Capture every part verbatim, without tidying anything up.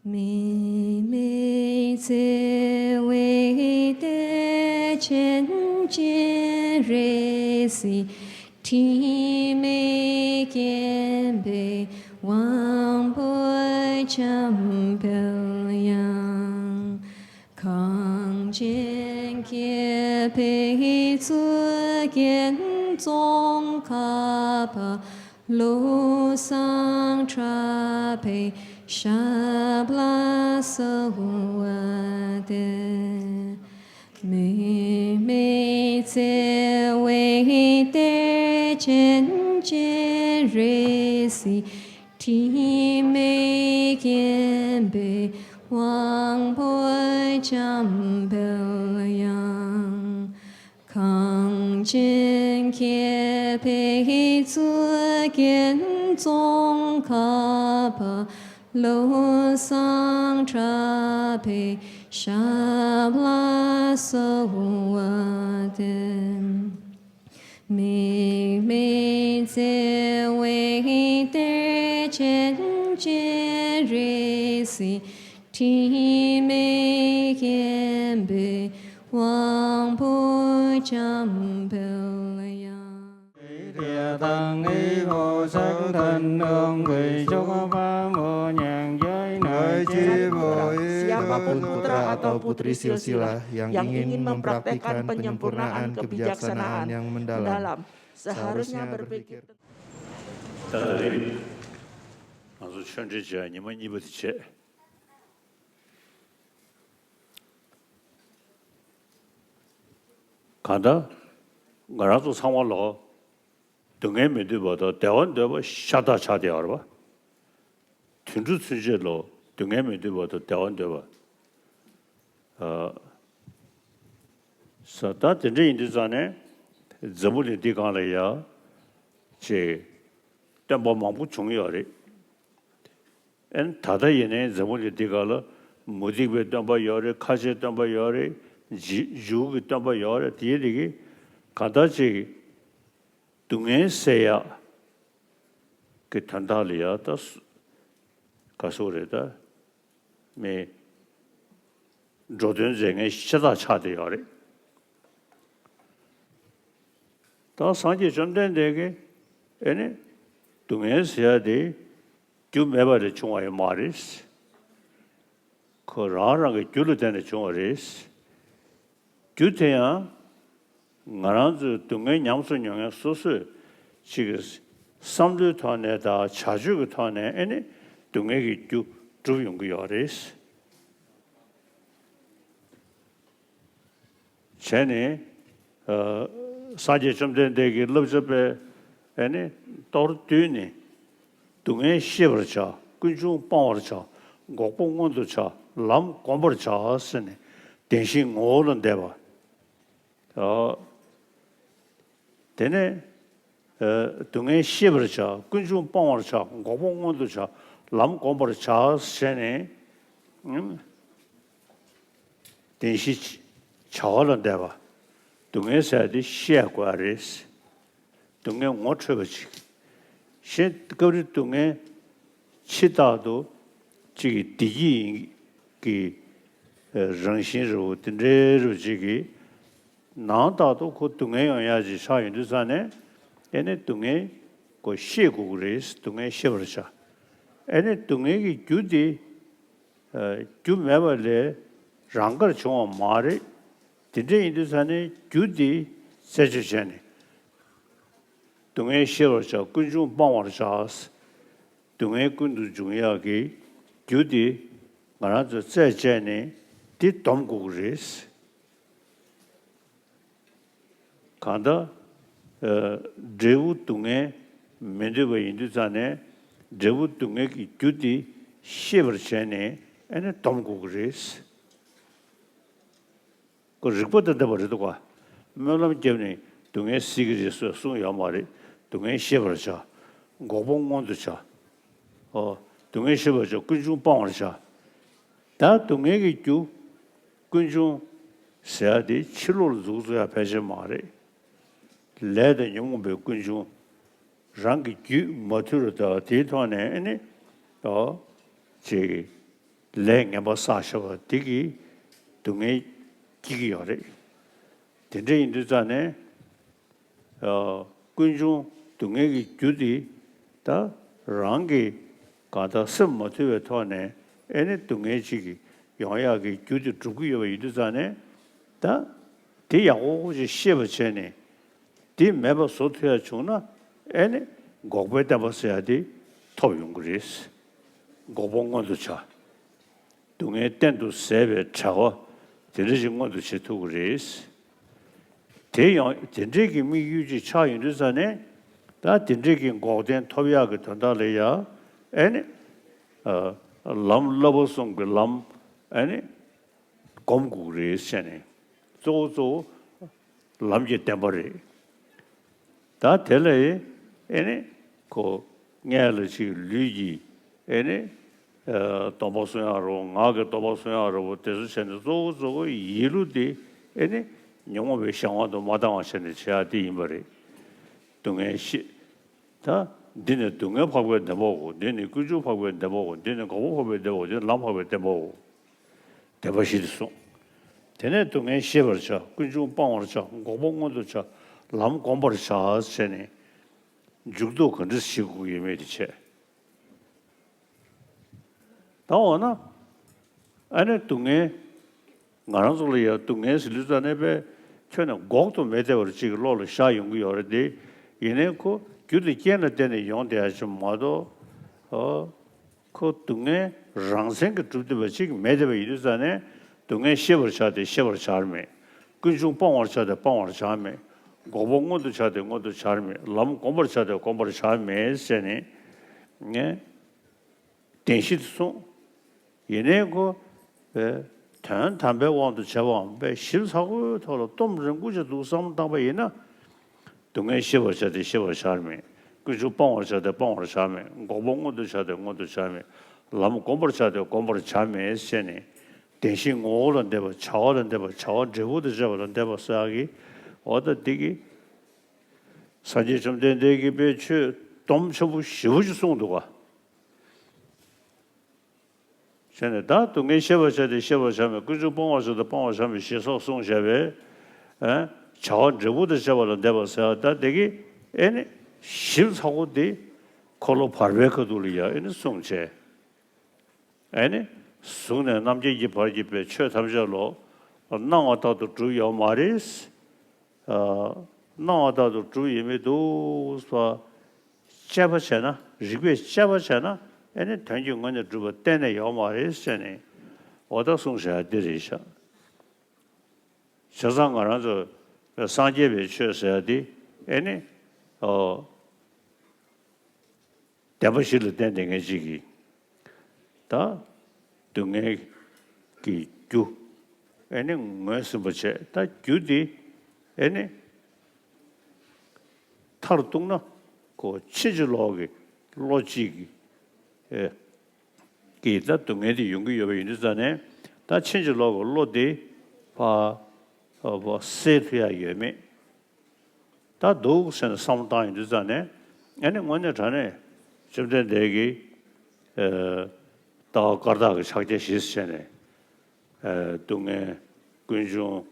དམིགས་མེད་བརྩེ་བའི་གཏེར་ཆེན་སྤྱན་རས་གཟིགས། དྲི་མེད་བརྒྱན་པའི་དབང་པོས་འཇམ་དཔལ་དབྱངས། གངས་ཅན་བསྐྱེད་པའི་གཙུག་རྒྱན་ཙོང་ཁ་པ། བློ་བཟང་གྲགས་པའི་ཞབས་ལ་གསོལ་བ་འདེབས། དམིགས་མེད་བརྩེ་བའི་གཏེར་ཆེན་སྤྱན་རས་གཟིགས། དྲི་མེད་བརྒྱན་པའི་དབང་པོས་འཇམ་དཔལ་དབྱངས། གངས་ཅན་བསྐྱེད་པའི་གཙུག་རྒྱན་ཙོང་ཁ་པ། བློ་བཟང་གྲགས་པའི་ཞབས་ལ་གསོལ་བ་འདེབས། དམིགས་མེད་བརྩེ་བའི་གཏེར་ཆེན་སྤྱན་རས་གཟིགས། དྲི་མེད་བརྒྱན་པའི་དབང་པོ་འཇམ་དཔལ་དབྱངས། เสียพระบุตร Putra atau Putri Silsilah yang ingin mempraktekkan penyempurnaan kebijaksanaan yang mendalam seharusnya berpikir. ད་ད་རེས་ང་ཚོ་ཆོས་འབྲེལ་བྱས་ཉི་མ་གཉིས་པ་དེ་བྱས། གང་ལྟར་ང་རང་ཚོ་ཚང་མ་ལོ། སྡུག་བསྔལ་མི་འདོད་པ་དང་བདེ་བ་འདོད་པ་ཤ་སྟག་ཆགས་བསྡད་ཡོད་རེད་པ། དུད་འགྲོ་ཚུན་ཆད་ལོ་སྡུག་བསྔལ་མི་འདོད་པ་དང་བདེ་བ་འདོད་པ། ཨ། ས་ད་དེ་འདྲ་ཡིན་དུས་ཙང་ནས་འཛམ་བུ་གླིང་འདི་སྒང་ལ་ཡ་ཅིག་སྟོན་པ་མང་པོ་བྱུང་ཡོད་རེད། ཨན་ད་ལྟ་ཡིན་ནའི་འཛམ་བུ་གླིང་འདི་སྒང་ལ་མུ་སྟེགས་པའི་སྟོན་པ་ཡོད་རེད། ཁ་ཆེའི་སྟོན་པ་ཡོད་རེད། འཇིགས་འཇིགས་ཀྱི་སྟོན་པ་ཡོད་རེད། དེའི་རིགས་ཀྱི་གང་ལྟར་ཅིག་སྡུག་བསྔལ་སེལ་ཡག་གི་དོན་དག་ལ་ཡ་ད་སུ་ག་སུ་རེད་ད། མི་འགྲོ་དོན་མཛད་མཁན་ཤ་སྟག་ཆགས་བསྡད་ཡོད་རེད། ད་སངས་རྒྱས་བཅོམ་ལྡན་འདས་ཀྱིས་ཨེ་ནི་སྡུག་བསྔལ་ཟེར་ཡ་དེ་རྒྱུ་མེད་པ་ལས་བྱུང་བ་ཡང་མ་རེད། ཁོ་རང་རང་གི་རྒྱུ་ལ་བརྟེན་ནས་བྱུང་བ་རེད། རྒྱུ་དེ་ཡང་ང་རང་ཚོའི་སྡུག་བསྔལ་ཉམས་སུ་མྱོང་མཁན་སོ་སོས་ཅིག་གི་བསམ་བློའི་ཐོག་ནས་དང་བྱ་སྤྱོད་ཀྱི་ཐོག་ནས་ཨེ་ནི་སྡུག་བསྔལ་གྱི་རྒྱུ་སྒྲུབ་ཡོང་གི་ཡོད་རེད། བྱས་ནས། ཨ། སངས་རྒྱས་བཅོམ་ལྡན་འདས་ཀྱི་བསླབ་བྱ་པས་ཨེ་ནི་མདོར་བསྡུས་ནས། སྡུག་བསྔལ་ཤེས་པར་བྱ། ཀུན་འབྱུང་སྤང་བར་བྱ། འགོག་པ་མངོན་དུ་བྱ། ལམ་བསྒོམ་པར་བྱ་ཟེར་ནས་བདེན་བཞིའི་ངོ་བོ་ལ་འདས་པ། ཨ། དེ་ནས། ཨ། སྡུག་བསྔལ་ཤེས་པར་བྱ། ཀུན་འབྱུང་སྤང་བར་བྱ། འགོག་པ་མངོན་དུ་བྱ། ལམ་བསྒོམ་པར་བྱ་ཟེར་ནས། ཨ། བདེན་བཞིའི་བྱ་བ་ལ་འདས་པ། སྡུག་བསྔལ་ཟེར་ཡ་དེ་ཤེས་དགོས་པ་རེད། སྡུག་བསྔལ་ངོ་འཕྲོད་པ་ཅིག་གཞན་སྐབས་རེ་སྡུག་བསྔལ་ཕྱི་ལྟར་དུ་ཅིག་གི་བདེ་སྐྱིད་ཀྱི་རང་བཞིན་རེད་པ། དེ་འདྲའི་རེད་པ་ཅིག་གི་ནང་ལྟར་དུ་ཁོ་སྡུག་བསྔལ་ཡོང་ཡ་ཅིག་ཆགས་ཡོང་དུས་ཙང་ནས། ཨེ་ནི་སྡུག་བསྔལ་ཁོ་ཤེས་དགོས་ཀྱི་རེད། སྡུག་བསྔལ་ཤེས་པར་བྱ། ཨེ་ནི་སྡུག་བསྔལ་གྱི་རྒྱུ་དེ། ཨ། རྒྱུ་མེད་པ་ལས་རང་དགར་བྱུང་བ་མ་རེད། དེ་འདྲ་ཡིན་དུས་ཙང་ནས་རྒྱུ་དེ་རྩད་གཅོད་བྱས་ནས། སྡུག་བསྔལ་ཤེས་པར་བྱ། ཀུན་འབྱུང་སྤང་བར་བྱ། སྡུག་བསྔལ་ཀུན་ཏུ་འབྱུང་ཡག་གི་རྒྱུ་དེ་ང་རང་ཚོས་རྩད་བཅད་ནས་དེ་སྡོམ་དགོས་ཀྱི་རེད། གང་ལྟར། ཨ། འབྲས་བུ་སྡུག་བསྔལ་མི་འདོད་པ་ཡིན་དུས་ཙང་ནས་འབྲས་བུ་སྡུག་བསྔལ་གྱི་རྒྱུ་དེ་ཤེས་པར་བྱས་ནས་ཨེ་ནི་སྡོམ་དགོས་ཀྱི་རེད། ཁོ་རིགས་པ་དང་ལྡན་པ་རེད་འདུག་ག་སྨོན་ལམ་བརྒྱབ་ནས་སྡུག་བསྔལ་སེལ་གྱི་རེད་ཟེར་གསུངས་ཡོད་མ་རེད། སྡུག་བསྔལ་ཤེས་པར་བྱ། འགོག་པ་མངོན་དུ་བྱ། ཨོ། སྡུག་བསྔལ་ཤེས་པར་བྱ། ཀུན་འབྱུང་སྤང་བར་བྱ། ད་སྡུག་བསྔལ་གྱི་རྒྱུ་ཀུན་འབྱུང་ཟེར་ཡ་དེ་ཕྱི་ལོགས་ལ་འཛུགས་བཙུགས་ཡ་ཕལ་ཆེར་མ་རེད། ལས་དང་ཉོན་མོངས་པའི་ཀུན་འབྱུང་། རང་གི་རྒྱུད་མ་དུལ་བ་དང་དེའི་ཐོག་ནས་ཨེ་ནི། ཨོ། ཅིག་ལས་ངན་པ་བསགས་བཞག་པ་དེ་གིས་སྡུག་བསྔལ་སྐྱེ་གི་ཡོད་རེད། དེ་འདྲ་ཡིན་དུས་ཙང་ནས། ཨ། ཀུན་འབྱུང་སྡུག་བསྔལ་གྱི་རྒྱུ་དེ་ད་རང་གི་གང་ལྟར་སེམས་མ་དུལ་བའི་ཐོག་ནས་ཨེ་ནི་སྡུག་བསྔལ་ཅིག་གི་ཡོང་ཡག་གི་རྒྱུ་དེ་སྒྲུབ་ཀྱི་ཡོད་པ་ཡིན་དུས་ཙང་ནས། ད་དེ་ཡག་པོ་ཅིག་ཤེས་པ་བྱས་ནས་དེ་མེད་པ་བཟོ་ཐུབ་ཡག་བྱུང་ན་ཨེ་ནི་འགོག་པའི་བདེན་པ་ཟེར་ཡག་དེ་ཐོབ་ཡོང་གི་རེད། འགོག་པ་མངོན་དུ་བྱ། སྡུག་བསྔལ་གཏན་དུ་ཟད་པའི་བྱ་བ་དེ་འདྲ་ཞིག་མངོན་དུ་བྱེད་ཐུབ་ཀྱི་རེད། དེ་ཡང་དེ་འདྲའི་གི་དམིགས་ཡུལ་ཅིག་ཆགས་ཡོང་དུས་ཙང་ནས། ད་དེ་འདྲའི་གི་འགོག་བདེན་ཐོབ་ཡག་གི་དོན་དག་ལ་ཡ། ཨེ་ནི། ཨ། ལམ་བསླབ་པ་གསུམ་གྱི་ལམ་ཨེ་ནི་སྒོམ་དགོས་ཀྱི་རེད་ཟེར་ནས། གཙོ་བོ་གཙོ་བོ་ལམ་གྱི་བདེན་པ་རེད། ད་དེ་ལ་ཨེ་ནི་ཁོ་སྔས་ལ་ཅིག་ལུས་ཀྱི་ཨེ་ནི་ཨ་སྡོམ་པ་སྲུང་ཡག་རེད་པོ། ངག་གི་སྡོམ་པ་སྲུང་ཡག་རེད་པོ། དེ་ཚོ་བྱས་ནས་གཙོ་བོ་གཙོ་བོ་ཡིད་བློ་དེ་ཨེ་ནི་ཉོན་མོངས་པའི་གཞན་དབང་དུ་མ་བཏང་བ་བྱས་ནས་བྱེད་ཡག་དེ་ཡིན་པ་རེད། སྡུག་བསྔལ་ཤེས། ད་འདི་ནི་སྡུག་བསྔལ་འཕགས་པའི་བདེན་པའོ། འདི་ནི་ཀུན་འབྱུང་འཕགས་པའི་བདེན་པའོ། འདི་ནི་འགོག་པ་འཕགས་པའི་བདེན་པའོ། འདི་ནི་ལམ་འཕགས་པའི་བདེན་པའོ། བདེན་པ་བཞི་དེ་གསུངས། དེ་ནས་སྡུག་བསྔལ་ཤེས་པར་བྱ། ཀུན་འབྱུང་སྤང་བར་བྱ། འགོག་པ་མངོན་དུ་བྱ། ལམ་བསྒོམ་པར་བྱ་ཟེར་ནས་འཇུག་ལྡོག་ག་འདྲ་ཞིག་དགོས་ཀྱི་ཡོད་མེད་དེ་བྱས། ད་འོ་ན་ཨ་ནི་སྡུག་བསྔལ། ང་རང་ཚོ་ལ་ཡང་སྡུག་བསྔལ་ཟེར་དུས་ཙ་ནས་པས་ཁྱོན་ནས་འགོག་ཏུ་མེད་བསྡད་པ་ཅིག་བློ་ལ་ཤར་ཡོང་གི་ཡོད་རེད་དེ། ཡིན་ནའི་ཁོ་རྒྱུ་དང་རྐྱེན་ལ་བརྟེན་ནས་ཡོང་བསྡད་ཡག་ཅིག་མ་གཏོགས། ཨོ། ཁོ་སྡུག་བསྔལ་རང་མཚན་གྱིས་གྲུབ་བསྡད་པ་ཅིག་མེད་བསྡད་པ་ཡིན་དུས་ཙ་ནས། སྡུག་བསྔལ་ཤེས་པར་བྱ་སྟེ་ཤེས་པར་བྱར་མེད། ཀུན་འབྱུང་སྤང་བར་བྱ་སྟེ་སྤང་བར་བྱར་མེད། འགོག་པ་མངོན་དུ་བྱ་སྟེ་མངོན་དུ་བྱར་མེད། ལམ་བསྒོམ་པར་བྱ་སྟེ་བསྒོམ་པར་བྱར་མེད་ཟེར་ནས་ངས་བདེན་བཞི་དེ་གསུངས། ཡིན་ནའི་ཁོ་པས་དོན་དམ་པའི་དབང་དུ་བྱས་པའམ་པས་ཞིབ་ཚགས་པོའི་ཐོག་ལ་སྡོམ་རིང་པོ་ཅིག་འདུག་བསམ་བཏང་པ་ཡིན་ན། སྡུག་བསྔལ་ཤེས་པར་བྱ་སྟེ་ཤེས་པར་བྱར་མེད། ཀུན་འབྱུང་སྤང་བར་བྱ་སྟེ་སྤང་བར་བྱར་མེད། འགོག་པ་མངོན་དུ་བྱ་སྟེ་མངོན་དུ་བྱར་མེད། ལམ་བསྒོམ་པར་བྱ་སྟེ་བསྒོམ་པར་བྱར་མེད་ཟེར་ནས། བདེན་བཞིའི་ངོ་བོ་ལ་འདས་པ། བྱ་བ་ལ་འདས་པ། བྱ་བ་འབྲས་བུ་དང་བཅས་པ་ལ་འདས་པ་ཟེར་ཡག་གི། འོ་ད་འདི་གི་སངས་རྒྱས་བཅོམ་ལྡན་འདས་ཀྱིས་པས་ཆོས་སྡོམ་ཆེན་པོ་ཞེ་པོ་ཅིག་གསུངས་འདུག་ག། བྱས་ནས་ད་སྡུག་བསྔལ་ཤེས་པར་བྱ་སྟེ་ཤེས་པར་བྱར་མེད། ཀུན་འབྱུང་སྤང་བར་བྱ་སྟེ་སྤང་བར་བྱར་མེད་ཞེས་སོགས་གསུངས་བཞག་པས། ཨ། བྱ་བ་འབྲས་བུ་དང་བཅས་པ་ལ་འདས་པ་ཟེར་བ་ད་དེ་གི་ཨེ་ནི་ཞིབ་ཚགས་པོ་དེ་འཁོར་ལོ་བར་པའི་ཁ་ཐུག་ལ་ཡང་ཨེ་ནི་གསུངས་བྱས། ཨེ་ནི་གཟུགས་ནས་རྣམ་མཁྱེན་གྱི་བར་གྱི་པའི་ཆོས་ཐམས་ཅད་ལོ། སྣང་བ་ལྟར་དུ་གྲུབ་ཡོད་མ་རེད། ཨ། སྣང་བ་ལྟར་དུ་གྲུབ་ཡོད་མི་འདུག་ཟེར་བ། དཔྱད་པ་བྱས་ན། རིགས་པས་དཔྱད་པ་བྱས་ན་ཨེ་ནི་དོན་གྱི་ངོས་ནས་གྲུབ་པ་གཏན་ནས་ཡོད་མ་རེད་ཟེར་ནས། འོ་ད་གསུངས་བཞག་འདི་རེད་ཤག། བྱས་ཙང་ང་རང་ཚོ་སངས་རྒྱས་པའི་ཆོས་ཟེར་ཡག་འདི་ཨེ་ནི། ཨོ། བདེན་པ་བཞི་ལ་བརྟེན་བསྡད་མཁན་ཅིག་གིས། ད་སྡུག་བསྔལ་གྱི་རྒྱུ་ཨེ་ནི་ངོས་ཟིན་པ་བྱས། ད་རྒྱུ་དེ་ཨེ་ནི་མཐར་གཏུགས་ན་ཁོ་ཕྱིན་ཅི་ལོག་གི་བློ་གཅིག་གིས་ཨེ་གིས་ད་སྡུག་བསྔལ་དེ་ཡོང་གི་ཡོད་པ་ཡིན་དུས་ཙང་ནས། ད་ཕྱིན་ཅི་ལོག་གི་བློ་དེ་ཕར་ཕར་སེལ་ཐུབ་ཡག་ཡོད་མེད། ད་འདུག་ཟེར་ནས་བསམ་བློ་བཏང་ཡོང་དུས་ཙང་ནས། ཨ་ནི་དངོས་གནས་དྲང་གནས་བཅོམ་ལྡན་འདས་ཀྱིས། ཨ། ལྟ་བ་བཀར་བཏགས་ཀྱི་ཕྱག་རྒྱ་བཞི་ཟེར་ནས། ཨ། སྡུག་བསྔལ། ཀུན་འབྱུང་།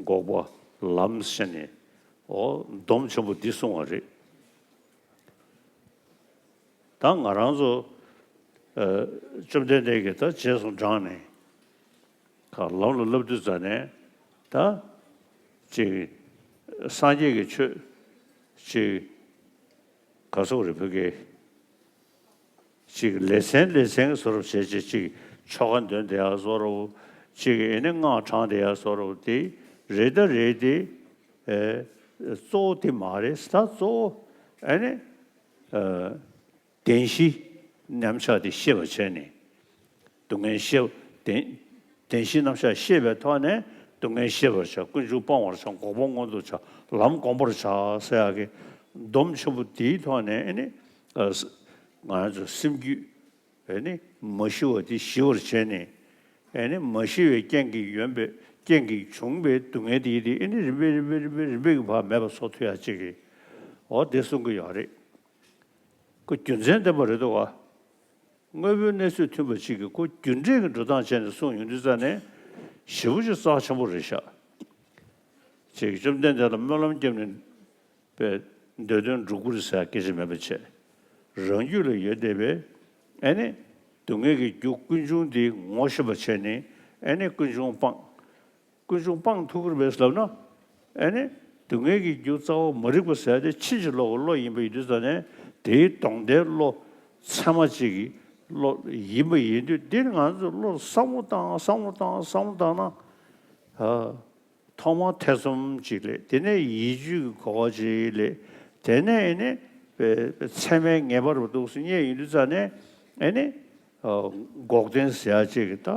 འགོག་པ། ལམ་ཟེར་ནས། འོ། སྡོམ་ཆེན་པོ་འདི་གསུངས་པ་རེད། ད་ང་རང་ཚོ། ཨ། བཅོམ་ལྡན་འདས་ཀྱིས་ད་རྗེས་སུ་འབྲངས་ནས། ཁ་ལམ་ལ་བསླབ་དུས་ཙ་ནས་ད་ཅིག་སངས་རྒྱས་ཀྱི་ཆོས་ཅིག་ག་སོགས་རེད། བོད་སྐད་ཅིག་ལེ་ཚན་ལེ་ཚན་གྱི་བཟོ་འདྲ་བྱས་བྱས། ཅིག་ཆོ་ག་འདོན་བསྡད་ཡག་བཟོ་འདྲ་བོ། ཅིག་ཨེ་ནི་སྔགས་བགྲང་བསྡད་ཡག་བཟོ་འདྲ་བོ། དེ་རེད་ད་རེད་དེ། ཨེ། གཙོ་བོ་དེ་མ་རེད། ད་གཙོ་བོ་ཨེ་ནི། ཨ། བདེན་བཞིའི་རྣམ་གཞག་དེ་ཤེས་པར་བྱས་ནས། སྡུག་བསྔལ་ཤེས་པ། བདེན། བདེན་བཞིའི་རྣམ་གཞག་ཤེས་པའི་ཐོག་ནས་སྡུག་བསྔལ་ཤེས་པར་བྱ། ཀུན་འབྱུང་སྤང་བར་བྱ། འགོག་པ་མངོན་དུ་བྱ། ལམ་བསྒོམ་པར་བྱ་ཟེར་ཡག་གི་སྡོམ་ཆེན་པོ་དེའི་ཐོག་ནས་ཨེ་ནི། ཨ། ང་རང་ཚོ་སེམས་རྒྱུད་ཨེ་ནི་མ་ཞི་བ་དེ་ཞི་བར་བྱས་ནས། ཨེ་ནི་མ་ཞི་བའི་རྐྱེན་གྱིས་ཡོང་པའི། རྐྱེན་གྱིས་བྱུང་པའི་སྡུག་བསྔལ་དེ་ཡིན་དེ་ཨེ་ནི་རིམ་པས་རིམ་པས་རིམ་པས་རིམ་པས་ཀྱི་བར་མེད་པ་བཟོ་ཐུབ་ཡག་ཅིག་གི། འོ་དེ་གསུང་གི་ཡོད་རེད། ཁོ་རྒྱུ་མཚན་ལྡན་པ་རེད་འདུག་ག། དངོས་པོའི་གནས་ཚུལ་མཐུན་པ་གཅིག་གིས་ཁོ་རྒྱུ་འབྲས་ཀྱི་འགྲོ་སྟངས་བྱས་ནས་གསུངས་ཡོང་དུས་ཙང་ནས་ཞེ་པོ་ཅིག་རྩ་ཆེན་པོ་རེད་ཤག་ཅེས་བཅོམ་ལྡན་འདས་ལ་སྨོན་ལམ་བརྒྱབ་ནས་པའི་འདོད་དོན་འགྲུབ་ཀྱི་རེད་ཟེར་སྐད་ཆ་མེད་པ་བྱས། རང་རྒྱུད་ལ་ཡོད་བསྡད་པའི་ཨེ་ནི་སྡུག་བསྔལ་གྱི་རྒྱུ་ཀུན་འབྱུང་འདི་ངོ་ཤེས་པ་བྱས་ནས་ཨེ་ནི་ཀུན་འབྱུང་སྤང་། ཀུན་འབྱུང་སྤང་ཐུབ་ཀྱི་རེད་པས་ལབ་ན། ཨེ་ནི་སྡུག་བསྔལ་གྱི་རྒྱུ་རྩ་བ་མ་རིག་པ་ཟེར་དེ་ཕྱིན་ཅི་ལོག་གི་བློ་ཡིན་པ་ཡིན་དུས་ཙང་ནས་དེའི་གདོང་ལྟའི་བློ་ཚད་མ་གཅིག་གི་བློ་ཡིན་པ་ཡིན་དུས། འདིར་ང་ཚོས་བློ་བསམ་བློ་བཏང་བསམ་བློ་བཏང་བསམ་བློ་བཏང་ན། ཨ། ཐོག་མར་ཐེ་ཚོམ་གཅིག་སླེབས། དེ་ནས་ཡིད་དཔྱོད་ཀྱི་གོ་བ་གཅིག་སླེབས། དེ་ནས་ཨེ་ནི་པའི་ཚད་མས་ངེས་པར་འདུག་སེ་རྙེད་ཡོང་དུས་ཙང་ནས་ཨེ་ནི་འགོག་བདེན་ཟེར་ཡ་གཅིག་གི་ད་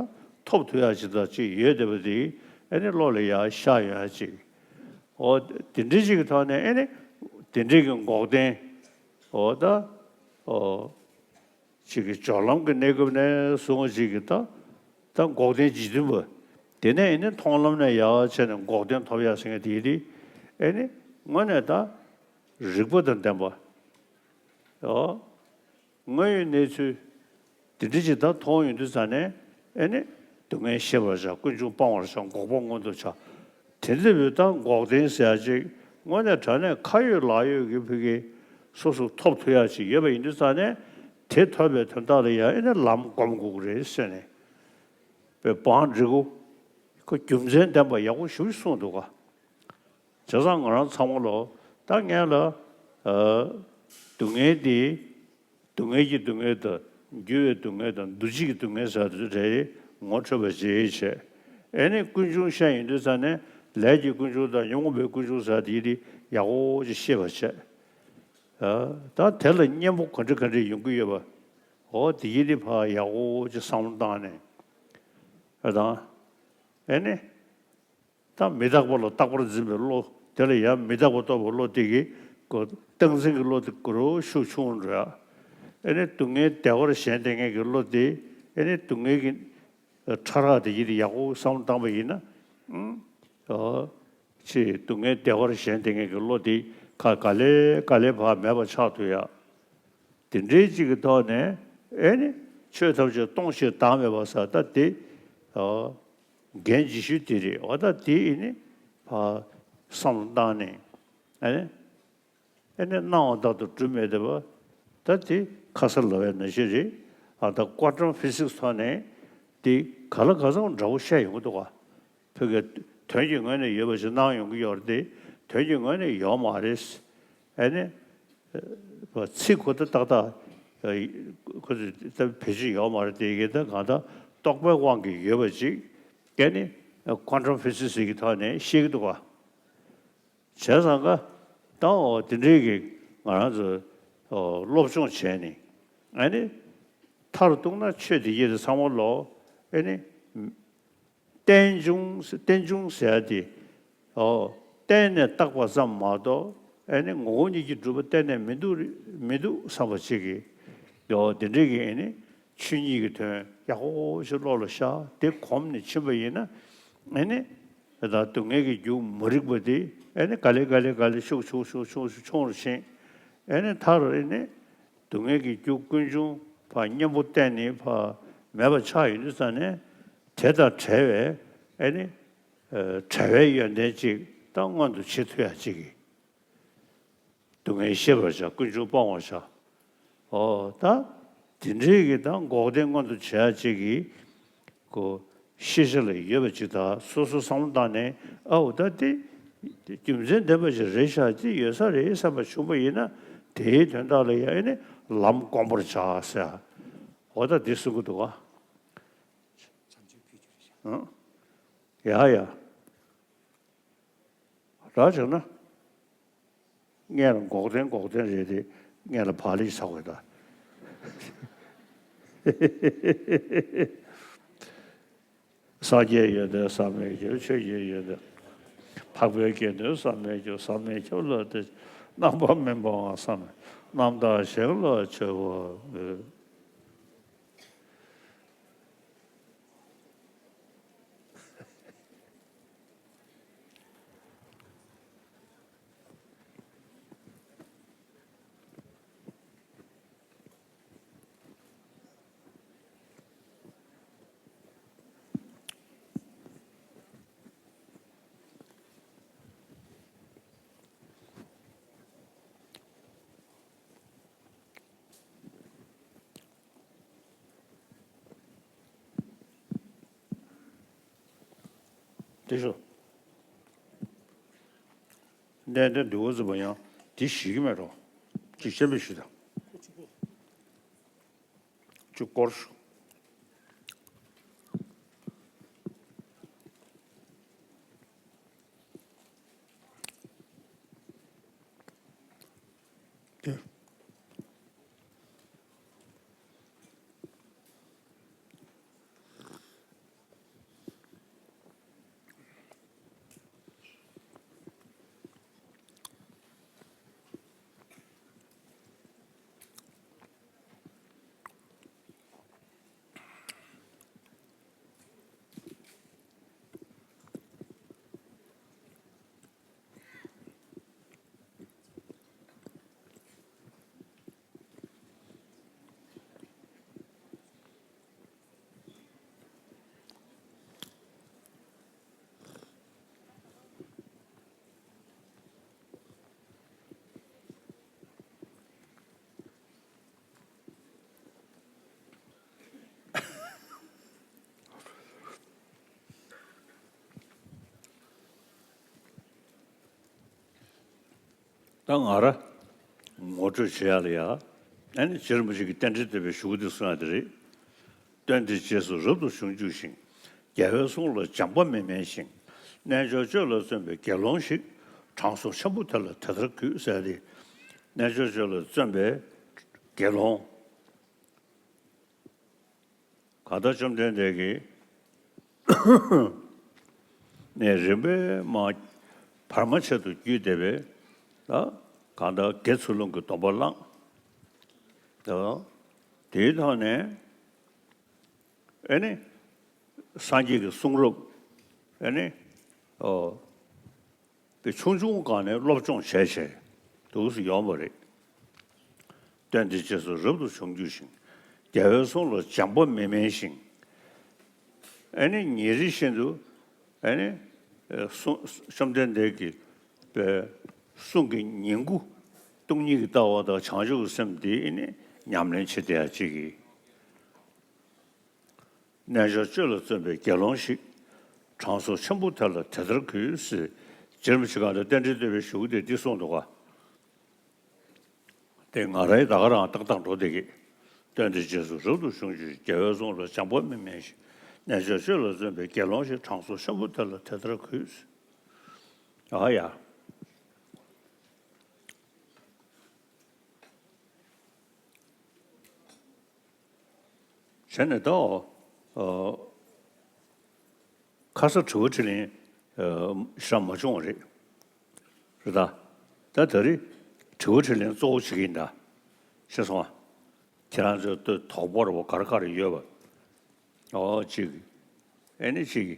ཐོབ་ཐུབ་ཡ་གཅིག་ད་གཅིག་ཡོད་བསྡད་པ་དེ་ཨེ་ནི་བློ་ལ་ཡར་ཤར་ཡོང་ཡ་གཅིག་འོ་དེ་འདྲའི་གཅིག་གི་ཐོག་ནས་ཨེ་ནི་དེ་འདྲའི་གི་འགོག་བདེན་འོ་ད་འོ། ཅིག་གི་སྦྱོར་ལམ་གྱི་གནས་སྐབས་ནས་བཟུང་ཅིག་གི་ད་ད་འགོག་བདེན་འཇིག་རྟེན་པ། དེ་ནས་ཨེ་ནི་མཐོང་ལམ་ནས་ཡར་བྱས་ནས་འགོག་བདེན་ཐོབ་ཡ་ཟེར་མཁན་དེ་དེ་ཨེ་ནི་དངོས་གནས་ད་རིག་པ་དང་ལྡན་པ། ཨོ། དངོས་ཡོད་གནས་ཚུལ་དེ་འདྲ་ཅིག་ད་མཐོང་ཡོང་དུས་ཙང་ནས་ཨེ་ནི་སྡུག་བསྔལ་ཤེས་པར་བྱ། ཀུན་འབྱུང་སྤང་བར་བྱ། འགོག་པ་མངོན་དུ་བྱ། དེ་འདྲ་བའི་ད་འགོག་བདེན་ཟེར་ཡ་ཅིག་དངོས་གནས་དྲང་གནས་ཁ་ཡོད་ལག་ཡོད་ཀྱི་ཕ་གི་སོ་སོ་ཐོབ་ཐུབ་ཡ་ཅིག་ཡོད་པ་ཡིན་དུས་ཙང་ནས་དེ་ཐོབ་པའི་དོན་དག་ལ་ཡང་ཨེ་ནི་ལམ་སྒོམ་དགོས་ཀྱི་རེད་ཟེར་ནས་པའི་བང་སྒྲིག་གོ་ཁོ་རྒྱུ་མཚན་ལྡན་པ་ཡག་པོ་ཞེ་པོ་ཅིག་གསུངས་འདུག་ག་བྱས་ཙང་ང་རང་ཚང་མ་ལོ་ད་ངས་ལ་ཨ་སྡུག་བསྔལ་འདི། སྡུག་བསྔལ་གྱི་སྡུག་བསྔལ་དང་། འགྱུར་བའི་སྡུག་བསྔལ་དང་། འདུ་བྱེད་ཀྱི་སྡུག་བསྔལ་ཟེར་དེ་ཚོ་རེ་རེ་ངོ་འཕྲོད་པ་བྱེད་བྱས། ཨེ་ནི་ཀུན་འབྱུང་ཤེས་ཡོང་དུས་ཙང་ནས་ལས་ཀྱི་ཀུན་འབྱུང་དང་ཉོན་མོངས་པའི་ཀུན་འབྱུང་ཟེར་དེ་ཡི་དེ་ཡག་པོ་ཅིག་ཤེས་པ་བྱས། ཨ་ད་དེ་ལ་གཉེན་པོ་ག་འདྲ་ག་འདྲ་ཡོང་གི་ཡོད་པ། འོ་དེ་ཡི་དེ་ཕར་ཡག་པོ་ཅིག་བསམ་བློ་བཏང་ནས། ཨ་དང་། ཨེ་ནི། ད་མི་རྟག་པ་ལ་རྟག་པར་འཛིན་པའི་བློ་དེ་ལ་ཡང་མི་རྟག་པ་རྟོགས་པའི་བློ་དེ་གིས་ཀོ་སྟངས་འཛིན་གྱི་བློ་དེ་ཀོ་རུ་ཤུགས་ཆུང་འགྲོ་ཡ། ཨེ་ནི་སྡུག་བསྔལ་བདེ་བར་ཞེན་བསྡད་མཁན་གྱི་བློ་དེ་ཨེ་ནི་སྡུག་བསྔལ་གྱི་ཕྲ་རགས་དེ་ཡིད་ཡག་པོ་བསམ་བློ་བཏང་པ་ཡིན་ན། ཨུམ། ཨོ། ཅེས་སྡུག་བསྔལ་བདེ་བར་ཞེན་བསྡད་མཁན་གྱི་བློ་དེ་ཁ་ག་ལེ་ག་ལེ་བག་མེད་པ་ཆགས་ཐུབ་ཡ། དེ་འདྲའི་གཅིག་གི་ཐོག་ནས་ཨེ་ནི་ཆོས་ཐམས་ཅད་སྟོང་ཞིང་བདག་མེད་པ་ཟེར་ད་དེ་ཨོ་རྒན་རྗེས་ཤུལ་དེ་རེད། འོ་ད་དེ་ཨེ་ནི་ཕར་བསམ་བློ་བཏང་ནས་ཨེ་ནི་ཨེ་ནི་སྣང་བ་ལྟར་དུ་གྲུབ་མེད་བསྡད་པ་ད་དེ་ཁ་སར་ལབ་པའི་ནང་བཞིན་རེད། ཨ་ད་ཀོ་ཊམ་ཕི་སིག་སི་ཐོག་ནས་དེ་ག་ལ་ག་ཚོད་འདྲ་པོ་བཤད་ཡོང་གི་འདུག་ག་བོད་སྐད་དོན་གྱི་ངོས་ནས་ཡོད་པ་ཞིག་སྣང་ཡོང་གི་ཡོད་རེད་དེ། དོན་གྱི་ངོས་ནས་ཡོད་མ་རེད། ཨ་ནི། ཚིག་ཁོ་ད་ཏག་ཏག་ཁོ་ཚོས་ད་བེད་སྤྱོད་ཡོད་མ་རེད་དེ། ཡི་གེ་ད་གང་ལྟར་རྟོག་པའི་དབང་གིས་ཡོད་པ་ཅིག་ཨ་ནི་ཀོན་ཊམ་ཕི་སིག་སི་གི་ཐོག་ནས་བཤད་ཀྱི་འདུག་ག་བྱས་ཙང་ཀ་ད་འོ་དེ་འདྲའི་གི་ང་རང་ཚོ་སློབ་སྦྱོང་བྱས་ནས་ཨ་ནི་མཐར་གཏུགས་ན་ཆོས་དེ་ཡི་དེ་ཚང་མ་ལོ་ཨ་ནི། རྟེན་འབྱུང་རྟེན་འབྱུང་ཟེར་ཡ་དེ། ཨོ། བརྟེན་ནས་བཏགས་པ་ཙམ་མ་གཏོགས་ཨེ་ནི་ངོ་བོ་ཉིད་ཀྱིས་གྲུབ་པ་གཏན་ནས་མི་འདུག་མི་འདུག་བསམ་པ་ཅིག་གིས། ཨོ་དེ་འདྲའི་གི་ཨེ་ནི་ཆོས་ཉིད་ཀྱི་དོན་ཡག་པོ་ཞིག་བློ་ལ་ཤར་དེ་གོམས་ནས་ཕྱིན་པ་ཡིན་ན། ཨེ་ནི་ད་སྡུག་བསྔལ་གྱི་རྒྱུ་མ་རིག་པ་དེ་ཨེ་ནི་ག་ལེ་ག་ལེ་ག་ལེ་ཤུགས་ཆུང་ཆུང་ཆུང་ཆུང་ཆུང་རུ་ཕྱིན། ཨེ་ནི་མཐར་ཨེ་ནི། སྡུག་བསྔལ་གྱི་རྒྱུ་ཀུན་འབྱུང་ཕར་གཉེན་པོ་བསྟེན་ནས་ཕར་མེད་པ་ཆགས་ཡོང་དུས་ཙང་ནས་དེ་དང་བྲལ་བའི་ཨེ་ནི་བྲལ་བའི་ཡོན་ཏན་ཅིག་ད་མངོན་དུ་བྱེད་ཐུབ་ཡ་ཅིག་གིས། སྡུག་བསྔལ་ཤེས་པར་བྱ། ཀུན་འབྱུང་སྤང་བར་བྱ། ཨོ་ད་དེ་འདྲའི་གི་ད་འགོག་བདེན་མངོན་དུ་བྱེད་ཡ་ཅིག་གིས། ཀོ། ཤེས་བྱ་ལ་ཡོད་པ་ཅིག་དང་སོ་སོ་བསམ་བློ་བཏང་ནས་ཨའོ་ད་དེ་རྒྱུ་མཚན་ལྡན་པ་ཞིག་རེད་ཤག་ཅིག་ཡོད་ས་རེད་བསམ་པ་བྱུང་བ་ཡིན་ན་དེའི་དོན་དག་ལ་ཡང་ཨེ་ནི་ལམ་སྒོམ་པར་བྱ་ཟེར། འོ་ད་འདི་གསུང་གི་འདུག་ག་ཡ་ཡ། ར་བྱུང་ན། སྔོན་ལ་འགོག་བདེན་འགོག་བདེན་རེད་དེ། སྔོན་ལ་བག་ལེབ་ཟ་དགོས་ད། སངས་རྒྱས་ཡོན་ཏན་བསམ་མེད་ཁྱབ། ཆོས་ཀྱི་ཡོན་ཏན་འཕགས་པའི་དགེ་འདུན་བསམ་མེད་ཁྱབ། བསམ་མེད་ཁྱབ་ལ་དེ་རྣམ་པར་སྨིན་པའང་བསམ་མེད། རྣམ་དག་གཞན་ལ་མཆོད་པར་འོས། དེ་ཤོ། གནས་བརྟན་འདུལ་བ་ཟེར་བ་ཡང་དེ་ཞིག་གི་མེད་རོ། ཅིག་ཤེས་པའི་ཞིག་དང་། ཅིག་སྐོར་ཞུ། དེ། ད་ང་ར་ངོ་སྤྲོད་བྱེད་ཡ་ལ་ཡ། ཨ་ནི་རྗེ་རིན་པོ་ཆེ་གི་རྟེན་འབྲེལ་བསྟོད་པའི་གཞུག་གུ་དེ་གསུང་ཡ་དེ་རེད། སྟོན་ཏེ་རྗེས་སུ་རབ་ཏུ་བྱུང་གྱུར་ཞིང་། རྒྱལ་བའི་གསུང་ལ་སྦྱངས་པ་མི་དམན་ཞིང་། རྣལ་འབྱོར་སྤྱོད་ལ་བརྩོན་པའི་དགེ་སློང་ཞིག། དྲང་སྲོང་ཆེན་པོ་དེ་ལ་དེ་ལྟར་གུས་ཟེར་ཏེ། རྣལ་འབྱོར་སྤྱོད་ལ་བརྩོན་པའི་དགེ་སློང་། གང་ལྟར་བཅོམ་ལྡན་འདས་ཀྱིས་ནས་རིམ་པས་མ་བར་མ་ཆད་དུ་བརྒྱུད་བསྡད་པའི་ད་གང་ལྟར་དགེ་ཚུལ་སློང་གི་སྡོམ་པ་བླངས། ད་དེའི་ཐོག་ནས་ཨེ་ནི་སངས་རྒྱས་ཀྱི་གསུང་རབ་ཨེ་ནི་ཨོ། པའི་ཆུང་ཆུང་སྒང་ནས་སློབ་སྦྱོང་བྱས་བྱས་འདུག་སེ་ཡོང་བ་རེད། སྟོན་ཏེ་རྗེས་སུ་རབ་ཏུ་བྱུང་གྱུར་ཞིང་། རྒྱལ་བའི་གསུང་ལ་སྦྱངས་པ་མི་དམན་ཞིང་། ཨ་ནི་ཉིན་རེ་བཞིན་དུ་ཨ་ནི་གསུང་བཅོམ་ལྡན་འདས་ཀྱི་པའི་གསུང་གི་ཉིང་ཁུ་སྟོང་ཉིད་ཀྱི་ལྟ་བ་དང་བྱང་ཆུབ་ཀྱི་སེམས་འདི་ཨ་ནི་ཉམས་ལེན་བྱེད་བསྡད་ཡ་གཅིག་གིས། རྣལ་འབྱོར་སྤྱོད་ལ་བརྩོན་པའི་དགེ་སློང་ཞིག། དྲང་སྲོང་ཆེན་པོ་དེ་ལ་དེ་ལྟར་གུས་ཟེར། རྗེ་རིན་པོ་ཆེ་གང་ལ་རྟེན་འབྲེལ་བསྟོད་པའི་གཞུག་གུ་དེ་འདི་གསུངས་འདུག་ག། དེ་ང་རའི་ད་ག་རང་ཏག་ཏག་འགྲོ་བསྡད་ཀྱི། སྟོན་ཏེ་རྗེས་སུ་རབ་ཏུ་བྱུང་གྱུར་ཅིང་། རྒྱལ་བའི་གསུང་ལ་སྦྱངས་པ་མི་དམན་ཞིང་། རྣལ་འབྱོར་སྤྱོད་ལ་བརྩོན་པའི་དགེ་སློང་ཞིག། དྲང་སྲོང་ཆེན་པོ་དེ་ལ་དེ་ལྟར་གུས་ཟེར། ཨ་ཡ། བྱས་ནས་ད། ཨ། ཁ་ས་དྲི་བ་དྲིས་ལན། ཨ། ཞེ་དྲག་མ་བྱུང་བ་རེད། རེད་ད། ད་ད་རེས་དྲི་བ་དྲིས་ལན་གཙོ་བོ་བྱེད་ཀྱི་ཡིན་ད། ཤེས་སོང་ང་། ཁྱེད་རང་ཚོའི་ལྟོས་དོགས་པ་རེད་བ། ག་རེ་ག་རེ་ཡོད་པ། ཨོ་གཅིག་ཨེ་ནི་གཅིག་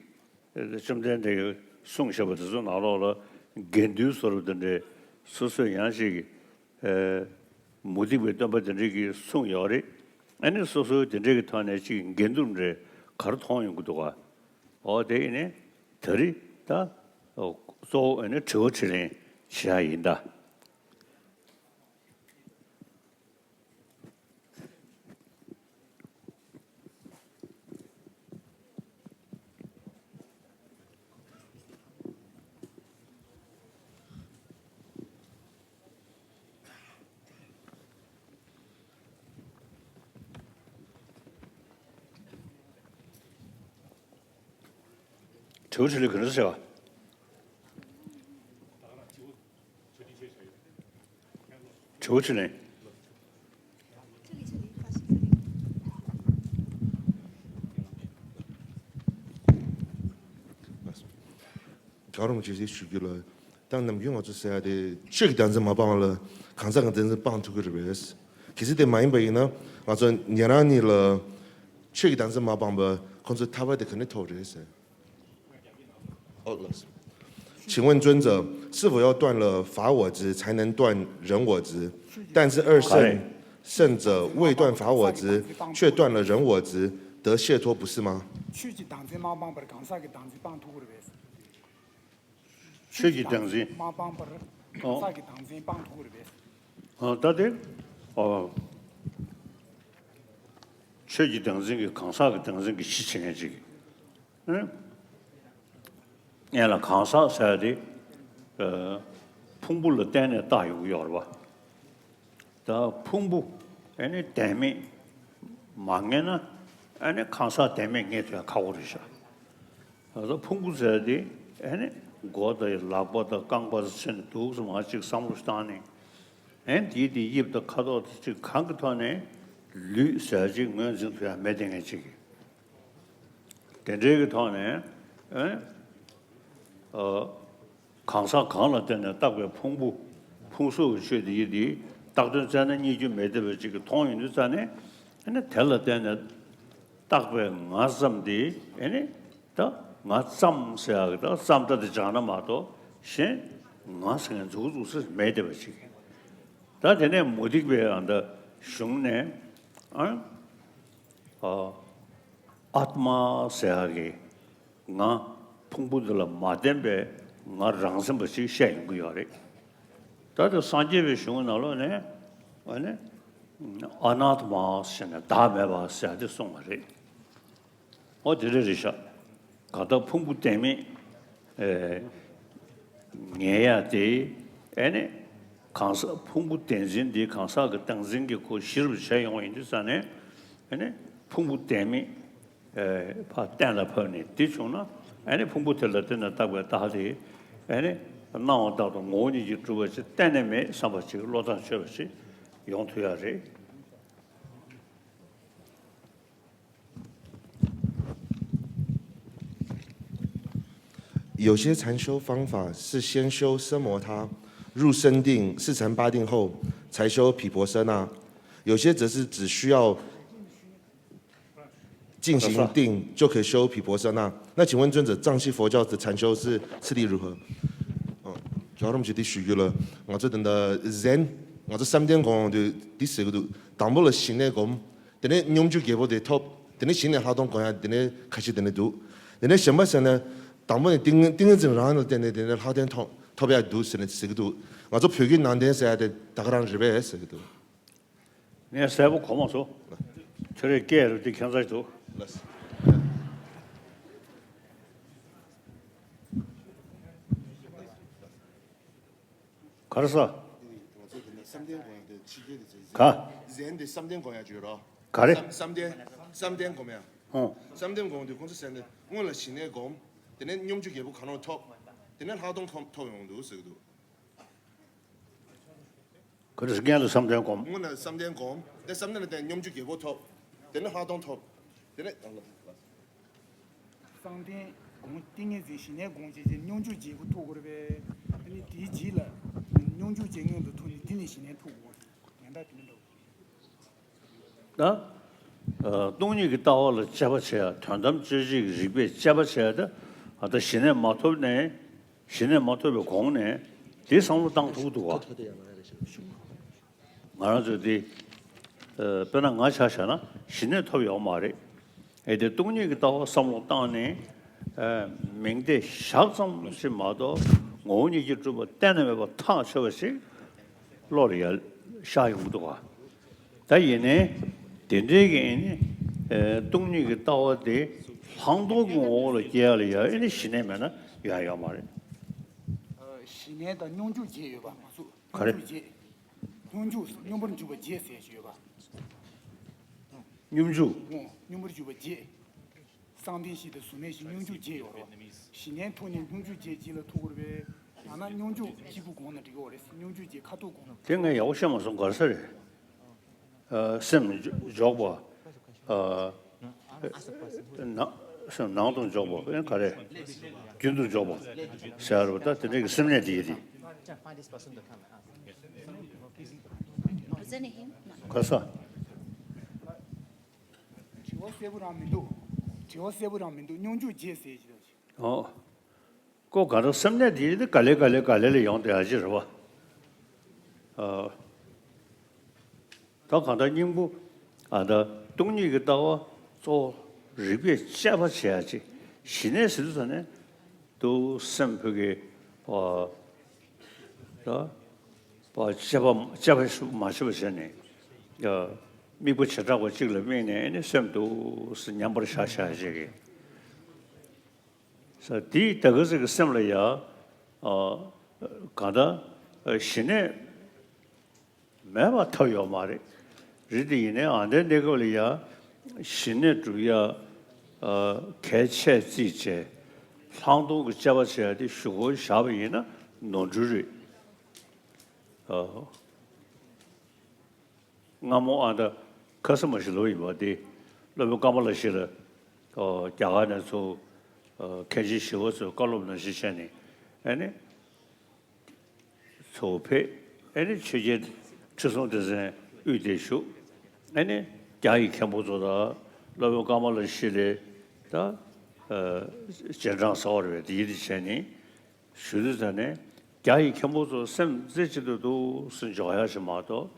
བཅོམ་ལྡན་འདས་ཀྱིས་གསུངས་བཞག་པ་དེ་ཚོ་ནང་ལོགས་ལ་དགེ་འདུན་བཟོ་འདྲ་དེ་འདྲའི་སོ་སོས་ཡང་གཅིག་ཨེ། མུ་སྟེགས་པའི་སྟོན་པ་དེ་འདྲའི་གིས་གསུངས་ཡོད་རེད། ཨེ་ནི་སོ་སོའི་དེ་འདྲའི་གི་ཐོག་ནས་གཅིག་འགལ་འདུ་འདྲ་ག་རེ་མཐོང་ཡོང་གི་འདུག་ག། ཨོ་དེ་ཨེ་ནི་ད་རེས་ད་གཙོ་བོ་ཨེ་ནི་དྲི་བ་དྲིས་ལན་བྱེད་ཡ་ཡིན་ད། དྲི་བ་དྲིས་ལན་ག་འདྲ་བྱས་པ། དྲི་བ་དྲིས་ལན། ག་རུང་ཇི་སྲིད་ཞུ་རྒྱུ་ལ། ད་ནམ་རྒྱུན་ང་ཚོ་ཟེར་ཡ་དེ་ཆོས་ཀྱི་བདག་འཛིན་མ་སྤངས་ལ་གང་ཟག་གི་བདག་འཛིན་སྤང་ཐུབ་ཀྱི་རེད་པས། གལ་སྲིད་དེ་མ་ཡིན་པ་ཡིན་ན་ང་ཚོ་ཉན་རང་གཉིས་ལ་ཆོས་ཀྱི་བདག་འཛིན་མ་སྤངས་པ་ཁོང་ཚོའི་ཐར་པ་དེ་ག་ནས་ཐོབ་རེད་ཟེར། ཨོ་ལགས། 请问尊者，是否要断了法我执，才能断人我执？但是二圣，圣者未断法我执，却断了人我执，得解脱，不是吗？ ཆོས་ཀྱི་བདག་འཛིན་མ་སྤངས་པར་གང་ཟག་གི་བདག་འཛིན་སྤང་ཐུབ་ཀྱི་རེད་པས། ཆོས་ཀྱི་བདག་འཛིན། མ་སྤངས་པར་གང་ཟག་གི་བདག་འཛིན་སྤང་ཐུབ་ཀྱི་རེད་པས། ཨ། ད་དེ། ཨ། ཆོས་ཀྱི་བདག་འཛིན་གྱིས་གང་ཟག་གི་བདག་འཛིན་གྱི་གཞི་བྱེད་མཁན་ཅིག་ཨ། སྔོན་ལ་གང་ཟག་ཟེར་དེ་ཨ་ཕུང་པོ་ལ་བརྟེན་ནས་བཏགས་ཡོང་གི་ཡོད་རེད་པ། ད་ཕུང་པོ་ཨ་ནི་བདེན་མེད་མ་ངེས་ན་ཨ་ནི་གང་ཟག་བདེན་མེད་ངེས་ཐུབ་ཡ་ཁག་པོ་རེད་ཤག་ད་ལྟ་ཕུང་པོ་ཟེར་དེ་ཨ་ནི་མགོ་དང་ལག་པ་དང་རྐང་པ་ཚོ་ཕྱིན་ནས་འདུག་སེ་མར་ཅིག་བསམ་བློ་བཏང་ནས། ཨེ་འདིའི་དེ་དབྱིབས་དང་ཁ་དོག་དེ་ཅིག་གང་གི་ཐོག་ནས་ལུས་ཟེར་ཅིག་ངོས་འཛིན་ཐུབ་ཡ་མེད་དེ་ངས་ཅིག་གི། དེ་འདྲའི་གི་ཐོག་ནས་ཨེ་ཨ་གང་ཟག་གང་ལ་བརྟེན་ནས་བཏགས་པའི་ཕུང་པོ་ཕུང་གཟུགས་ཀྱི་ཆོས་དེ་ཡིན་དེ་བཏགས་དོན་བཙལ་ན་རྙེད་རྒྱུ་མེད་བསྡད་པ་ཅིག་གི་མཐོང་ཡོང་དུས་ཙ་ནས་ཨེ་ནི་དེ་ལ་བརྟེན་ནས་བཏགས་པའི་ང་ཙམ་དེ་ཨེ་ནི་ད་ང་ཙམ་ཟེར་ཡག་གི་ད་ཙམ་སྒྲ་དེ་སྦྱར་ན་མ་གཏོགས་གཞན་ང་ཟེར་མཁན་འཛུགས་འཛུགས་སེ་མེད་བསྡད་པ་ཅིག་གི། ད་དེ་ནས་མུ་སྟེགས་པའི་ཨ་ད་གཞུང་ནས་ཨ་ཨ་ཨཱཏྨ་ཟེར་ཡག་གི་ང་ཕུང་པོ་འདི་ལ་མ་བརྟེན་པའི་ང་རང་ཟེར་བ་ཞིག་བཤད་ཡོང་གི་ཡོད་རེད། ད་དེ་སངས་རྒྱས་པའི་གཞུང་ནང་ལོགས་ནས་ཨ་ནི་ཨ་ནཱཏྨ་ཟེར་ནས་བདག་མེད་པ་ཟེར་ཡག་དེ་གསུངས་པ་རེད། ཨོ་དེ་འདྲ་རེད་ཤག་གང་ལྟར་ཕུང་པོ་བདེན་མེད་ཨེ་ངེས་ཡ་དེ་ཨེ་ནི་གང་ཟག་ཕུང་པོ་བདེན་འཛིན་དེ་གང་ཟག་གི་བདག་འཛིན་གྱི་ཁོ་གཞིར་བྱས་ཡོང་བ་ཡིན་དུས་ཙ་ནས་ཨེ་ནི་ཕུང་པོ་བདེན་མེད་ཨེ་ཕར་གཏན་ལ་ཕབ་ནས་དེ་བྱུང་ན་ཨེ་ནི་ཕུང་པོ་དེ་ལ་བརྟེན་ནས་བཏགས་པའི་རྟགས་དེ་ཨེ་ནི་སྣང་བ་དག་དང་ངོ་བོ་ཉིད་ཀྱིས་གྲུབ་པ་ཅིག་གཏན་ནས་མེད་བསམ་པ་ཅིག་བློ་ཐག་ཆོད་པ་ཅིག་ཡོང་ཐུབ་ཡ་རེད། 有些禅修方法是先修奢摩他，入僧定，四禅八定后才修毗婆舍那；有些则是只需要静行定就可以修毗婆舍那。那请问尊者，藏系佛教的禅修是次第如何？哦，ཇོ་རམ་ཇི་ཏི་ཞུ་རྒྱུ་ལ། ང་ཚོ་ད་ལྟ་ཟན། ང་ཚོ་བསམ་གཏན་སྒོམ་དུས་འདི་ཟེར་གི་འདུག་དང་པོ་ལ་ཞི་གནས་སྒོམ། དེ་ནས་སྙོམས་འཇུག་རྒྱལ་པོ་དེ་ཐོབ། དེ་ནས་གཞི་ནས་ལྷག་མཐོང་སྒོམ་ཡ་དེ་ནས་ཁ་ཤས་དེ་ནས་འདུག་དེ་ནས་གཞན་པ་ཟེར་ན། དང་པོ་ནས་ཏིང་ཏིང་ངེ་འཛིན་རང་ལ་བརྟེན་ནས་དེ་ནས་ལྷག་མཐོང་ཐོབ་ཐོབ་ཡ་འདུག་ཟེར་ནས་ཟེར་གི་འདུག་ང་ཚོ་བོད་བརྒྱུད་ནང་བསྟན་ཟེར་ཡ་དེ་ད་ག་རང་རེད་པས་ཟེར་གི་འདུག་ངས་གསལ་པོ་གོ་མ་སོང་། ཁྱོད་རས་སྐད་རུ་དེ་ཁྱད་མཚར་འདུག་ག་རེ་ཟ། ང་ཚོ་དེ་ནས་བསམ་གཏན་སྒོམ་ཡ་དེ་ཕྱི་རྒྱལ་དེ་ཚོ་ག་ཟན་དེ་བསམ་གཏན་སྒོམ་ཡ་ཅིག་ཡོད་རོ། ག་རེ། བསམ་བསམ་གཏན་བསམ་གཏན་སྒོམ་ཡ། ཨོ། བསམ་གཏན་སྒོམ་དུས་ཁོང་ཚོ་ཟན་དེ་སྔོན་ལ་ཞི་གནས་སྒོམ། དེ་ནས་སྙོམས་འཇུག་རྒྱལ་པོ་གང་རུང་ཐོབ། དེ་ནས་ལྷག་མཐོང་ཐོབ་ཐོབ་ཡོང་འདུག་ཟེར་གི་འདུག་ག་རེ་ཟེར་སྔོན་ལ་བསམ་གཏན་སྒོམ། སྔོན་ལ་བསམ་གཏན་སྒོམ། དེ་བསམ་གཏན་ལ་བརྟེན་སྙོམས་འཇུག་རྒྱལ་པོ་ཐོབ། དེ་ནས་ལྷག་མཐོང་ཐོབ། དེ་ནས་བསམ་གཏན་སྒོམ་ཏིང་ངེ་འཛིན་ཞི་གནས་སྒོམ་བྱས་རྗེས་སྙོམས་འཇུག་རྒྱལ་པོ་ཐོབ་དགོས་རེད་པས། ཨ་ནི་དེའི་རྗེས་ལ་སྙོམས་འཇུག་རྒྱལ་སྔོན་དུ་ཐོབ་ནས་དེ་ནས་ཞི་གནས་ཐོབ་དགོས་རེད། ཉན་བརྡ་དེ་འདྲ་འདུག་ད་ཨ་སྟོང་ཉིད་ཀྱི་ལྟ་བ་ལ་དཔྱད་པ་བྱེད་ཡ། དོན་དམ་དཔྱོད་བྱེད་ཀྱི་རིགས་པས་དཔྱད་པ་བྱེད་ཡ་དེ་ཨ་ད་ཞི་གནས་མ་ཐོབ་ནས་ཞི་གནས་མ་ཐོབ་པའི་གོང་ནས་དེ་བསམ་བློ་བཏང་ཐུབ་ཀྱི་འདུག་ག་ང་རང་ཚོས་དེ་ཨ་དཔེར་ན་ང་ཆ་བཞག་ན་ཞི་གནས་ཐོབ་ཡོད་མ་རེད། ཨེ་དེ་སྟོང་ཉིད་ཀྱི་ལྟ་བ་བསམ་བློ་བཏང་ནས་ཨ་མིང་དེ་བཞག་ཙམ་ཞིག་མ་གཏོགས་ངོ་བོ་ཉིད་ཀྱིས་གྲུབ་པ་གཏན་ནས་མེད་པ་ཐག་ཆོད་པ་ཞིག་བློ་ལ་ཡར་ཤར་ཡོང་གི་འདུག་ག་ད་ཡིན་ནའི་དེ་འདྲའི་གི་ཨེ་ནི་ཨ་སྟོང་ཉིད་ཀྱི་ལྟ་བ་དེ་ལྷག་མཐོང་གི་ངོ་བོ་ལ་སྐྱེ་ཡ་ལ་ཡ་ཨེ་ནི་ཞི་གནས་མེད་ན་ཡ་ཡོད་མ་རེད། ཞི་གནས་དང་སྙོམས་འཇུག་བརྒྱད་ཡོད་པ་མ་གཏོགས། ག་རེ། སྙོམས་འཇུག་བརྒྱད། སྙོམས་འཇུག་སྙོམས་པར་འཇུག་པ་བརྒྱད་ཟེར་ཞིག་ཡོད་པ། སྙོམས་འཇུག་ཨོ། སྙོམས་པར་འཇུག་པ་བརྒྱད། བསམ་གཏན་བཞི་དང་གཟུགས་མེད་བཞི་སྙོམས་འཇུག་བརྒྱད་ཡོད་རེད་པ། ཞི་གནས་ཐོབ་ནས་སྙོམས་འཇུག་བརྒྱད་སྦྱིན་ལ་ཐུག་དགོས་རེད་པས། ཡང་ན་སྙོམས་འཇུག་གཅིག་པུ་སྒོམ་ན་འགྲིག་གི་རེད། སྙོམས་འཇུག་བརྒྱད་ཁ་ཐུག་སྒོམ་ན། དེ་ངས་ཡག་པོ་ཤེས་མ་སོང་། ག་རེ་ཟེར་རེད། ཨ་སེམས་འཇོག་པ། ཨ་ནང་སེམས་ནང་དུ་འཇོག་པ། ཨེ་ག་རེ། རྒྱུན་དུ་འཇོག་པ་ཟེར་བ་ད་དེ་འདྲའི་གི་སེམས་གནས་དེ་ཡིན་ཏེ། ག་ས། དྲི་བ་གསལ་པོ་རང་མི་འདུག་དྲི་བ་གསལ་པོ་རང་མི་འདུག་སྙོམས་འཇུག་བརྒྱད་ཟེར་གྱི་འདུག་ཨོ། ཀོ་ག་རེ་སེམས་གནས་དེ་ཡིན་ཏེ་ག་ལེ་ག་ལེ་ག་ལེ་ལ་ཡོང་དེ་ཡ་ཅི་རེད་པ། ཨ། ད་གང་ལྟར་སྙིང་པོ་ཨ་ད་སྟོང་ཉིད་ཀྱི་ལྟ་བ་གཙོ་བོ་རིགས་པས་དཔྱད་པ་བྱེད་ཡ་ཅིག་ཞི་གནས་ཟེར་དུས་ཙ་ནས་དུ་སེམས་ཕུག་གི་ཨ་ད་པ་དཔྱད་པ་དཔྱད་པ་མ་ཤེས་པ་བྱས་ནས་ཨ་དམིགས་པ་བྱེ་བྲག་པ་གཅིག་ལ་དམིགས་ནས་ཨ་ནི་སེམས་དུ་མཉམ་པར་བཞག་བཞག་ཅིག་གི་ས་དེའི་ད་ག་ཟིག་གི་སེམས་ལ་ཡ། ཨ། གང་ལྟར་ཞི་གནས་མེད་པ་ཐབས་ཡོད་མ་རེད། རེད་དེ་ཡིན་ནའི་ཨ་འདའི་གནས་སྐབས་ལ་ཡ། ཞི་གནས་སྒྲུབ་ཡ། ཨ། གལ་ཆེ་བརྩིས་བྱས། ལྷག་མཐོང་གི་དཔྱད་པ་བྱས་ཏེ་གཞུག་གུ་བཞག་པ་ཡིན་ན་ནོར་འཁྲུལ་རེད། ཨ། སྔ་མོ་ཨ་ད་ཁ་ས་མ་ཞིག་ལོ་ཡིན་པ་དེ། སློབ་དཔོན་ཀ་མ་ལ་ཤཱི་ལ། ཨོ། རྒྱ་གར་ནས་ཚུར། ཨོ། མཁན་ཆེན་ཞི་བ་འཚོའི་བཀའ་སློབ་ནང་བཞིན་བྱས་ནས། ཨ་ནི་ཚུར་ཕེབས། ཨ་ནི་ཆོས་རྒྱལ་ཁྲི་སྲོང་ལྡེ་བཙན་དབུས་དེར་བཞུགས། ཨ་ནི་རྒྱ་ཡི་མཁན་པོ་ཚོ་དང་སློབ་དཔོན་ཀ་མ་ལ་ཤཱི་ལའི་ད། ཨོ། རྗེས་འབྲང་ཟེར་བ་རེད་པས། དེ་ཡིན་དུ་བྱས་ནས། ཞུ་དུས་ཙ་ནས་རྒྱ་ཡི་མཁན་པོ་ཚོ་སེམས་རྩེ་གཅིག་ཏུ་འདུག་སེ་འཇོག་ཡག་ཞིག་མ་གཏོགས་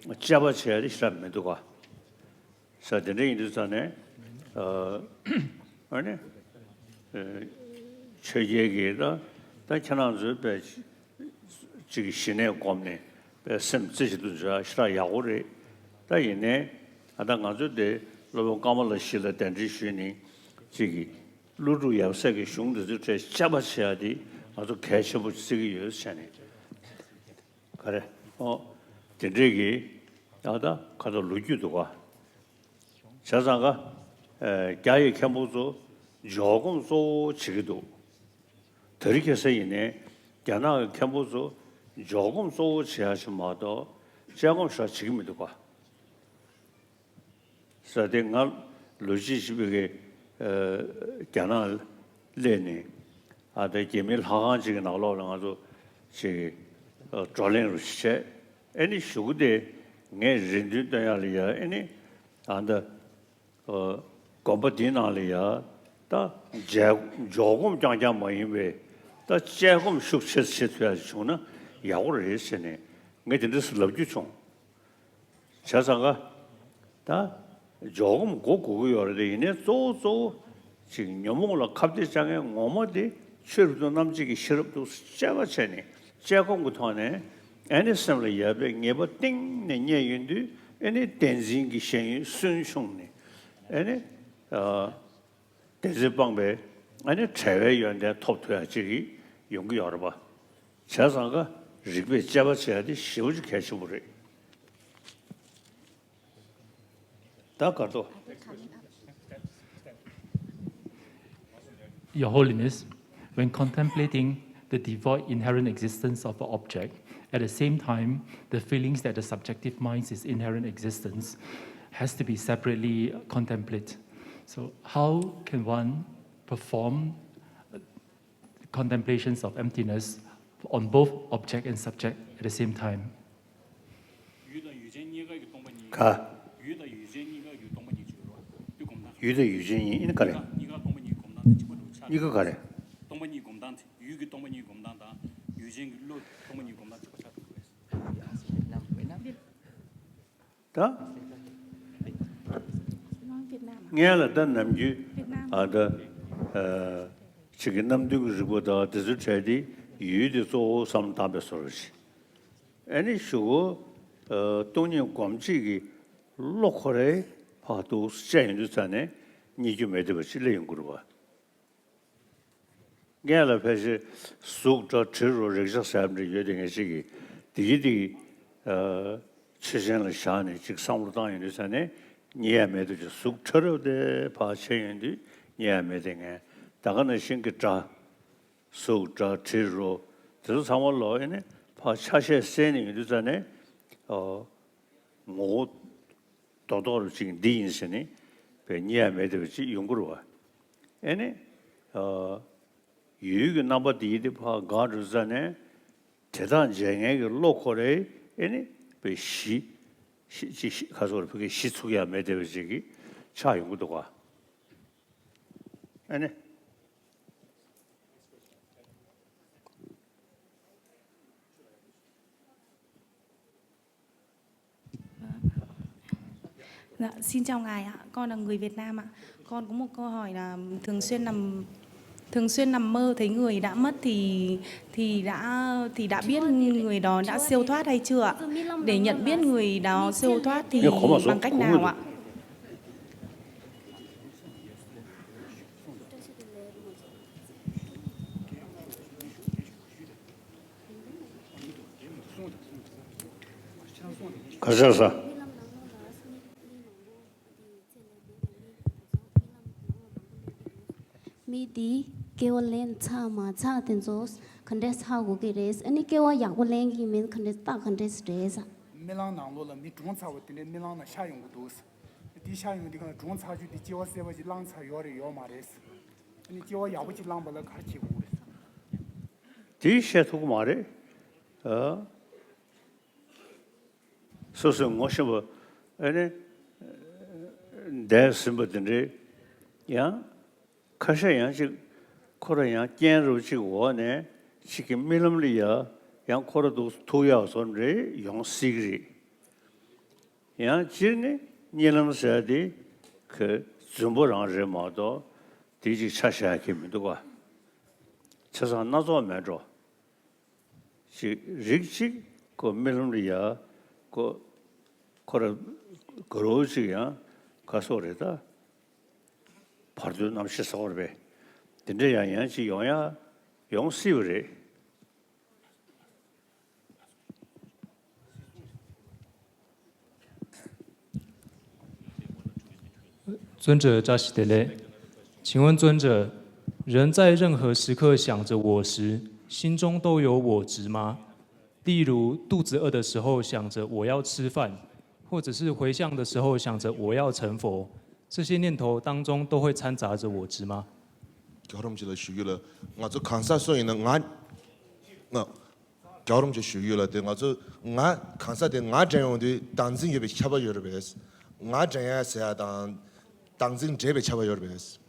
དཔྱད་པ་བྱས་ཏེ་ཞེ་དྲག་མི་འདུག་ག། ས་དེ་འདྲ་ཡིན་དུས་ཙ་ནས། ཨ། ཨ་ནི། ཨ། ཆོས་རྒྱལ་གྱིས་ད་ད་ཁྱེད་རང་ཚོའི་དཔེ་ཅིག་ཞི་གནས་བསྒོམས་ནས་དཔེ་སེམས་རྩེ་གཅིག་ཏུ་འཇོག་ཡག་ཞེ་དྲག་ཡག་པོ་རེད། ད་ཡིན་ནའི་ཨ་ད་ང་ཚོ་དེ་སློབ་དཔོན་ཀ་མ་ལ་ཤཱི་ལ་གདན་འདྲེན་ཞུས་ནས་ཅིག་གིས། ཀླུ་སྒྲུབ་ཡབ་སྲས་ཀྱི་གཞུང་འདི་ཚོའི་གྲས་དཔྱད་པ་བྱེད་ཡ་དེ་ང་ཚོ་གལ་ཆེན་པོ་བརྩི་གི་ཡོད་ཟེར་ནས། ག་རེ། ཨོ། དེ་འདྲས་ཀྱི་ཡག་ད་ཁ་ད་ལོ་རྒྱུས་འདུག་ག། བྱས་ཙང་ག། ཨེ། རྒྱ་ཡི་མཁན་པོ་ཚོ་འཇོག་སྒོམ་གཙོ་བོ་བྱེད་ཀྱི་འདུག། དེ་རིང་ཁ་སང་ཡིན་ནའི་རྒྱ་ནག་གི་མཁན་པོ་ཚོ་འཇོག་སྒོམ་གཙོ་བོ་བྱེད་ཡ་ཞིག་མ་གཏོགས་དཔྱད་སྒོམ་ཞེ་དྲག་བྱེད་ཀྱི་མི་འདུག་ག། ས་དེ་ང་ལོ་གཅིག་ཅིག་ཕ་གི། ཨ། རྒྱ་ནག་སླེབས་ནས། ཨ། ད་རྒྱ་མིའི་ལྷ་ཁང་ཅིག་གི་ནང་ལོགས་ལ་ང་ཚོ་ཅིག། ཨ། བགྲོ་གླེང་རུ་བྱས། ཨ་ནི་གཞུག་གུ་དེ་ངས་རེ་འདུན་བཏོན་ཡག་ལ་ཡ། ཨ་ནི་ཨ་ད། ཨ། དགོན་པ་འདིའི་ནང་ལ་ཡ། ད་འཇོག་འཇོག་སྒོམ་རྐྱང་རྐྱང་མ་ཡིན་པའི་ད་དཔྱད་སྒོམ་ཤུགས་ཆེ་བྱེད་ཐུབ་ཡག་བྱུང་ན་ཡག་པོ་རེད་ཟེར་ནས་ངས་དེ་འདྲ་ཟེར་ལབ་རྒྱུ་བྱུང་། བྱས་ཙང་ག། ད་འཇོག་སྒོམ་དགོས་དགོས་ཀྱི་ཡོད་རེད་དེ། ཡིན་ནའི་གཙོ་བོ་གཙོ་བོ་ཅིག་ཉོན་མོངས་ལ་ཁ་གཏད་བཅག་མཁན་ངོ་མ་དེ་ཆོས་རབ་ཏུ་རྣམ་འབྱེད་ཀྱི་ཤེས་རབ་ཏུ་དཔྱད་པ་བྱས་ནས་དཔྱད་སྒོམ་གྱི་ཐོག་ནས་ཨ་ནི་སེམས་ལ་ཡོད་པའི་ངེས་པ་གཏིང་ནས་རྙེད་ཡོང་དུས། ཨ་ནི་བདེན་འཛིན་གྱི་ཞེན་ཡུལ་སུན་ཕྱུང་ནས། ཨ་ནི། ཨ། བདེན་འཛིན་སྤངས་པའི་ཨ་ནི་བྲལ་བའི་ཡོན་ཏན་ཐོབ་ཐུབ་ཡག་ཅིག་ཡོང་གི་ཡོད་རེད་པ། བྱས་ཙང་ཀ་རིག་པས་དཔྱད་པ་བྱེད་ཡག་དེ་ཞེ་པོ་ཅིག་གལ་ཆེན་པོ་རེད། ད་ག་རེ་འདུག། Your Holiness, when contemplating the devoid inherent existence of an object, at the same time, the feelings that the subjective mind's inherent existence has to be separately contemplated. So, how can one perform contemplations of emptiness on both object and subject at the same time? 有的有见你个有懂不你 ག། 有的有见你个有懂不你就 ཡུལ་དང་ཡུལ་ཅན་གཉིས་ཨེ་ནི་ག་རེ། གཉིས་ཀ་སྟོང་པ་ཉིད་སྒོམ་སྟངས་དེ་གཅིག་པ་འགྲོ་ཆགས། གཉིས་ཀ་ག་རེ། སྟོང་པ་ཉིད་སྒོམ་སྟངས་དེ་ཡུལ་གྱི་སྟོང་པ་ཉིད་སྒོམ་སྟངས་དང་ཡུལ་ཅན་གྱི་བློ་སྟོང་པ་ཉིད་སྒོམ་སྟངས་གཅིག་པ་ཆགས་འགྲོ་གི་རེད། ད། སྔོན་ལ་ད་ནམ་རྒྱུན་ཨ་ད་ཨ་ཅིག་གི་རྣམ་བདུན་གྱི་རིག་པ་དང་དེ་ཚོའི་གྲས་དེ་ཡུལ་དེ་གཙོ་བོ་བསམ་བློ་བཏང་པའི་བཟོ་འདྲ་ཞིག། ཨ་ནི་གཞུག་གུ་ཨ་སྟོང་ཉིད་སྒོམ་བྱེད་ཀྱི་བློ་ཁོ་རའི་བར་དུ་དཔྱད་ཡོང་དུས་ཙ་ནས་རྙེད་རྒྱུ་མེད་བསྡད་པ་ཅིག་སླེབས་ཡོང་གི་རེད་པ། སྔོན་ལ་ཕལ་ཆེར་གཟུགས་སྒྲ་དྲི་རོ་རེག་བྱ་ཟེར་ཡག་འདྲ་ཡོད་དེ། ངས་ཅིག་གིས་དེ་གི་དེ་གི་ཨ་ཆོས་ཅན་ལ་བཞག་ནས་ཅིག་བསམ་བློ་བཏང་ཡོང་དུས་ཙ་ནས་རྙེད་ཡག་མེད་དུས་ཅིག་གཟུགས་ཕྲ་རབ་དེ་ཕར་ཕྱེ་ཡོང་དུས་རྙེད་ཡག་མེད་དེ། ངས་ད་ག་ནང་བཞིན་གྱི་སྒྲ། གཟུགས་སྒྲ་དྲི་རོ་དེ་ཚོ་ཚང་མ་ལོག་ཨེ་ནི་ཕར་ཆ་ཤས་བསལ་ནས་ཡོང་དུས་ཙ་ནས། ཨོ། ངོ་བོ་རྡོག་རྡོག་རུ་ཅིག་འདི་ཡིན་ཟེར་ནས་དཔེ་རྙེད་ཡག་མེད་བསྡད་པ་ཅིག་ཡོང་གི་རེད་པ། ཨེ་ནི། ཨོ། ཡུལ་གྱི་རྣམ་པ་དེ་ཡི་དེ་ཕར་འགག་འགྲོ་ཙ་ནས་དེ་དག་འཇལ་མཁན་གྱི་བློ་ཁོ་རའི་ཨེ་ནི་དཔེ་གཞི། གཞི་ཅིག་གཞི་ཁ་སོར་ཕ་གི་གཞི་ཚུགས་ཡག་མེད་བསྡད་པ་ཅིག་གི་ཆགས་ཡོང་གི་འདུག་ག། ཨ་ནི། Dạ, xin chào ngài ạ, con là người Việt Nam ạ. Con có một câu hỏi là thường xuyên nằm thường xuyên nằm mơ thấy người đã mất thì thì đã thì đã biết người đó đã siêu thoát hay chưa ạ? Để nhận biết người đó siêu thoát thì bằng cách nào ạ? ག་ཟེར་ས། མི་འདི་སྐྱེ་བ་ལེན་ཚར་མ་ཚར་དེ་ཚོ་ག་འདྲས་ཧ་གོ་གི་རེད། ཨ་ནི་སྐྱེ་བ་ཡག་པོ་ལེན་གི་མིན་ག་འདྲས་རྟགས་ག་འདྲས་རེད་ས། རྨི་ལམ་ནང་ལོགས་ལ་མི་གྲོངས་ཚར་བ་དེ་འདྲའི་རྨི་ལམ་ལ་ཤར་ཡོང་གི་འདུག་དེ་ཤར་ཡོང་དུས་གང་ལ་གྲོངས་ཚར་རྒྱུ་དེ་སྐྱེ་བ་གསར་པ་ཞིག་བླངས་ཚར་ཡོད་རེད་ཡོད་མ་རེད། ཨ་ནི་སྐྱེ་བ་ཡག་པོ་ཞིག་བླངས་པ་ལ་ག་རེ་བྱེད་དགོས་རེད། དེ་བཤད་ཐུབ་ཀྱི་མ་རེད། ཨ། སོ་སོས་ངོ་ཤེས་པ་ཨ་ནི་འདས་ཟིན་པ་དེ་འདྲའི་ཡང་ཁ་ཤས་ཡང་ཅིག་ཁོ་རང་ཡང་རྐྱེན་རུ་ཅིག་འོག་ནས་ཅིག་གི་རྨི་ལམ་ལ་ཡ་ཡང་ཁོ་རང་འདུག་ཐུག་ཡག་བཟོ་འདྲ་ཡོང་སྲིད་ཀྱི་རེད། ཡང་སྤྱིར་ནི་གཉིད་ལམ་ཟེར་དེ་གི་རྫུན་པ་རང་རེད་མ་གཏོགས་དེ་ཅིག་ཆ་བཞག་གི་མི་འདུག་ག་བྱས་ཙང་སྣ་ཚོགས་མེད་འགྲོ། ཅིག་རིགས་གཅིག་ཁོ་རྨི་ལམ་ལ་ཡ་ཁོ་ཁོ་ར་ག་རོ་ཅིག་ཡང་ག་སོགས་རེད་ད། བར་དོའི་རྣམ་ཤེས་ཟེར་བ་རེད་པས། དེ་འདྲ་ཡང་ཡང་ཅིག་ཡོང་ཡ་ཡོང་སྲིད་པ་རེད། 尊者扎西德勒，请问尊者，人在任何时刻想着我时，心中都有我执吗？例如肚子饿的时候想着我要吃饭，或者是回向的时候想着我要成佛，这些念头当中都会掺杂着我执吗？ རྒྱལ་བ་རིན་པོ་ཆེ་ལ་ཞུ་རྒྱུ་ལ། ང་ཚོ་གང་ཟག་སུ་ཡིན་ན་ང་། ང་། རྒྱལ་བ་རིན་པོ་ཆེ་ཞུ་རྒྱུ་ལ་དེ་ང་ཚོ་ང་གང་ཟག་དེ་ང་དྲན་ཡོང་དུས་བདག་འཛིན་ཡོད་པའི་ཁྱབ་པ་ཡོད་རེད་པས། ང་དྲན་ཡ་ཟེར་ཡ་དང་། བདག་འཛིན་འདྲེས་པའི་ཁྱབ་པ་ཡོད་རེད་པས།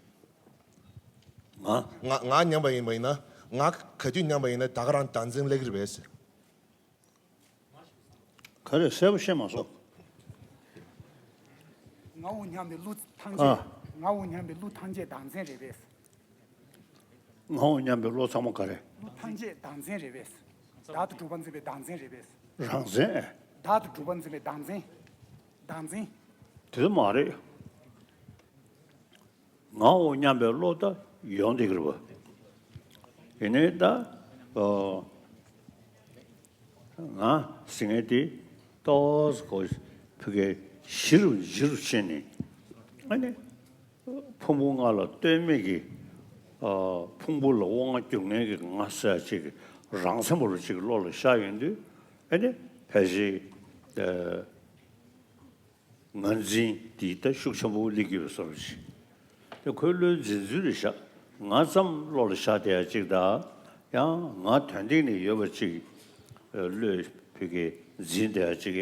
ང་། ང་ང་མཉམ་པ་ཡིན་པ་ཡིན་ན། ང་ག་དུས་མཉམ་པ་ཡིན་ན་ད་ག་རང་བདག་འཛིན་སླེབས་ཀྱི་རེད་པས། ག་རེ་གསལ་པོ་ཤེས་མ་སོང་། ངའོ་སྙམ་པའི་བློ་ཐམས་ཅད། ཨ། ངའོ་སྙམ་པའི་བློ་ཐམས་ཅད་བདག་འཛིན་རེད་པས། ངའོ་སྙམ་པའི་བློ་ཚང་མ་ག་རེ། བློ་ཐམས་ཅད་བདག་འཛིན་རེད་པས། བདག་ཏུ་གྲུབ་པར་འཛིན་པའི་བདག་འཛིན་རེད་པས། རང་འཛིན། བདག་ཏུ་གྲུབ་པར་འཛིན་པའི་བདག་འཛིན། བདག་འཛིན། དེ་མ་རེད། ངའོ་སྙམ་པའི་བློ་ད་ཡོང་བསྡད་ཀྱི་རེད་པ། ཡིན་ནའི་ད། ཨོ། ང་ཟེར་མཁན་དེ་ཏོག་ཙམ་ཁོ་ཕ་གིའི་གཞི་རུ་གཞི་རུ་ཕྱིན་ནས། ཨ་ནི། ཕུང་པོ་ལྔ་ལ་ལྟོས་མེད་ཀྱི། ཨ། ཕུང་པོ་ལ་དབང་བསྒྱུར་མཁན་གྱི་ང་ཟེར་ཅིག་རང་མཚན་པོ་རུ་ཅིག་བློ་ལ་ཤར་ཡོང་དུས། ཨ་ནི་ཕལ་ཆེར། ཨ། ངར་འཛིན་དེ་ད་ཤུགས་ཆེན་པོ་སླེབས་ཀྱི་ཡོད་བཟོ་འདྲ་ཅིག་དེ་ཁོའི་བློའི་འཛིན་ཚུལ་རེད་ཤག་ང་ཙམ་བློ་ལ་ཤར་བསྡད་ཡ་ཅིག་དང་། ཡང་ང་དོན་སྟེང་ནས་ཡོད་པ་ཅིག་བློས་ཕ་གིའི་འཛིན་བསྡད་ཡ་ཅིག་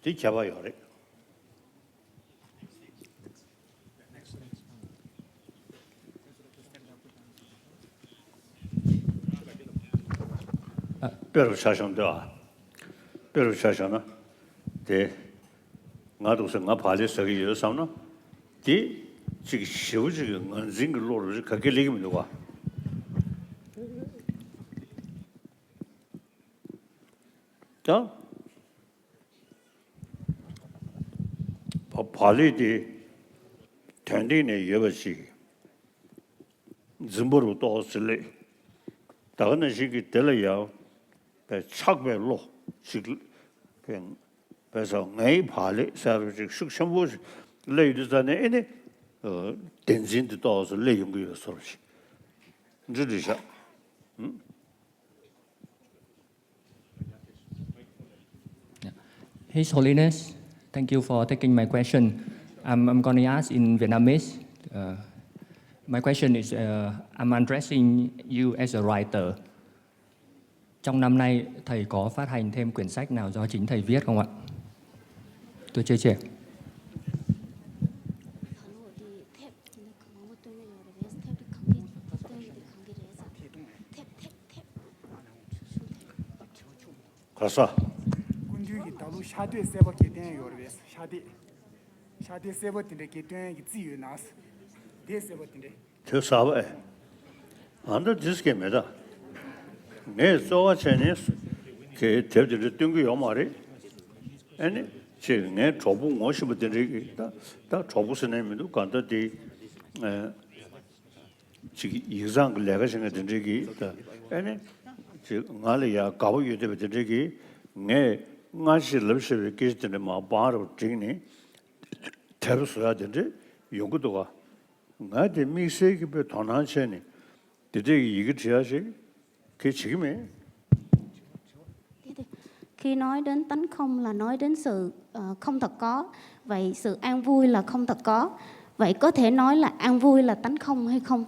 དེ་ཁྱད་པར་ཡོད་རེད། དཔེ་རུ་ཆ་བཞག་འདོད་ཨ། དཔེ་རུ་ཆ་བཞག་ན། དེ། ང་འདུག་ཟེར་ང་བག་ལེབ་ཟ་གི་ཡོད་བསམ་ན། དེ། གཅིག་ཞེ་པོ་ཅིག་གི་ངར་འཛིན་གྱི་བློ་རུ་ག་གེ་སླེབས་ཀྱི་མི་འདུག་ག་ད། བ་བག་ལེབ་དེ། དོན་སྟེང་ནས་ཡོད་པ་ཅིག་འཛིན་པ་རུ་ཏོག་ཙམ་སླེབས། ད་ག་ནང་བཞིན་གྱི་དེ་ལ་ཡང་། པའི་ཆགས་པའི་བློ་ཅིག་པའི་པའི་ས་ངའི་བག་ལེབ་ཟེར་བ་ཅིག་ཤུགས་ཆེན་པོ་ཞིག་སླེབས་ཡོང་དུས་ཙ་ནས་ཨེ་ནི། བདེན་འཛིན་དེ་ཏོག་ཙམ་སླེབས་ཡོང་གི་ཡོད་བཟོ་འདྲ་ཞིག་འདྲི་འདྲི་བྱ། His Holiness, thank you for taking my question. I'm, I'm going to ask in Vietnamese. Uh, my question is, uh, I'm addressing you as a writer. Trong năm nay, thầy có phát hành thêm quyển sách nào do chính thầy viết không ạ? Tôi chia sẻ. ག་ས། སྐུ་མདུན་གྱིས་ད་ལོ་ཤ་དེབ་གསར་པ་གི་བཏོན་ཡོད་རེད་པས། ཤ་དེབ། ཤ་དེབ་གསར་པ་དེ་འདྲ་གི་བཏོན་ཡག་གི་རྩིས་ཡོད་ན། དེབ་གསར་པ་དེ་འདྲ། དེབ་གསར་པ་ཨེ། ཨ་འདྲ་འདི་སྐད་མེད་ད། ངས་རྩོལ་བ་བྱས་ནས་གི་དེབ་དེ་འདྲ་བཏོན་གི་ཡོད་མ་རེད། ཨ་ནི་ཅིག་ངའི་གྲོགས་པོ་ངོ་ཤེས་པ་དེ་འདྲ་གི་ད་ད་གྲོགས་པོ་ཟེར་ནས་མི་འདུག་གང་ལྟར་དེ། ཅིག་ཡིག་ཚང་གི་ལས་ཀ་བྱེད་མཁན་དེ་འདྲས་ཀྱིས་ད་ཨེ་ནི་ཅིག་ང་ལ་ཡ་དགའ་པོ་ཡོད་བསྡད་པ་དེ་འདྲས་ཀྱིས་ངས་ སྔ་ཕྱི་ལབ་ཤེས་པའི་སྐད་ཆ་དེ་འདྲ་མར་བང་རུ་བསྒྲིགས་ནས་དེབ་བཟོ་ཡག་དེ་འདྲ་ཡོང་གི་འདུག་ག་ང་དེ་དམིགས་བསལ་གྱི་དཔེ་དོ་སྣང་བྱས་ནས་དེ་འདྲའི་གི་ཡི་གེ་བྲིས་ཡག་ཅིག་གིས་བྱེད་ཀྱི་མེད། Khi nói đến tánh không là nói đến sự ờ, không thật có, vậy sự an vui là không thật có. Vậy có thể nói là an vui là tánh không hay không?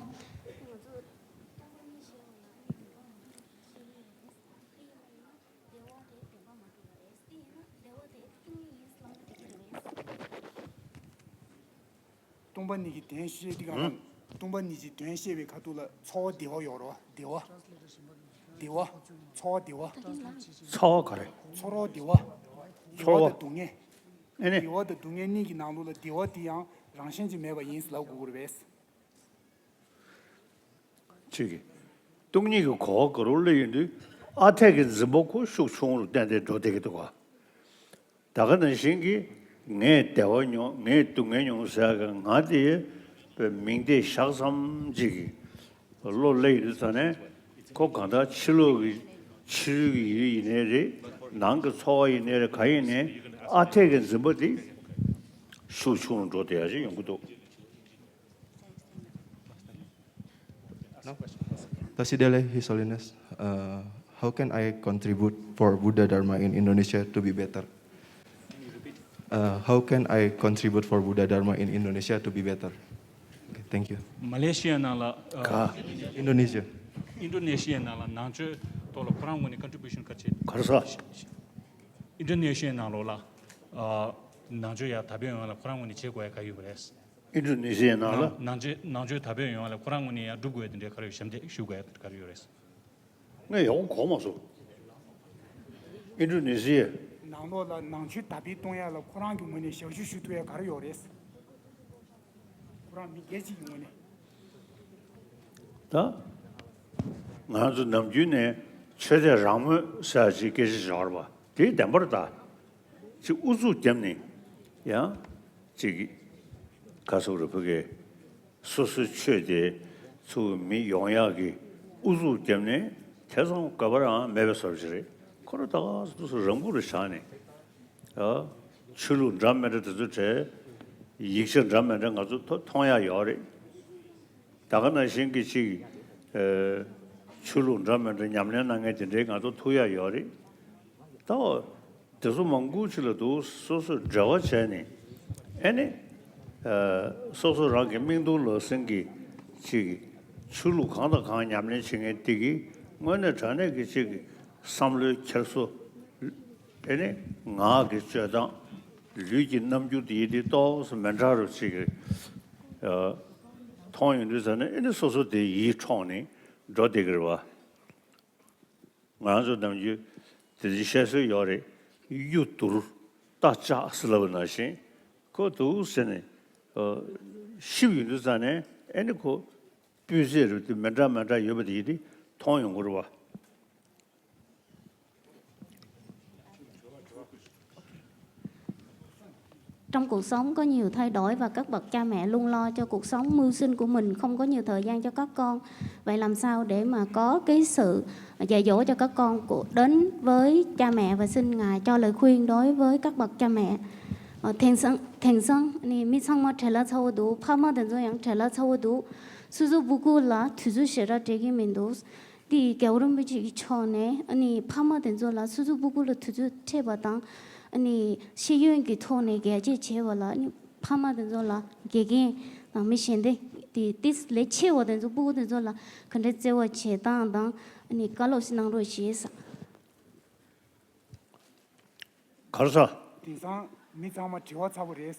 སྟོང་པ་ཉིད་ཀྱི་དོན་བཤད་དེ་ག་ལ། སྟོང་པ་ཉིད་ཀྱི་དོན་བཤད་པའི་ཁ་ཐུག་ལ་ཚོར་བ་བདེ་བ་ཡོད་རེད་བ། བདེ་བ། བདེ་བ། ཚོར་བ་བདེ་བ། ཚོར་བ་ག་རེ། ཚོར་བ་བདེ་བ། བདེ་ཚོར་བ་བ། དང་སྡུག་བསྔལ། ཨེ་ནི། བདེ་བ་དང་སྡུག་བསྔལ་གཉིས་ཀྱི་ནང་ལོགས་ལ་བདེ་བ་དེ་ཡང་རང་བཞིན་གྱིས་མེད་པ་ཡིན་ལབ་དགོས་ཀྱི་རེད་པས། ཅིག་གིས། སྟོང་ཉིད་ཀྱི་གོ་བ་ག་རུ་སླེབས་ཡོང་དུས་ཨ་འཐས་ཀྱི་འཛིན་པ་ཁོ་ཤུགས་ཆུང་རུ་ཏན་ཏན་འགྲོ་བསྡད་ཀྱི་འདུག་ག་ད་ག་ནང་བཞིན་གྱི་ངས་བདེ་བ་མྱོང་ངས་སྡུག་བསྔལ་མྱོང་ཟེར་ཡག་གི་ང་དེ་དཔེ་མིང་བརྡས་བཞག་ཙམ་ཅིག་གིས་བློ་སླེབས་ཡོང་དུས་ཙ་ནས་ཁོ་གང་ལྟར་ཕྱི་ལོགས་ཀྱི་ཕྱི་རོལ་གྱི་ཡུལ་ཡིན་ནའི་རེད། ནང་གི་ཚོར་བ་ཡིན་ནའི་རེད། གང་ཡིན་ནའི་ཨ་འཐས་ཀྱི་འཛིན་པ་དེ་ཤུགས་ཆུང་རུ་འགྲོ་བསྡད་ཡག་ཅིག་ཡོང་གི་འདུག Tasidele, His Holiness, uh, how can I contribute for Buddha Dharma in Indonesia to be better? Uh, how can I contribute for Buddha Dharma in Indonesia to be better? Okay, thank you. མ་ལེ་ཤི་ཡ་ནང་ལ། ཨ། Indonesia. ཨིན་ཌོ་ནེ་ཤི་ཡའི་ནང་ལ་ནང་ཆོས་ཐོག་ལ་ཁོ་རང་ངོས་ནས་ཀོན་ཊི་བྷུ་ཤན་ག་རེ་བྱེད། ག་རེ་ཟ། ཨིན་ཌོ་ནེ་ཤི་ཡའི་ནང་ལོགས་ལ། ཨ། ནང་ཆོས་ཡར་དར་སྤེལ་ཡོང་ཡ་ལ་ཁོ་རང་ངོས་ནས་བྱེད་དགོས་ཡ་ག་ཡོད་པ་རེད། ཨིན་ཌོ་ནེ་ཤི་ཡའི་ནང་ལ། ནང་ནང་ཆོས་ནང་ཆོས་དར་སྤེལ་ཡོང་ཡ་ལ་ཁོ་རང་ངོས་ནས་ཡར་སྒྲུབ་དགོས་ཡ་དེ་འདྲའི་ག་རེ་ཡོད། ཞབས་འདེགས་ཞུ་དགོས་ཡ་དེ་ག་རེ་ཡོད་རེད། ངས་ཡག་པོ་གོ་མ་སོང་། ཨིན་ཌོ་ནེ་ཤི་ཡ། ནང་ལོགས་ལ་ནང་ཆོས་དར་སྤེལ་གཏོང་ཡ་ལ་ཁོ་རང་གི་ངོས་ནས་ཞབས་ཞུ་ཞུ་ཐུབ་ཡ་ག་རེ་ཡོད་རེད། ཁོ་རང་མི་སྒེར་གཅིག་གི་ངོས་ནས། ད། ང་ཚོ་ནམ་རྒྱུན་ནས་ཆོས་དད་རང་མོས་ཟེར་ཡ་ཅིག་སྐད་ཆ་བྱ་བར་བ་དེ་བདེན་པར་ད། ཅིག་ཨུ་ཚུགས་བརྒྱབ་ནས་ཡང་ཅིག་ག་ཟེར་རེད། ཕ་གི་སོ་སོའི་ཆོས་དེ་ཚུར་མི་ཡོང་ཡག་གི་ཨུ་ཚུགས་བརྒྱབ་ནས་དེ་ཙམ་དགོས་པ་རང་མེད་པའི་བཟོ་འདྲ་ཅིག་རེད། ཁོ་རང་ད་ག་སོ་སོ་རང་བུ་རུ་བཞག་ནས། ཨ། ཆོས་ལུགས་འདྲ་མི་འདྲ་དེ་ཚོ་གྲས་ཡིག་ཆ་འདྲ་མི་འདྲ་ང་ཚོ་ཐོ་མཐོང་ཡག་ཡོད་རེད། ད་ག་ནང་བཞིན་གྱི་ཅིག་ཨ། ཆོས་ལུགས་འདྲ་མི་འདྲ་ཉམས་ལེན་གནང་མཁན་དེ་འདྲའི་ང་ཚོ་ཐུག་ཡག་ཡོད་རེད། ད་འོ་དེ་ཚོ་མང་པོ་ཅིག་ལ་འདུག་སོ་སོས་འབྲེལ་བ་བྱས་ནས་ཨེ་ནི་ཨ། སོ་སོ་རང་གི་མིག་མཐོང་ལག་ཟིན་གྱི་ཅིག་ཆོས་ལུགས་གང་དང་གང་ཉམས་ལེན་བྱེད་མཁན་དེ་གིས་དངོས་གནས་དྲང་གནས་ཀྱི་ཅིག་བསམ་བློའི་འཁྱེར་སོ། ཨེ་ནི་ངག་གི་སྤྱོད་སྟངས། ལུས་ཀྱི་རྣམ་འགྱུར་དེ་ཡིན་དུས་ཏོག་ཙམ་མི་འདྲ་རུ་ཅིག་ཨ། མཐོང་ཡོང་དུས་ཙ་ནས་ཨེ་ནི་སོ་སོ་དེ་ཡིད་འཕྲོག་ནས་འགྲོ་བསྡད་ཀྱི་རེད་བ། ང་རང་ཚོ་ནམ་རྒྱུན་དེ་འདྲའི་བཤད་སྲོལ་ཡོད་རེད། གཡུ་དུར་རྟ་ལྕག་ཟེར་ལབ་པ་ནང་བཞིན་ཁོ་འདུག་ཟེར་ནས་ཨ། གཤིབས་ཡོང་དུས་ཙ་ནས་ཨེ་ནི་ཁོ་སྤུས་ཚད་རུ་དེ་མི་འདྲ་མི་འདྲ་ཡོད་པ་དེ་ཡིན་དུས་མཐོང་ཡོང་གི་རེད་བ། Trong cuộc sống có nhiều thay đổi và các bậc cha mẹ luôn lo cho cuộc sống mưu sinh của mình, không có nhiều thời gian cho các con. Vậy làm sao để mà có cái sự dạy dỗ cho các con của đến với cha mẹ và xin Ngài cho lời khuyên đối với các bậc cha mẹ. Ờ, Thèn Sân, Thèn Sân, ni mi chang ma trela chawo du, pha ma den zo yang trela chawo du. Su zu bu gu la, tu zu she ra de gi min du. དེའི་རྒྱལ་བ་རིན་པོ་ཆེ་གི་ཕྱོགས་ནས་ཨ་ནི་ཕ་མ་དེ་ཚོ་ལ་སོ་སོའི་སྤུ་གུ་ལ་དུས་ཚོད་འཕྲད་པ་དང་ཨ་ནི་ཤེས་ཡོན་གྱི་ཐོག་ནས་རྒྱ་སྐྱེད་བྱས་པ་ལ་ཨ་ནི་ཕ་མ་དེ་ཚོ་ལ་དགེ་རྒན་དང་མི་གཞན་དེ་དེ་ཏིས་ལས་ཆེ་བ་དེ་ཚོ་སྤུ་གུ་དེ་ཚོ་ལ་ག་འདྲ་བརྩེ་བ་བྱེད་སྟངས་དང་ཨ་ནི་བཀའ་སློབ་ཞིག་གནང་རོགས་ཞེས། ག་རེ་ཟ། དེང་སང་མི་ཚང་མ་དྲི་བ་ཚ་པོ་རེད།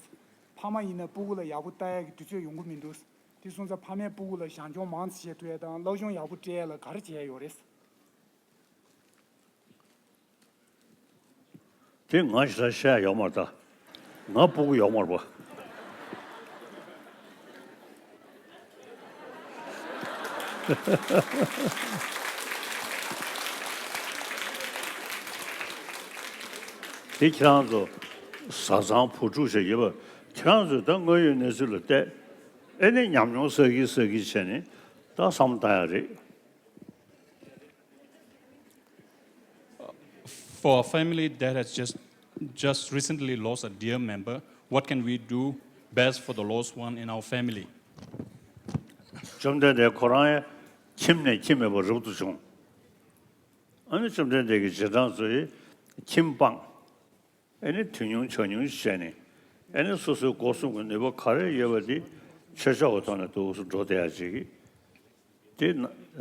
ཕ་མ་ཡིན་ན་སྤུ་གུ་ལ་ཡག་པོ་ལྟ་ཡག་གི་དུས་ཚོད་ཡོང་གི་མི་འདུག་དེ་སོང་ཙང་ཕ་མས་སྤུ་གུ་ལ་བྱམས་སྐྱོང་མང་ཙམ་བྱེད་ཐུབ་ཡག་དང་སློབ་སྦྱོང་ཡག་པོ་སྤྲད་ཡག་ལ་ག་རེ་བྱེད་ཡག་ཡོད་རེད། དེ་ང་ཞེ་དྲག་བཤད་ཡག་ཡོད་མ་རེད་ད། ང་སྤུ་གུ་ཡོད་མ་རེད་པ། དེ་ཁྱེད་རང་ཚོ་བཟའ་ཚང་བུ་ཕྲུག་ཞིག་ཡོད་པ། ཁྱེད་རང་ཚོས་ད་དངོས་ཡོད་གནས་ཚུལ་ལ་བལྟས། ཨེ་ནས་ཉམས་མྱོང་བསགས་ཀྱིན་བསགས་ཀྱིན་བྱས་ནས་ད་བསམ་བློ་བཏང་ཡག་རེད། For a family that has just just recently lost a dear member, what can we do best for the lost one in our family? བཅོམ་ལྡན་འདས་ཁོ་རང་ཡང་ཁྱིམ་ནས་ཁྱིམ་མེད་པར་རབ་ཏུ་བྱུང་། ཨ་ནི་བཅོམ་ལྡན་འདས་ཀྱི་རྗེས་འབྲང་ཚོས་ཁྱིམ་སྤངས། ཨ་ནི་དུས་ཉུང་ཕྱག་ཉུང་བྱས་ནས། ཨ་ནི་སོ་སོའི་སྒོ་གསུམ་གྱི་ནུས་པ་ག་རེ་ཡོད་པ་དེ་ཆོས་ཕྱོགས་ཀྱི་ཐོག་ནས་འདུག་སེ་འགྲོ་བསྡད་ཡ་ཅིག་དེ་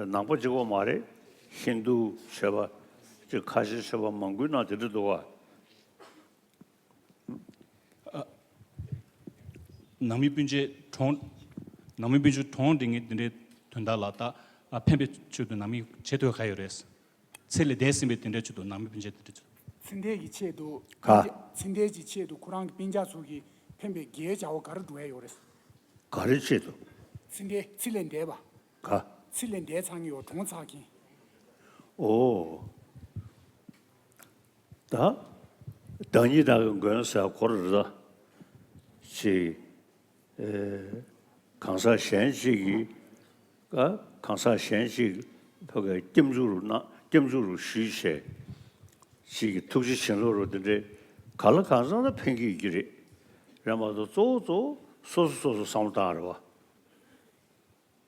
ནང་པ་གཅིག་པོ་མ་རེད། ཧིན་རྡུ་བྱེད་པ་ཅིག་ཁ་ཤས་བྱེད་པ་མང་པོའི་ནང་དེ་འདྲ་འདུག་བ། ནང་མི་སྤུན་མཆེད་གྲོངས། ནང་མི་སྤུན་མཆེད་གྲོངས་འདི་ངས་འདི་འདྲའི་དོན་དག་ལ་ད་ཕན་པའི་ཆེད་དུ་ནང་མི་བྱེད་ཐུབ་ག་ཡོད་རེད། ཚེ་ལས་འདས་ཟིན་པའི་དེ་འདྲ་ཆེད་དུ་ནང་མི་སྤུན་མཆེད་དེ་འདྲ་ཆེད་དུ། ཚེ་འདས་ཀྱི་ཆེད་དུ། ག་ཚེ་འདས་ཀྱི་ཆེད་དུ་ཁོ་རང་གི་སྤུན་ཀྱག་ཚོ་གིས་ཕན་པའི་དགེ་བའི་བྱ་བ་ག་རེ་འགྲོ་ཡ་ཡོད་རེད། ག་རེ་ཆེད་དུ། ཚེ་འདས་ཚེ་ལས་འདས་པ། ག་ཚེ་ལས་འདས་ཚར་མཁན་ཡོད་གྲོངས་ཚར་མཁན། ཨོ། ད་བདག་ཉིད་བདག་གི་མགོན་ཟེར་སྐོར་རེད་ད། ཅིག་ཨེ། གང་ཟག་གཞན་གཅིག་གིས་ཨ། གང་ཟག་གཞན་གཅིག་ཕ་གིའི་སྐྱབས་འཇུག་རུ་གནང་། སྐྱབས་འཇུག་རུ་ཞུས་བྱས། གཅིག་གིས་ཐུགས་རྗེ་བྱིན་རླབས་རུ་དེ་འདྲའི་ག་ལ་གང་ཟག་ལ་ཕན་གྱི་ཡོད་ཀྱི་རེད། རེད་མ་གཏོགས་གཙོ་བོ་གཙོ་བོ་སོ་སོ་སོ་སོ་བསམ་བློ་བཏང་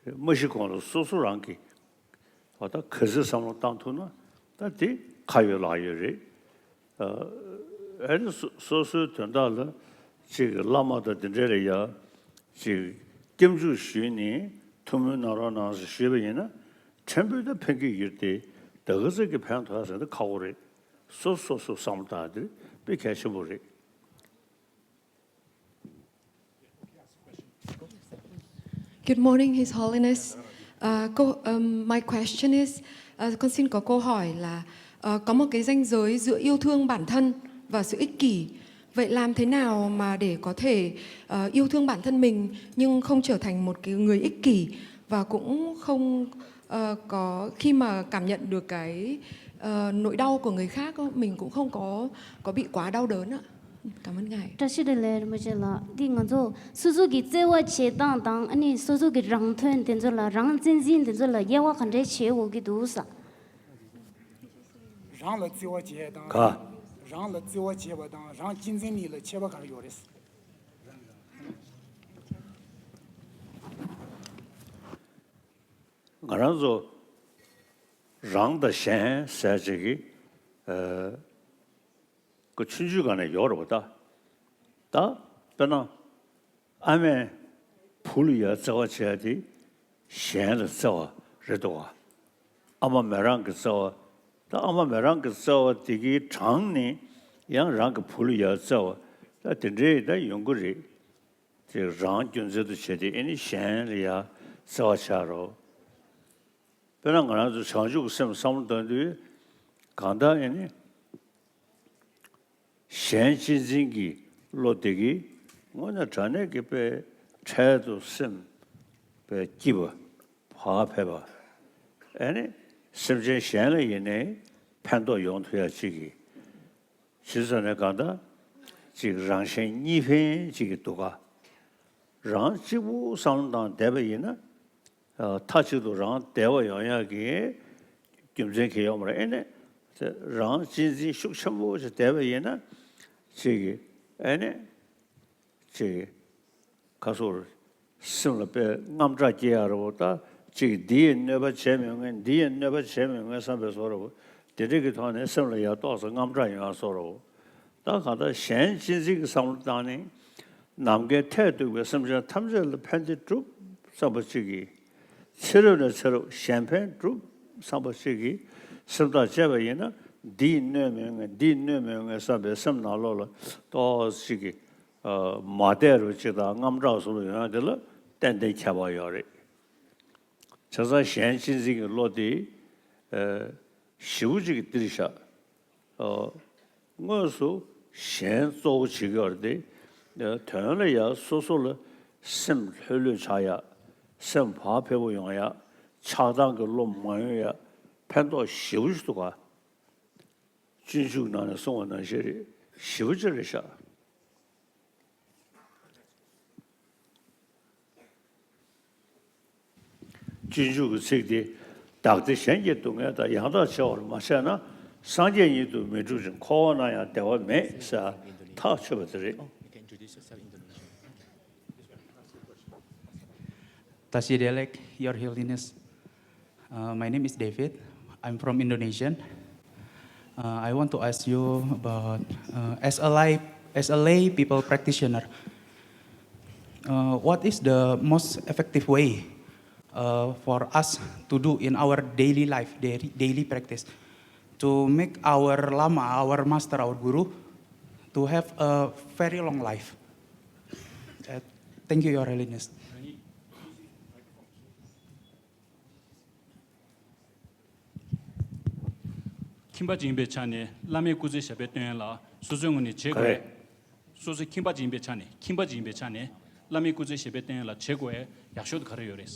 རེད་བ། མ་ཤི་གོང་ལ་སོ་སོ་རང་གིས་ཨ་ད་ག་ཚོད་བསམ་བློ་བཏང་ཐུབ་ན་ད་དེ་ཁ་ཡོད་ལག་ཡོད་རེད། ཨ་ཨ་ནི་སོ་སོ་སོའི་དོན་དག་ལ་ཅིག་བླ་མ་དང་དེ་འདྲ་ལ་ཡ་ཅིག་སྐྱབས་འཇུག་ཞུས་ནས་ཐུགས་སྨོན་གནང་རོགས་གནང་ཟེར་ཞུས་པ་ཡིན་ན་ཕྲན་བུ་ད་ཕན་གྱི་ཡོད་དེ། ད་ག་ཚོད་ཀྱི་ཕན་ཐོགས་ཟེར་ན་ཁག་པོ་རེད། སོ་སོ་སོ་བསམ་བློ་བཏང་དེ་དཔེ་གལ་ཆེན་པོ་རེད། Good morning, His Holiness. Uh, cô, um, my question is, uh, con xin có câu hỏi là uh, có một cái ranh giới giữa yêu thương bản thân và sự ích kỷ. Vậy làm thế nào mà để có thể uh, yêu thương bản thân mình nhưng không trở thành một cái người ích kỷ và cũng không uh, có khi mà cảm nhận được cái uh, nỗi đau của người khác, mình cũng không có có bị quá đau đớn ạ. Cảm ơn ngài. བཀྲ་ཤིས་བདེ་ལེགས་རིན་པོ་ཆེ་ལགས། འདི་ང་ཚོ་སོ་སོ་གི་བརྩེ་བ་བྱེད་སྟངས་དང་ཨ་ནི་སོ་སོ་གི་རང་དོན་དེ་ཚོ་ལ་རང་གཅེས་འཛིན་དེ་ཚོ་ལ་དབྱེ་བ་ག་འདྲས་བྱེད་དགོས་ཀྱི་འདུག་ས། རང་ལ་བརྩེ་བ་བྱེད་དང་། ག་རང་ལ་བརྩེ་བ་བྱེད་པ་དང་རང་གཅེས་འཛིན་གཉིས་ལ་ཁྱད་པར་ག་རེ་ཡོད་རེད། ང་རང་ཚོ་རང་དང་གཞན་ཟེར་ཅིག་གི་ཨ། ཀོ་ཆུང་ཆུང་སྒང་ནས་ཡོད་རེད་པ་ད། ད་དཔེར་ན་ཨ་མས་བུ་ལ་ཡ་བརྩེ་བ་བྱས་ཏེ་གཞན་ལ་བརྩེ་བ་རེད་འདུག་ག་ཨ་མ་མེ་རང་གི་བརྩེ་བ། ད་ཨ་མ་མེ་རང་གི་བརྩེ་བ་དེ་གི་གྲངས་ནི་ཡང་རང་གི་བུ་ལ་ཡ་བརྩེ་བ་ད་དེ་འདྲའི་ད་ཡོང་གི་རེད། དེ་རང་རྒྱུ་མཚན་དུ་བྱས་ཏེ་ཨེ་ནི་གཞན་ལ་ཡ་བརྩེ་བ་བྱ་རོགས། དཔེར་ན་ང་རང་ཚོ་བྱང་ཆུབ་ཀྱི་སེམས་བསམ་བློ་བཏང་དུས་གང་ལྟར་ཨེ་ནི་གཞན་གཅེས་འཛིན་གྱི་བློ་དེ་གིས་དངོས་གནས་དྲང་གནས་ཀྱི་དཔེ་འཕྲལ་དུ་སེམས་དཔེ་སྐྱིད་པ་བག་ཕེབས་པ་ཨེ་ནི་སེམས་ཅན་གཞན་ལ་ཡིན་ནའི་ཕན་ཐོགས་ཡོང་ཐུབ་ཡ་གཅིག་གིས། བྱས་ཙང་ནས་གང་ལྟར་ཅིག་རང་གཞན་གཉིས་ཕན་ཅིག་གི་འདུག་ག་རང་གཅིག་པུ་བསམ་བློ་བཏང་བསྡད་པ་ཡིན་ན། མཐའ་གཅིག་ཏུ་རང་བདེ་བ་ཡོང་ཡག་གི་རྒྱུ་མཚན་གང་ཡང་ཡོད་མ་རེད། ཨེ་ནས་རང་གཅེས་འཛིན་ཤུགས་ཆེན་པོ་ཞིག་བསྡད་པ་ཡིན་ན་ཅིག་གི་ཨེ་ནས་ཅིག་གི་ཁ་སོར་སེམས་ལ་དཔེ་དངངས་སྐྲག་སྐྱེ་ཡག་རེད་པོ། ད་ཅིག་འདི་ཡིས་གནོད་པ་བྱེད་མི་ངེས། འདི་ཡིས་གནོད་པ་བྱེད་མི་ངེས་བསམ་པའི་བཟོ་འདྲ་པོ། དེ་འདྲ་གི་ཐོག་ནས་སེམས་ལ་ཡ་ཏོག་ཙམ་དངངས་སྐྲག་ཡོང་ཡག་བཟོ་འདྲ་པོ། ད་གང་ལྟར་གཞན་གཅེས་འཛིན་གྱི་བསམ་བློ་བཏང་ནས་ནམ་མཁའི་མཐས་གཏུགས་པའི་སེམས་ཅན་ཐམས་ཅད་ལ་ཕན་བདེ་སྒྲུབ་བསམ་པ་གཅིག་གིས། ཚེ་རབས་ནས་ཚེ་རབས་གཞན་ཕན་སྒྲུབ་བསམ་པ་གཅིག་གིས་སེམས་ཐག་བཅད་པ་ཡིན་ན། འདིས་གནོད་མི་ངེས། འདིས་གནོད་མི་ངེས་བསམ་པའི་སེམས་ནང་ལོགས་ལ་ཏོག་ཙམ་གཅིག་གིས་མ་བདེ་རུ་གཅིག་དང་དངངས་སྐྲག་བཟོ་འདྲ་ཡོང་ཡག་དེ་ལ་ཏན་ཏན་ཁྱད་པར་ཡོད་རེད། བྱས་ཙང་གཞན་གཅེས་འཛིན་གྱི་བློ་དེ་ཞེ་པོ་ཅིག་གིས་འདིར་བཞག་དངོས་སུ་གཞན་གཙོ་བོ་བྱེད་ཀྱི་ཡོད་རེད་དེ། དོན་ལ་ཡང་སོ་སོ་ལ་སེམས་ལྷོད་ལྷོད་ཆགས་ཡག་སེམས་བག་ཕེབས་པོ་ཡོང་ཡག་ཆགས་སྡང་གི་བློ་མ་ཡོང་ཡག་ཕན་ཐོགས་ཞེ་པོ་ཞིག་འདུག་ག་སྤྱོད་འཇུག་ནང་ནས་གསུངས་པ་ནང་བཞིན་རེད། ཞེ་པོ་ཅིག་རེད་ཤག་སྤྱོད་འཇུག་གི་ཚིག་དེ། བདག་བདེ་གཞན་གྱི་སྡུག་བསྔལ་དང་། ཡང་དག་བྱ་བར་མ་བྱས་ན། སངས་རྒྱས་ཉིད་དུ་མི་འགྲུབ་ཅིང་། འཁོར་བ་ན་ཡང་བདེ་བ་མེད་ཟེར་ཐག་ཆོད་པ་དེ་རེད། Tasi Delek, Your Holiness. Uh, my name is David. I'm from Indonesia. Uh, I want to ask you about, uh, as a lay, as a lay people practitioner, uh, what is the most effective way, uh, for us to do in our daily life, daily, daily practice, to make our Lama, our master, our guru, to have a very long life? Uh, thank you, Your Holiness. ཁྱིམ་པ་ཅིག་ཡིན་པའི་ཆ་ནས་བླ་མའི་སྐུ་ཚེ་ཞབས་པད་བརྟན་ཡ་ལ་སོ་སོའི་ངོས་ནས་བྱེད་དགོས། ག་རེ། སོ་སོ་ཁྱིམ་པ་ཅིག་ཡིན་པའི་ཆ་ནས། ཁྱིམ་པ་ཅིག་ཡིན་པའི་ཆ་ནས་བླ་མའི་སྐུ་ཚེ་ཞབས་པད་བརྟན་ཡ་ལ་བྱེད་དགོས་ཡག་ཤོས་དེ་ག་རེ་ཡོད་རེད།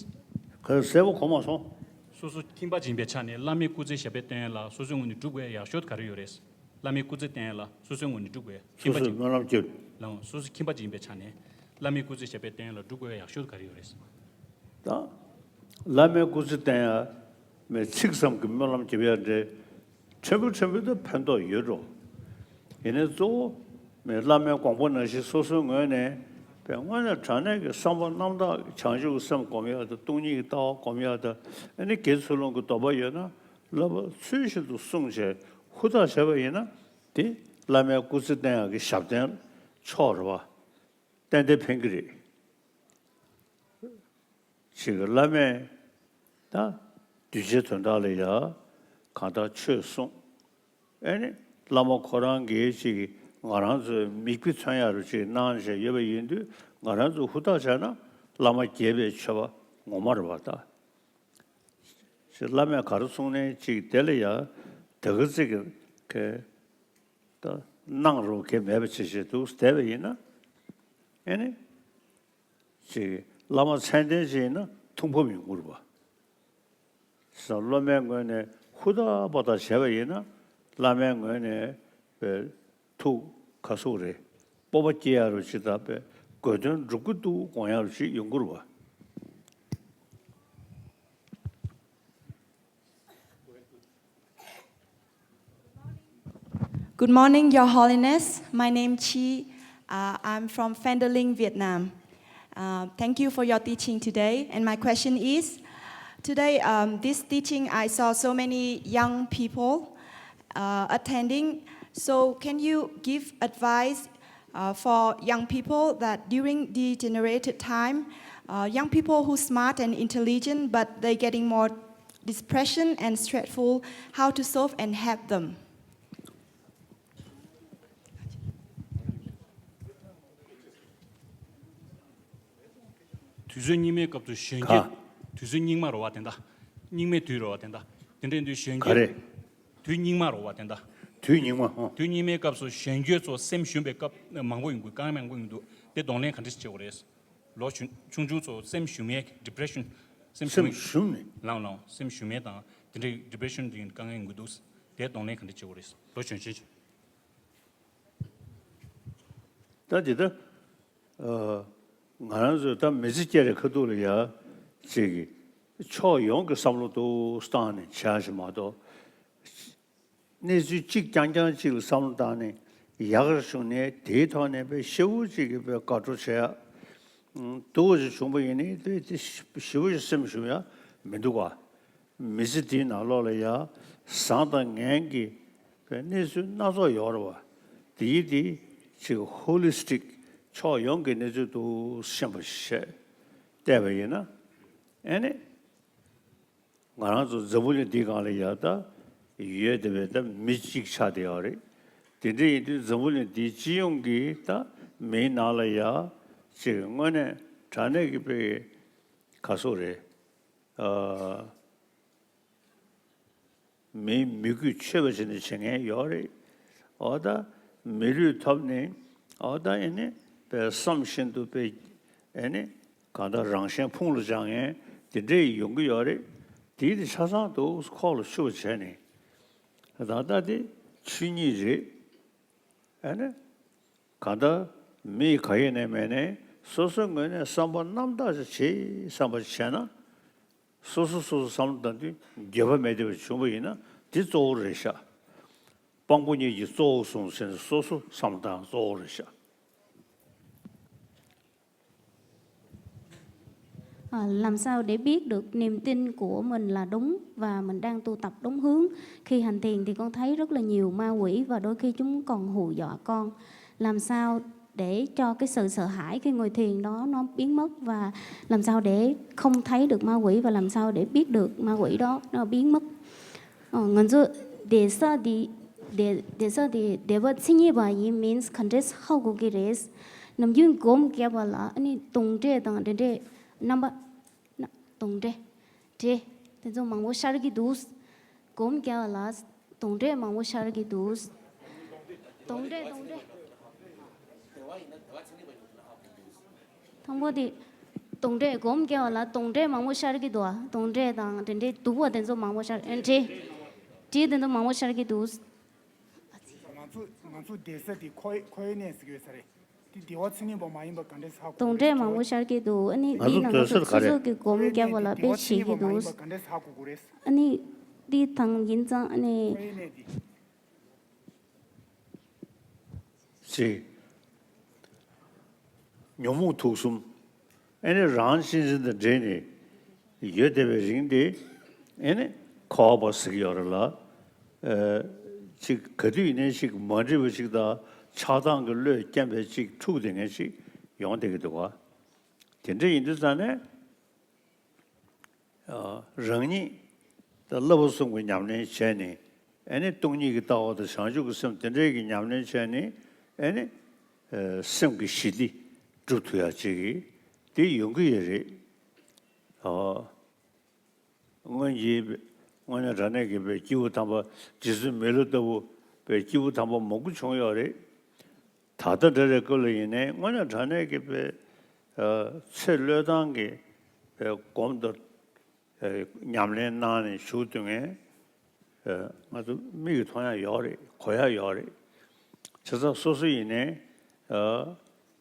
ག་རེ། གསལ་པོ་གོ་མ་སོང་། སོ་སོ་ཁྱིམ་པ་ཅིག་ཡིན་པའི་ཆ་ནས་བླ་མའི་སྐུ་ཚེ་ཞབས་པད་བརྟན་ཡ་ལ་སོ་སོའི་ངོས་ནས་སྒྲུབ་དགོས་ཡག་ཤོས་དེ་ག་རེ་ཡོད་རེད། བླ་མའི་སྐུ་ཚེ་བརྟན་ཡ་ལ་སོ་སོའི་ངོས་ནས་སྒྲུབ་དགོས་ཡག་ཁྱིམ་པ་སོ་སོས་ཅིག་སྨོན་ལམ་བརྒྱབ། ལགས་འོང་། སོ་སོ་ཁྱིམ་པ་ཅིག་ཡིན་པའི་ཆ་ནས་བླ་མའི་སྐུ་ཚེ་ཞབས་པད་བརྟན་ཡ་ལ་སྒྲུབ་དགོས་ཡག་ཤོས་དེ་ག་རེ་ཡོད་རེད། ད། བླ་མའི་སྐུ་ཚེ་བརྟན་ཡ། མི་ཚིག་ཙམ་གྱི་སྨོན་ལམ་རྒྱབ་ཡ་འདྲ། ཕྲན་བུ་ཕྲན་བུ་དུ་ཕན་ཐོགས་ཡོད་འགྲོ། ཡིན་ནའི་གཙོ་བོ། མི་བླ་མའི་དགོངས་པ་ནང་བཞིན་སོ་སོའི་ངོས་ནས། དཔེ་དངོས་གནས་དྲང་གནས་ཀྱི་བསམ་པ་རྣམ་དག་གི་བྱང་ཆུབ་ཀྱི་སེམས་སྒོམ་ཡ་དང་། སྟོང་ཉིད་ཀྱི་ལྟ་བ་སྒོམ་ཡ་དང་། ཨ་ནི་དགེ་ཚུལ་སློང་གི་སྡོམ་པ་ཡོད་ན། བསླབ་པ་ཚུལ་བཞིན་དུ་བསྲུངས་བྱས་ཧུར་ཐག་བྱས་པ་ཡིན་ན། དེ་བླ་མའི་སྐུ་ཚེ་བརྟན་ཡག་གི་ཞབས་བརྟན་མཆོག་རེད་བ། ཏན་ཏན་ཕན་གྱི་རེད། ཅིག་བླ་མས་ད་གདུལ་བྱའི་དོན་དག་ལ་ཡ་གང་ལྟར་ཆོས་གསུངས། ཨེ་ནི་བླ་མ་ཁོ་རང་གིས་ཅིག་ང་རང་ཚོའི་མིག་དཔེ་མཚོན་ཡ་རུ་ཅིག་གནང་བཞག་ཡོད་པ་ཡིན་དུས། ང་རང་ཚོ་ཧུར་ཐག་བྱས་ན་བླ་མ་དགྱེས་པའི་མཆོད་པ་ངོ་མ་རེད་བ་ད། ཅིག་བླ་མས་ག་རེ་གསུངས་ནའི་ཅིག་དེ་ལ་ཡ་དེ་ག་ཚིག་གི་ད་གནང་རོགས་གལ་མེད་པ་བྱེད་བྱེད་འདུག་བསྡད་པ་ཡིན་ན། ཨེ་ནི། ཅིག་བླ་མ་མཚན་ལྡན་ཅིག་ཡིན་ན་ཐུགས་ཕམ་ཡོང་གི་རེད་བ། སློབ་མའི་ངོས་ནས་ཧུར་ཐག་པ་ཐག་བྱས་པ་ཡིན་ན། བླ་མའི་ངོས་ནས་པའི་ཐུགས་ག་ཟུག་རེད། སྤོབས་པ་སྐྱེ་ཡ་རུ་ཅིག་དང་། པའི་དགོས་དོན་འགྲུབ་ཀྱི་འདུག་དགོངས་ཡ་རུ་ཅིག་ཡོང་གི་རེད་བ། Good morning, Your Holiness. My name Chi. Uh, I'm from Phandalin, Vietnam. Uh, thank you for your teaching today. And my question is, today, um, this teaching, I saw so many young people, uh, attending. So can you give advice, uh, for young people that during the generated time, uh, young people who smart and intelligent, but they getting more depression and stressful, how to solve and help them? དུས་ཚོད་སྙིགས་མའི་སྐབས་སུ་གཞོན་སྐྱེས། ག་དུས་ཚོད་སྙིགས་མ་རེད་བ་དེ་འདྲ། སྙིགས་མའི་དུས་རེད་བ་དེ་འདྲ། དེ་འདྲ་ཡིན་དུས་གཞོན་སྐྱེས། ག་རེ། དུས་སྙིགས་མ་རེད་བ་དེ་འདྲ། དུས་སྙིགས་མ། ཨོ། དུས་སྙིགས་མའི་སྐབས་སུ་གཞོན་སྐྱེས་ཚོ་སེམས་ཞུམ་པའི་སྐབས་མང་པོ་ཡོང་གི། དཀའ་ངལ་མང་པོ་ཡོང་གི་འདུག་དེ་གདོང་ལེན་ག་འདྲ་བྱེད་དགོས་རེད། ལོ་ཆུང་ཆུང་ཆུང་ཚོ་སེམས་ཞུམ་ཡས། ཌི་པི་རེ་ཤན། སེམས་ཞུམ་ཡས། སེམས་ཞུམ་ནས། ལང་ལང་སེམས་ཞུམ་ཡས་དང་དེ་འདྲའི་ཌི་པི་རེ་ཤན་དེ་དཀའ་ངལ་ཡོང་གི་འདུག་དེ་གདོང་ལེན་ག་འདྲ་བྱེད་དགོས་རེད། ལོ་གཞོན་ཆེན་ཆེ། ད་དེ་ད། ཨ། ང་རང་ཚོས་ད་མི་ཚེ་སྐྱེལ་བའི་ཁ་ཐུག་ལ་ཡ་ཅིག་ཕྱོགས་ཡོངས་ཀྱི་བསམ་བློ་འདུག་བཏང་ནས་བྱ་ཞིག་མ་གཏོགས། གནས་ཚུལ་གཅིག་རྐྱང་རྐྱང་གཅིག་ལ་བསམ་བློ་བཏང་ནས་ཡག་རེ་བྱུང་ནས། དེའི་ཐོག་ནས་དཔེ་ཞེ་པོ་ཅིག་གི་དཔེ་དགའ་སྤྲོ་བྱེད་ཡ་འདུག་པ་ཅིག་བྱུང་པ་ཡིན་ནའི། དེ་དེ་ཞེ་པོ་ཅིག་སེམས་ཞུམ་ཡ་མི་འདུག་ག་མི་ཚེ་འདིའི་ནང་ལོགས་ལ་ཡ་བཟང་དང་ངན་གྱི་གནས་ཚུལ་སྣ་ཚོགས་ཡོད་རེད་བ། དེ་ཡིས་དེ་ཅིག་ཧོ་ལི་སི་ཊིག་ཕྱོགས་ཡོངས་ཀྱི་གནས་ཚུལ་དུ་ཤེས་པ་ཞིག་བལྟས་པ་ཡིན་ན། ཨེ་ནི། ང་རང་ཚོ་འཛམ་བུ་གླིང་འདིའི་སྒང་ལ་ཡ་ད་ཡོད་བསྡད་པའི་ད་མི་གཅིག་ཆགས་བསྡད་ཡོད་རེད། དེ་འདྲ་ཡིན་དུས་འཛམ་བུ་གླིང་འདིའི་སྤྱི་ཡོངས་ཀྱི་ད་མིའི་ནང་ལ་ཡ་ཅིག་དངོས་གནས་དྲང་གནས་ཀྱི་དཔེ་ག་ཟུག་རེད། ཨ། མིའི་མོས་གུས་ཆོད་པ་བྱས་ནས་བྱེད་མཁན་ཡོད་རེད། འོ་ད་མི་ལུས་ཐོབ་ནས། འོ་ད་ཨེ་ནི་དཔེ་བསམ་བཞིན་དུ་དཔེ་ཨེ་ནི་གང་ལྟར་རང་གཞན་ཕུང་ལ་སྦྱང་མཁན་དེ་འདྲས་ཡོང་གི་ཡོད་རེད། དེ་དེ་ཆ་ཚང་དུ་ཁོག་ལ་ཆུད་པ་བྱས་ནས། ད་ལྟ་དེ་ཆོས་ཉིད་རེད། ཨ་ནི། གང་ལྟར་མི་ག་ཡེ་ནས་མེད་ནས་སོ་སོའི་ངོས་ནས་བསམ་པ་རྣམ་དག་ཅིག་བྱེད་བསམ་པ་བྱས་ན། སོ་སོ་སོ་སོ་བསམ་བློ་བཏང་དུས་འགྱོད་པ་མེད་བསྡད་པ་བྱུང་བ་ཡིན་ན་དེ་གཙོ་བོ་རེད་ཤག་དཔང་པོ་གཉིས་ཀྱི་གཙོ་བོ་གསུངས་ཟིན། སོ་སོ་བསམ་བློ་བཏང་གཙོ་བོ་རེད་ཤག 啊，làm sao để biết được niềm tin của mình là đúng và mình đang tu tập đúng hướng? Khi hành thiền thì con thấy rất là nhiều ma quỷ và đôi khi chúng còn hù dọa con. Làm sao để cho cái sự sợ hãi khi ngồi thiền đó nó biến mất và làm sao để không thấy được ma quỷ và làm sao để biết được ma quỷ đó nó biến mất? Ờ, ngắn dụ, để sao thì để để sao thì để bớt xin nhị bà yi means contest how go get is. Nằm duyên gốm kia bà là anh ấy tùng tre tặng đến tre. Nắm bắt, nắm, tùng tre. Tre. Tên dụ mang vô shar ki dus. Gốm kia là tùng tre mang vô shar ki dus. Tùng tre, tùng tre. དང་པོ་དེ། དུང་འདྲེ་སྒོམ་རྒྱག་པ་ལ་དུང་འདྲེ་མང་པོ་ཤར་གྱི་འདུག་དུང་འདྲེ་དང་དེ་འདྲའི་སྡུག་པ་དེ་ཚོ་མང་པོ་ཤར་ཨེ་འདྲེ། འདྲེ་དེ་ཚོ་མང་པོ་ཤར་གྱི་འདུག་ང་ཚོ་ང་ཚོ་བསྡད་ས་དེ་ཁོའི་ཁོའི་གནས་ཟེར་གྱི་ཡོད་ས་རེད། དེ་བདེ་བ་ཚིག་ངན་པ་མ་ཡིན་པ་ག་འདྲས་ཧ་གོ། དུང་འདྲེ་མང་པོ་ཤར་གྱི་འདུག་ཨ་ནི་འདི་ནང་ང་ཚོ་སོ་སོ་གི་སྒོམ་རྒྱག་པ་ལ་དཔེ་བྱེད་ཀྱི་འདུག་ཨ་ནི་འདི་དང་ཡིན་ཙང་ཨ་ནི། ཅེས། ཉོན་མོངས་དུག་གསུམ། ཨེ་ནི་རང་གཅེས་འཛིན་དང་འདྲེས་ནས་ཡོད་བསྡད་པའི་རིང་དེ། ཨེ་ནི་འཁོར་བ་ཟེར་གྱི་ཡོད་རེད་ལ། ཨེ། ཅིག་ག་དུས་ཡིན་ནའི་ཅིག་མ་འགྲིག་པ་ཅིག་དང་ཆགས་སྡང་གི་བློས་རྐྱེན་པས་ཅིག་འཁྲུག་བསྡད་མཁན་ཅིག་ཡོང་བསྡད་ཀྱི་འདུག་ག་དེ་འདྲ་ཡིན་དུས་ཙང་ནས། རང་ཉིད་དང་བསླབ་པ་གསུམ་གྱི་ཉམས་ལེན་བྱས་ནས། ཨེ་ནི་སྟོང་ཉིད་ཀྱི་ལྟ་བ་དང་བྱང་ཆུབ་ཀྱི་སེམས་དེ་འདྲའི་གི་ཉམས་ལེན་བྱས་ནས། ཨེ་ནི་སེམས་ཀྱི་ཞི་བདེ་སྒྲུབ་ཐུབ་ཡག་ཅིག་གི་དེ་ཡོང་གི་ཡོད་རེད། སྔོན་གྱི་དངོས་གནས་དྲང་གནས་ཀྱི་པའི་སྐྱེས་བུ་དམ་པ་རྗེ་བཙུན་མི་ལ་ལྟ་བུ་པའི་སྐྱེས་བུ་དམ་པ་མང་པོ་བྱུང་ཡོད་རེད། ད་ལྟ་འདྲ་རེ་སྐབས་ལ་ཡིན་ནའི་དངོས་གནས་དྲང་གནས་ཀྱི་པའི་ཚེ་བློས་བཏང་གི་པའི་སྒོམ་དང་ཉམས་ལེན་གནང་ནས་བཞུགས་སྡོད་མཁན་ང་ཚོ་མིག་གིས་མཐོང་ཡག་ཡོད་རེད། གོ་ཡག་ཡོད་རེད། བྱས་ཙང་སོ་སོ་ཡིན་ནའི་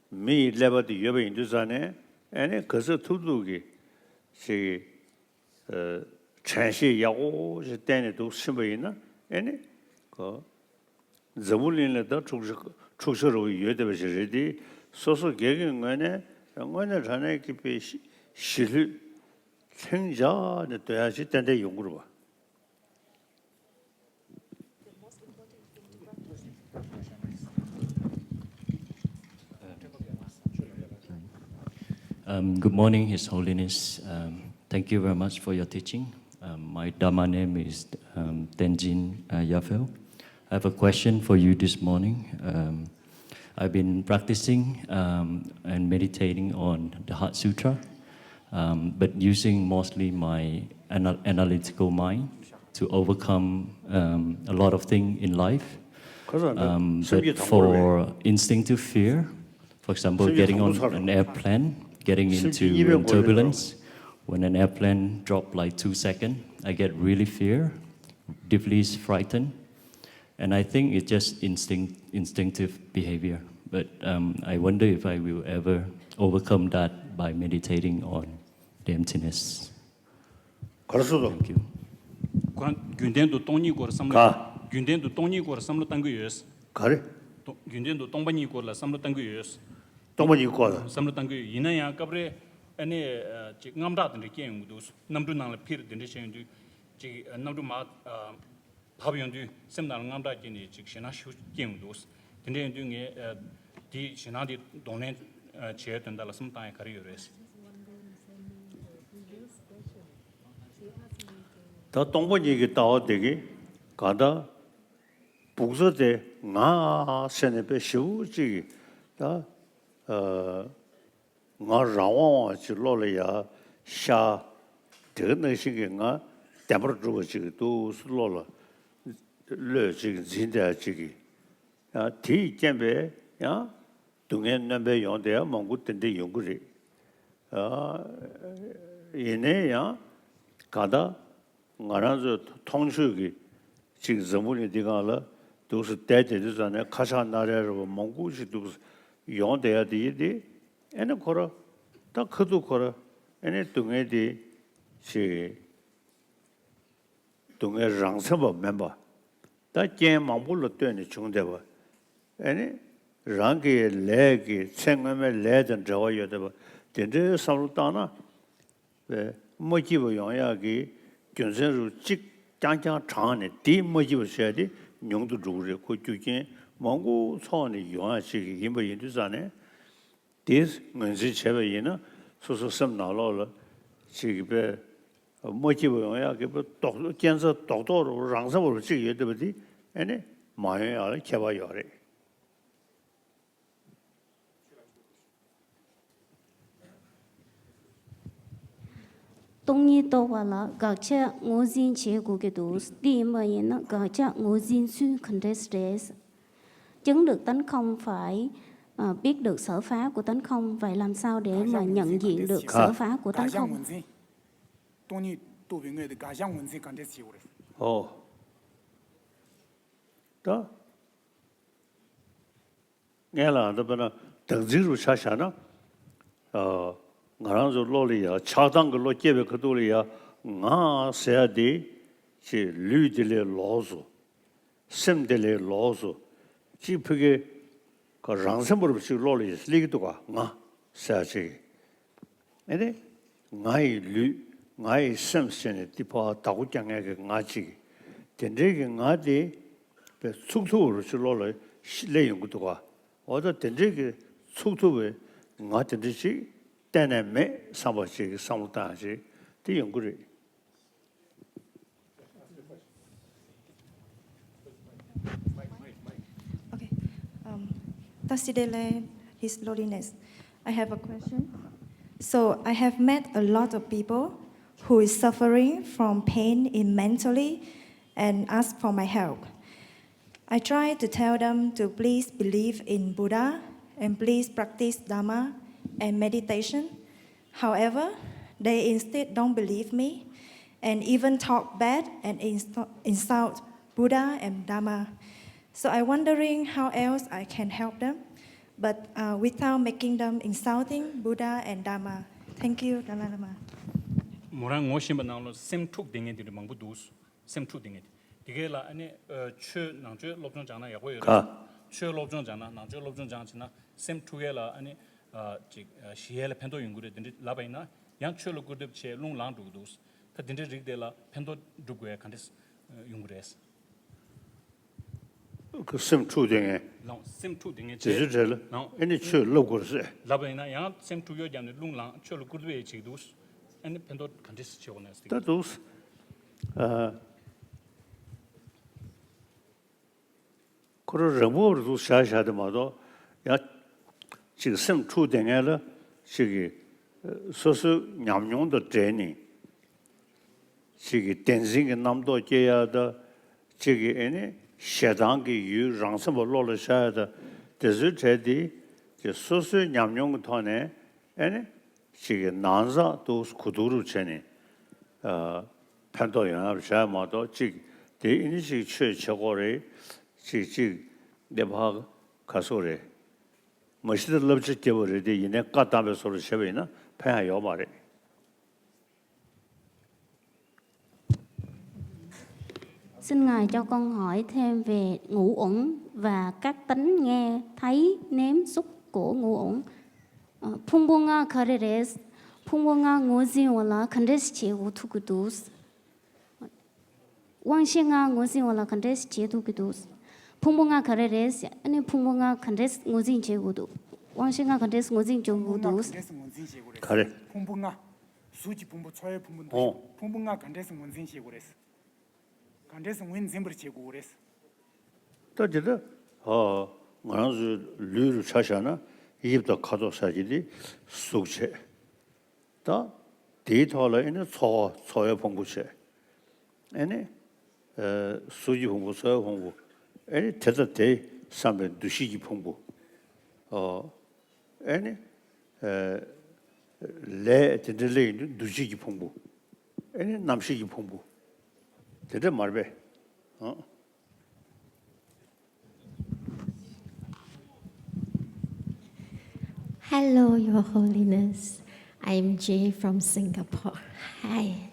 མི་ཡི་ཀླད་པ་དེ་ཡོད་པ་ཡིན་དུས་ཙང་ནས། ཨེ་ནི་ག་ཚོད་ཐུབ་ཐུབ་ཀྱི་ཅིག་དྲན་ཤེས་ཡག་པོ་ཞིག་བསྟེན་ནས་འདུག་ཕྱིན་པ་ཡིན་ན། ཨེ་ནི་གོ་འཛམ་བུ་གླིང་ལ་ད་འཁྲུག་ཆ་འཁྲུག་ཆ་རུ་ཡོད་བསྡད་པ་ཞིག་རེད་དེ། སོ་སོ་སྒེར་གྱི་ངོས་ནས་དངོས་གནས་དྲང་གནས་ཀྱི་པའི་ཞི་ལྷོད་ལྷིང་འཇགས་ནས་སྡོད་ཡག་ཅིག་ཏན་ཏན་ཡོང་གི་རེད་པ། Um, good morning, His Holiness. Um, thank you very much for your teaching. Um, my Dharma name is um, Tenzin uh, Yafel. I have a question for you this morning. Um, I've been practicing um, and meditating on the Heart Sutra, um, but using mostly my anal- analytical mind to overcome um, a lot of things in life. Um, but for instinctive fear, for example, getting on an airplane, getting into in turbulence, when an airplane drop like two seconds, I get really fear, deeply frightened. And I think it's just instinct, instinctive behavior. But um, I wonder if I will ever overcome that by meditating on the emptiness. ག་རེ་ཟེར་དོ། Thank you. ཁོ་རང་རྒྱུན་ལྡན་དུ་སྟོང་ཉིད་སྐོར་བསམ་བློ། རྒྱུན་ལྡན་དུ་སྟོང་ཉིད་སྐོར་བསམ་བློ་བཏང་གི་ཡོད། ག་རེ། རྒྱུན་ལྡན་དུ་སྟོང་པ་ཉིད་སྐོར་ལ་བསམ་བློ་བཏང་གི་ཡོད། སྟོང་པ་ཉིད་སྐོར་ལ། བསམ་བློ་བཏང་གི་ཡོད། ཡིན་ན་ཡང་སྐབས་རེ་ཨ་ནི་ཅིག་དངངས་སྐྲག་དེ་འདྲ་སྐྱེ་ཡོང་གི་འདུག་གནམ་གྲུ་ནང་ལ་འཕུར་དེ་འདྲ་བྱས་ཡོང་དུས་ཅིག་གནམ་གྲུ་མར་བབས་ཡོང་དུས་སེམས་ནང་ལ་དངངས་སྐྲག་སྐྱེས་ནས་ཅིག་ཞེད་སྣང་ཞེ་པོ་སྐྱེ་ཡོང་གི་འདུག་དེ་འདྲ་ཡིན་དུས་ངས་དེ་ཞེད་སྣང་དེ་གདོང་ལེན་བྱེད་ཡ་དོན་དག་ལ་བསམ་བློ་བཏང་ཡ་ག་རེ་ཡོད་རེད། ད་སྟོང་པ་ཉིད་ཀྱི་ལྟ་བ་དེ་གིས་གང་ལྟར་སྦུག་ཚ་དེ་ང་ཟེར་ནས་དཔེ་ཞེ་པོ་ཅིག་གིས་ད་ང་རང་དབང་བ་ཅིག་བློ་ལ་ཡར་ཤར། དེ་ག་ནང་བཞིན་གྱི་ང་བདེན་པར་གྲུབ་པ་ཅིག་འདུག་སེ་བློ་ལ་བློས་ཅིག་འཛིན་བསྡད་ཅིག་གིས། ཡང་དེས་རྐྱེན་པས་ཡང་སྡུག་བསྔལ་སྣོན་པ་ཡོང་བསྡད་ཡ་མང་པོ་དེ་འདྲ་ཡོང་གི་རེད། ཡིན་ནའི་ཡང་གང་ལྟར་ང་རང་ཚོའི་མཐོང་ཆོས་ཀྱི་ཅིག་འཛམ་བུ་གླིང་འདི་སྒང་ལ་འདུག་སེ་བསྡད་བསྡད་དུས་ཙང་ནས་ཁ་ཆག་སྣ་རལ་རེད་པ་མང་པོ་ཞིག་འདུག་སེ་ཡོང་བསྡད་ཡ་དེ་ཡིན་ཏེ། ཨེ་ནི་ཁོ་ར་ད་ཁ་ཐུག་ཁོ་ར་ཨེ་ནི་སྡུག་བསྔལ་དེ་ཅིག་སྡུག་བསྔལ་རང་མཚན་པ་མིན་པ། ད་ ད་རྐྱེན་མང་པོ་ལ་ལྟོས་ནས་བྱུང་བསྡད་པ། ཨེ་ནི། རང་གི་ལས་ཀྱི་ཚེ་སྔོན་མའི་ལས་དང་འབྲེལ་བ་ཡོད་བསྡད་པ། དེ་འདྲའི་བསམ་བློ་བཏང་ན། པའི་མ་སྐྱིད་པ་ཡོང་ཡག་གི་རྒྱུ་མཚན་རུ་གཅིག་རྐྱང་རྐྱང་དྲངས་ནས་དེའི་མ་སྐྱིད་པ་བྱས་ཏེ་ཉུང་དུ་འགྲོ་གི་རེད། ཁོ་རྒྱུ་རྐྱེན་མང་པོ་ཚོགས་ནས་ཡོང་ཡག་ཅིག་ཡིན་པ་ཡིན་དུས་ཙང་ནས། དེ་ངོས་འཛིན་བྱས་པ་ཡིན་ན། སོ་སོ་སེམས་ནང་ལོགས་ལ་ཅིག་གི་པའི་མ་སྐྱིད་པ་ཡོང་ཡག་གི་པའི་རྡོག་རྡོག་རྐྱེན་རྩ་རྡོག་རྡོག་རུ་རང་མཚམས་རུ་གཅིག་ཡོད་བསྡད་པ་དེ་ཨེ་ནི་མ་ཡོང་ཡག་ལ་ཁྱད་པར་ཡོད་རེད། སྟོང་ཉིད་རྟོགས་པ་ལ་དགག་བྱ་ངོས་འཛིན་བྱེད་དགོས་ཀྱི་འདུག་འདི་ཡིན་པ་ཡིན་ན་དགག་བྱ་ངོས་འཛིན་ཚུལ་ག་འདྲས་རེད། Chứng được tánh không phải, à, biết được sở phái của tánh không, vậy làm sao để mà nhận diện được sở phái của tánh không? དགག་བྱ་ངོས་འཛིན། སྟོང་ཉིད་རྟོགས་པའི་སྔོན་དུ་དགག་བྱ་ངོས་འཛིན་ག་འདྲས་བྱེད་དགོས་རེད། ཨོ། ད། ངས་ལ་ད་དཔེར་ན་བདག་འཛིན་རུ་ཆ་བཞག་ན། ཨ། ང་རང་ཚོ་བློ་ལ་ཡ་ཆགས་སྡང་གི་བློ་སྐྱེས་པའི་ཁ་ཐུག་ལ་ཡ་ང་ཟེར་ཡ་དེ། ཅེས་ལུས་དེ་ལས་ལོགས་སུ། སེམས་དེ་ལས་ལོགས་སུ། ཅིག་ཕ་གི་ག་རང་སེམས་པོར་ཅིག་བློ་ལ་ཡ་སླེབས་ཀྱི་འདུག་ག་ང་ཟེར་ཡ་ཅིག་ཨེ་ནི། ང་ཡི་ལུས། ང་ཡི་སེམས་ཟེར་ནས་འདི་ཕར་བདག་པོ་རྒྱག་མཁན་གྱི་ང་གཅིག་དེ་འདྲའི་གི་ང་དེ། པའི་ཚུགས་ཐུབ་པ་རུ་ཅིག་བློ་ལ་སླེབས་ཡོང་གི་འདུག་ག་འོ་ད་དེ་འདྲའི་གི་ཚུགས་ཐུབ་པའི་ང་དེ་འདྲ་ཅིག་གཏན་ནས་མེད་བསམ་པ་ཅིག་གི་བསམ་བློ་བཏང་ཡག་ཅིག་དེ་ཡོང་གི་རེད། Okay. Um, Tassidele, His Lordliness, I have a question. So I have met a lot of people who is suffering from pain in mentally and ask for my help. I try to tell them to please believe in Buddha and please practice Dharma and meditation. However, they instead don't believe me and even talk bad and inst- insult Buddha and Dharma. So I'm wondering how else I can help them, but uh, without making them insulting Buddha and Dharma. Thank you, Dalai Lama. མོ་རང་ངོ་ཤེས་པ་ནང་ལོ་སེམས་འཁྲུག་བསྡད་མཁན་དེ་འདྲ་མང་པོ་འདུག་སེམས་འཁྲུག་བསྡད་མཁན་དེ་གས་ལ་ཨ་ནི་ཆོས་ནང་ཆོས་སློབ་སྦྱོང་སྦྱངས་ན་ཡག་པོ་ཡོད་རེད། ཆོས་སློབ་སྦྱོང་སྦྱངས་ན་ནང་ཆོས་སློབ་སྦྱོང་སྦྱངས་བྱས་ན་སེམས་འཁྲུག་ཡས་ལ་ཨ་ནི་ཅིག་ཞི་ཡས་ལ་ཕན་ཐོགས་ཡོང་གི་རེད། དེ་འདྲ་ལབ་པ་ཡིན་ན་ཡང་ཆོས་ལ་སྐུར་འདེབས་བྱས་རླུང་ལངས་འགྲོ་གི་འདུག་ད་དེ་འདྲའི་རིགས་དེ་ལ་ཕན་ཐོགས་སྒྲུབ་དགོས་ཡ་ག་འདྲས་ཡོང་གི་རེད། ཁོ་སེམས་འཁྲུག་བསྡད་མཁན། ལའང་སེམས་འཁྲུག་བསྡད་མཁན་དེ་ཚོའི་གྲས་ལ་ཨེ་ནི་ཆོས་སློབ་དགོས་ཟེར། ལབ་པ་ཡིན་ན་ཡང་སེམས་འཁྲུག་ཡོད་ཀྱང་ནི་རླུང་ལངས་ཆོས་ལ་བཀུར་འདེབས་བྱེད་ཀྱི་འདུག་ཨེ་ནི་ཕན་ཐོགས་ག་འདྲས་བྱེད་དགོས་ན་ཟེར། ད་འདུག་ཨ། ཁོ་རང་རང་བབ་རུ་བཞག་བཞག་དེ་མ་གཏོགས་ཡང་ཅིག་སེམས་འཁྲུག་བསྡད་མཁན་ལ་ཅིག་གི་སོ་སོའི་ཉམས་མྱོང་དང་འབྲེལ་ནས། གཅིག་གིས་བདེན་འཛིན་གྱི་རྣམ་རྟོག་སྐྱེ་ཡ་དང་། གཅིག་གིས་ཨེ་ནི་ཞེ་སྡང་གི་ཡུལ་རང་སེམས་པ་བློ་ལ་ཤར་ཡ་དང་། དེ་ཚོའི་གྲས་དེ་ཀྱི་སོ་སོའི་ཉམས་མྱོང་གི་ཐོག་ནས་ཨེ་ནི་གཅིག་གིས་ནང་ཚགས་འདུག་གོ་བསྡུར་རུ་བྱས་ནས་ཨ་ཕན་ཐོགས་ཡོང་ཡ་རུ་བྱ་ཡ་མ་གཏོགས། གཅིག་དེ་ཨེ་ནི་གཅིག་ཆོས་བྱེད་དགོས་རེད། གཅིག་གཅིག་འདི་ཕ་ག་སོ་རེད། མ་གཞི་ད་བསླབ་བྱ་བརྒྱབ་པ་རེད་དེ། ཡིན་ནའི་བཀའ་བཏང་པའི་བཟོ་འདྲ་བྱས་པ་ཡིན་ན་ཕན་ཡ་ཡོད་མ་རེད། Xin Ngài cho con hỏi thêm về ngủ ổn và các tánh nghe, thấy, nếm, xúc của ngủ ổn. ཨ། ཕུང་པོ་ལྔ་ག་རེ་རེད། ཕུང་པོ་ལྔ་ངོས་འཛིན་པ་ལ་ག་འདྲས་བྱེད་དགོས་ཐུག་གི་འདུག་དབང་ཤེས་ལྔ་ངོས་འཛིན་པ་ལ་ག་འདྲས་བྱེད་ཐུབ་ཀྱི་འདུག་ཕུང་པོ་ལྔ་ག་རེ་རེད། ཨ་ནི་ཕུང་པོ་ལྔ་ག་འདྲས་ངོས་འཛིན་བྱེད་དགོས་འདུག་དབང་ཤེས་ལྔ་ག་འདྲས་ངོས་འཛིན་བྱེད་དགོས་འདུག་ག་རེ། ཕུང་པོ་ལྔ། གཟུགས་ཀྱི་ཕུང་པོ། ཚོར་བའི་ཕུང་པོ། འདུ་ཤེས། ཕུང་པོ་ལྔ་ག་འདྲས་ངོས་འཛིན་བྱེད་དགོས་རེད། ག་འདྲས་ངོས་འཛིན་པར་བྱེད་དགོས་རེད། ད་དེ་ད་ཨ་ང་རང་ཚོའི་ལུས་རུ་ཆ་བཞག་ན་དབྱིབས་དང་ཁ་དོག་ཟེར་གྱི་དེ་གཟུགས་བྱས། ད་དེའི་ཐོག་ལ་ཨེ་ནི་ཚོར་བ། ཚོར་བའི་ཕུང་པོ་བྱས། ཨེ་ནི་ཨ་གཟུགས་ཀྱི་ཕུང་པོ། ཚོར་བའི་ཕུང་པོ། ཨེ་ནི་དེ་དང་དེ་བསམ་པའི་འདུ་ཤེས་ཀྱི་ཕུང་པོ། ཨོ། ཨེ་ནི་ཨ་ལས་དེ་འདྲ་ལས་ཡིན་དུས་འདུ་བྱེད་ཀྱི་ཕུང་པོ། ཨེ་ནི་རྣམ་ཤེས་ཀྱི་ཕུང་པོ། དེ་འདྲ་མ་རེད་པས། ཨོ། Hello, Your Holiness. I'm Jay from Singapore. Hi.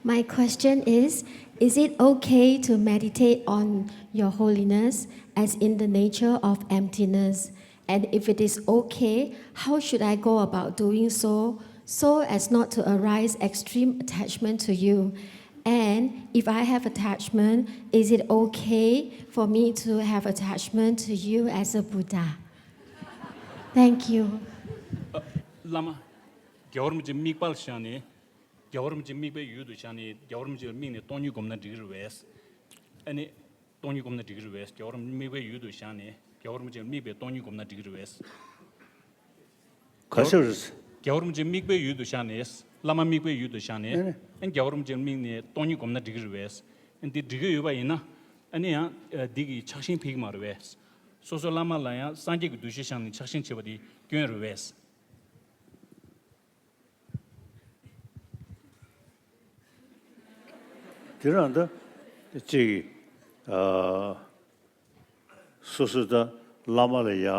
My question is, Is it okay to meditate on your holiness as in the nature of emptiness? And if it is okay, how should I go about doing so, so as not to arise extreme attachment to you? And if I have attachment, is it okay for me to have attachment to you as a Buddha? Thank you. བླ་མ། རྒྱལ་བ་རིན་པོ་ཆེ་དམིགས་པ་ལ་བཞག་ནས། རྒྱལ་བ་རིན་པོ་ཆེ་དམིགས་པའི་ཡུལ་དུ་བཞག་ནས་རྒྱལ་བ་རིན་པོ་ཆེ་ལ་དམིགས་ནས་སྟོང་ཉིད་སྒོམ་ན་འགྲིག་གི་རེད་བས། ཨ་ནི། སྟོང་ཉིད་སྒོམ་ན་འགྲིག་གི་རེད་བས། རྒྱལ་བ་རིན་པོ་ཆེ་དམིགས་པའི་ཡུལ་དུ་བཞག་ནས་རྒྱལ་བ་རིན་པོ་ཆེ་ལ་དམིགས་པའི་སྟོང་ཉིད་སྒོམ་ན་འགྲིག་གི་རེད་བས། ག་ཞིག་རེད། རྒྱལ་བ་རིན་པོ་ཆེ་དམིགས་པའི་ཡུལ་དུ་བཞག་ནས། བླ་མ་དམིགས་པའི་ཡུལ་དུ་བཞག་ནས། ཨེ་ནི། ཨ་ནི་རྒྱལ་བ་རིན་པོ་ཆེ་ལ་དམིགས་ནས་སྟོང་ཉིད་སྒོམ་ན་འགྲིག་གི་རེད་བས། ཨ་ནི་འདི་འགྲིག་གི་ཡོད་པ་ཡིན་ན། ཨ་ནི་ཡང་འདི་གི་ཆགས་ཞེན་ཕེབས་ཀྱི་མ་རེད་བས། སོ་སོའི་བླ་མ་ལ་ཡང་སངས་རྒྱས་ཀྱི་འདུ་ཤེས་བཞག་ནས་ཆགས་ཞེན་བྱེད་པ་དེ་སྐྱོན་རེད་བས། དེ་རང་ད་གཅིག་གིས་སོ་སོ་ད་བླ་མ་ལ་ཡ་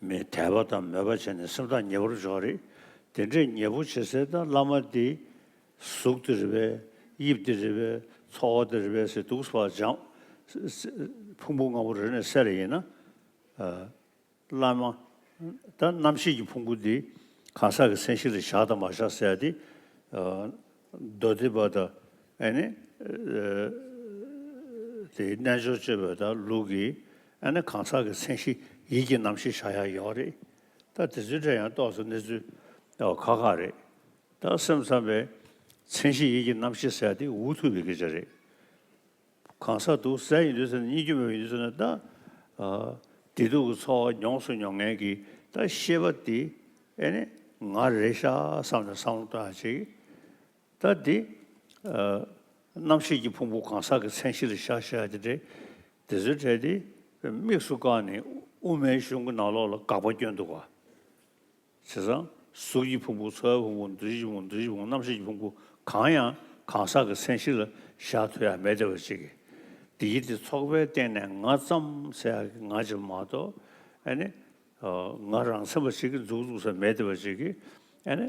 མི་དད་པ་དང་མོས་པ་བྱས་ནས་སེམས་ཐག་ཉེ་པོར་འཇོག་རེད། དེ་འདྲས་ཉེ་པོ་བྱེད་སའི་ད་བླ་མ་དེ་གཟུགས་དེ་རེད་པས། དབྱིབས་དེ་རེད་པས། ཚོར་བ་དེ་རེད་པས་ཟེར་འདུག་སེ་སྦྱངས། ཕུང་པོ་ལྔ་པོ་རེ་ནས་བསལ་ཡིན་ན། བླ་མ། ད་རྣམ་ཤེས་ཀྱི་ཕུང་པོ་འདི་གང་ཟག་གི་མཚན་གཞི་ལ་བཞག་དང་མ་བཞག་ཟེར་ཡ་དེ། མདོ་སྡེ་པ་དང་ཨ་ནི། དེ་རྣལ་འབྱོར་སྤྱོད་པ་དང་ལུགས་ཀྱི་ཨ་ནི་གང་ཟག་གི་མཚན་གཞི་ཡིད་ཀྱི་རྣམ་ཤེས་བཞག་ཡ་ཡོད་རེད། ད་དེ་ཚོའི་གྲས་ཡང་ཏོག་ཙམ་གནས་ཚུལ་ཁག་ཁག་རེད། ད་སེམས་ཙམ་པའི་མཚན་གཞི་ཡིད་ཀྱི་རྣམ་ཤེས་ཟེར་ཡ་དེ་འུ་ཐུག་པའི་སྐད་ཆ་རེད། གང་ཟག་འདུག་ཟེར་ཡིན་དུས་ཟེར་ན་སྙིང་རྗེ་མེད་པ་ཡིན་དུས་ཟེར་ན་ད། བདེ་སྡུག་གི་ཚོར་བ་མྱོང་སུ་མྱོང་མཁན་གྱི་ད་ཤེས་པ་དེ་ཨེ་ནི་ང་རེད་ཤག་བསམ་ནས་བསམ་བློ་གཏོང་ཡ་ཅིག་ད་དེ། རྣམ་ཤེས་ཀྱི་ཕུང་པོ་གང་ཟག་གི་མཚན་གཞི་ལ་བཞག་བཞག་དེ་འདྲས་དེ་ཚོའི་གྲས་དེ་དམིགས་སུ་བཀར་ནས་དབུ་མའི་གཞུང་གི་ནང་ལོགས་ལ་དགག་པ་བསྐྱོན་འདུག་བ། བྱས་ཙང་གཟུགས་ཀྱི་ཕུང་པོ། ཚོར་བའི་ཕུང་པོ། འདུ་ཤེས་ཀྱི་ཕུང་པོ། འདུ་ཤེས་ཀྱི་ཕུང་པོ། རྣམ་ཤེས་ཀྱི་ཕུང་པོ་གང་ཡང་གང་ཟག་གི་མཚན་གཞི་ལ་བཞག་ཐུབ་ཡ་མེད་བསྡད་པ་ཅིག་གིས། དེ་ཡིད་དེ་ཚོགས་པའི་སྟེང་ནས་ང་ཙམ་ཟེར་ཡ་གི་ང་ཅིག་མ་གཏོགས་ཨ་ནི། ང་རང་མཚན་པ་ཅིག་གིས་འཛུགས་འཛུགས་ས་མེད་བསྡད་པ་ཅིག་གིས་ཨ་ནི།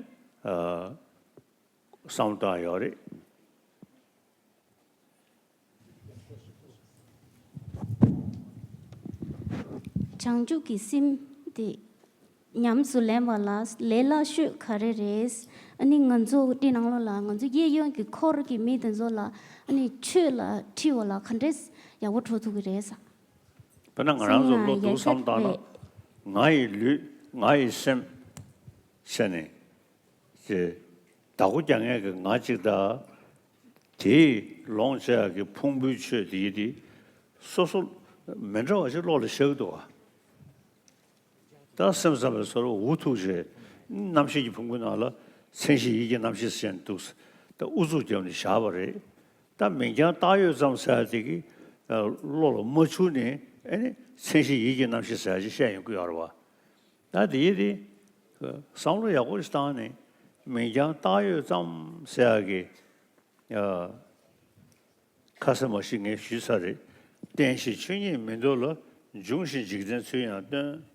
བསམ་བློ་བཏང་ཡོད་རེད། བྱང་ཆུབ་ཀྱི་སེམས་དེ་ཉམས་སུ་ལེན་པ་ལ་ལས་སླ་ཤོས་ག་རེ་རེད། ཨ་ནི་ང་ཚོ་དེ་ནང་ལོགས་ལ་ང་ཚོ་གཡས་གཡོན་གྱི་འཁོར་གྱི་མི་དེ་ཚོ་ལ་ཨ་ནི་ཆོས་ལ་ཁྲིད་པ་ལ་ག་འདྲས་ཡག་པོ་འགྲོ་ཐུབ་ཀྱི་རེད་ཟེར། དཔེར་ན་ང་རང་ཚོ་བློ་འདུག་བསམ་བཏང་ན། ང་ཡི་ལུས། ང་ཡི་སེམས་ཟེར་ནས། ཅེས། བདག་པོ་རྒྱག་མཁན་གྱི་ང་གཅིག་དང་། དེས་ལོངས་སྤྱད་ཡག་གི་ཕུང་པོའི་ཆོས་དེ་ཡི་དེ། སོ་སོ་མི་འདྲ་བ་ཞིག་བློ་ལ་ཤར་གྱི་འདུག་ག་ད་སེམས་ཙམ་པའི་སོ་སོ་འུ་ཐུག་བྱས། རྣམ་ཤེས་ཀྱི་ཕུང་པོའི་ནང་ལ་མཚན་གཞི་ཡིད་ཀྱི་རྣམ་ཤེས་ཟེར་ནས་འདུག་ད་ཨུ་ཚུགས་བརྒྱབ་ནས་བཞག་པ་རེད། ད་མིང་རྐྱང་བཏགས་ཡོད་ཙམ་ཟེར་ཡ་དེ་གི་བློ་ལ་མ་འཆུག་ནས་ཨ་ནི་མཚན་གཞི་ཡིད་ཀྱི་རྣམ་ཤེས་ཟེར་ཡ་ཅིག་བཤད་ཡོང་གི་ཡོད་རེད་བ། ད་དེ་ཡི་དེ་བསམ་བློ་ཡག་པོ་ཞིག་བཏང་ནས་མིང་རྐྱང་བཏགས་ཡོད་ཙམ་ཟེར་ཡ་གི་ཁ་སེམས་མ་ཞིག་ངས་ཞུས་ཚར་རེད། རྟེན་ཞིང་ཆོས་ཉིད་མི་འདོར་ལ། འབྱུང་ཞིང་འཇིག་རྟེན་ཚུལ་ཡང་སྟོན།